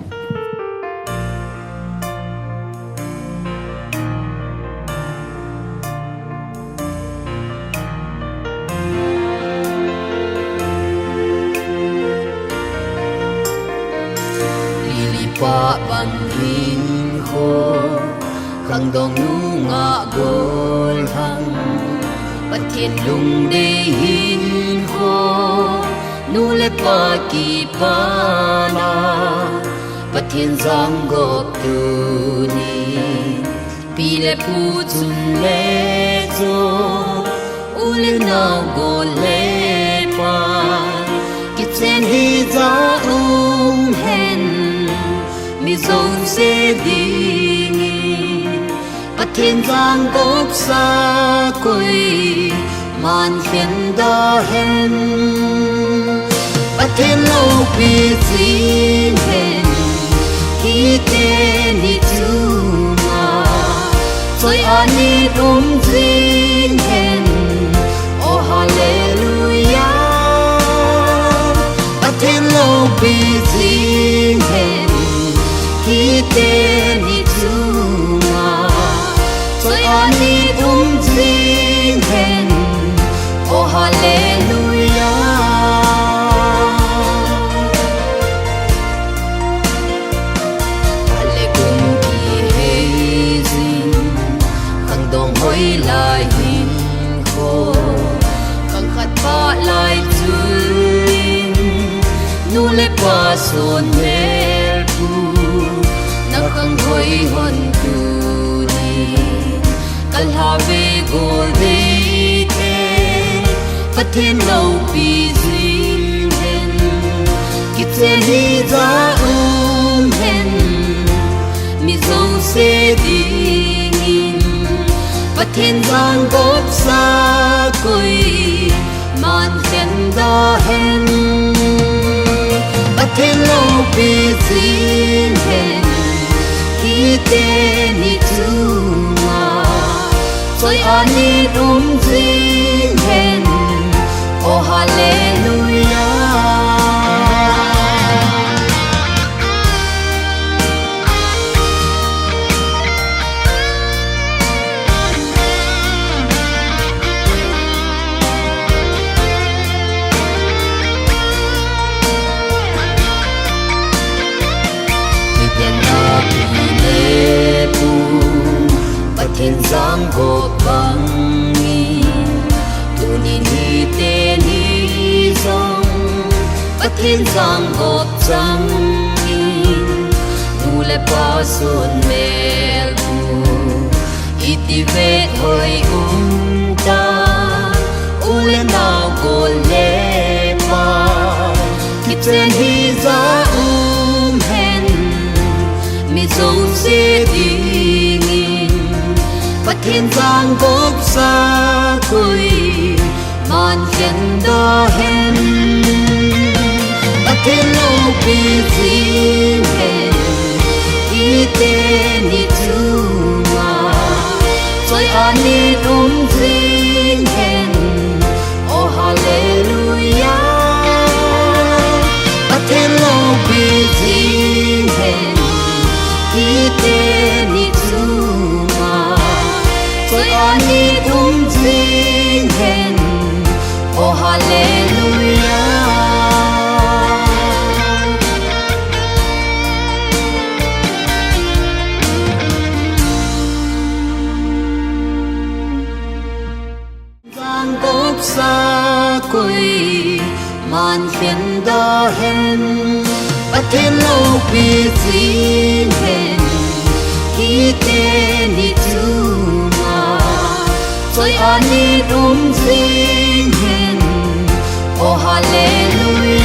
Lily pah bang hinkho, khangdong nungah golhang, Pathen lungdei hinkho, nu le pa kipana, Pathen jangop tuni. Pi le pu chun le chun, u le nao gol le pai, kichen hija um hen, mi jouse dingin. Pathen jangop sa koiman khen da hen. Pathen loupi jing hen, hiteni chunga choi-at nit um jing hen. Oh, hallelujah. Pathen loupi jing hen. Son mel pu, na khang hoi hon tuni, kalha ve gol dei te, Pathen loupi jing hen, kichen hi ja um hen, mi jouse dingin, Pathen jang gop sa koi, man khen da hen. Pathen loupi jing hen, hite ni chunga, choi ani dum jing hen, oh hallelujah. Pathen jang gop bangin, tunin hite ni jong Pathen jang gop changin, nu le pa son mel pu, iti vet hoi um ta, u le nao gol le pai, kichen hi ja um hen, mi jouse dingin, Pathen jang gop sa koi, man khen da hen. Pathen loupi jing hen, hite ni chunga, choi ani dum jing hen, oh hallelujah. Pathen loupi jing hen, hite ni chunga, choi ani dum jing hen, oh hallelujah. Jang gop sa koi, man khen da hen. Pathen loupi jing hen, hite ni chunga, choi ani dum jing hen, oh hallelujah.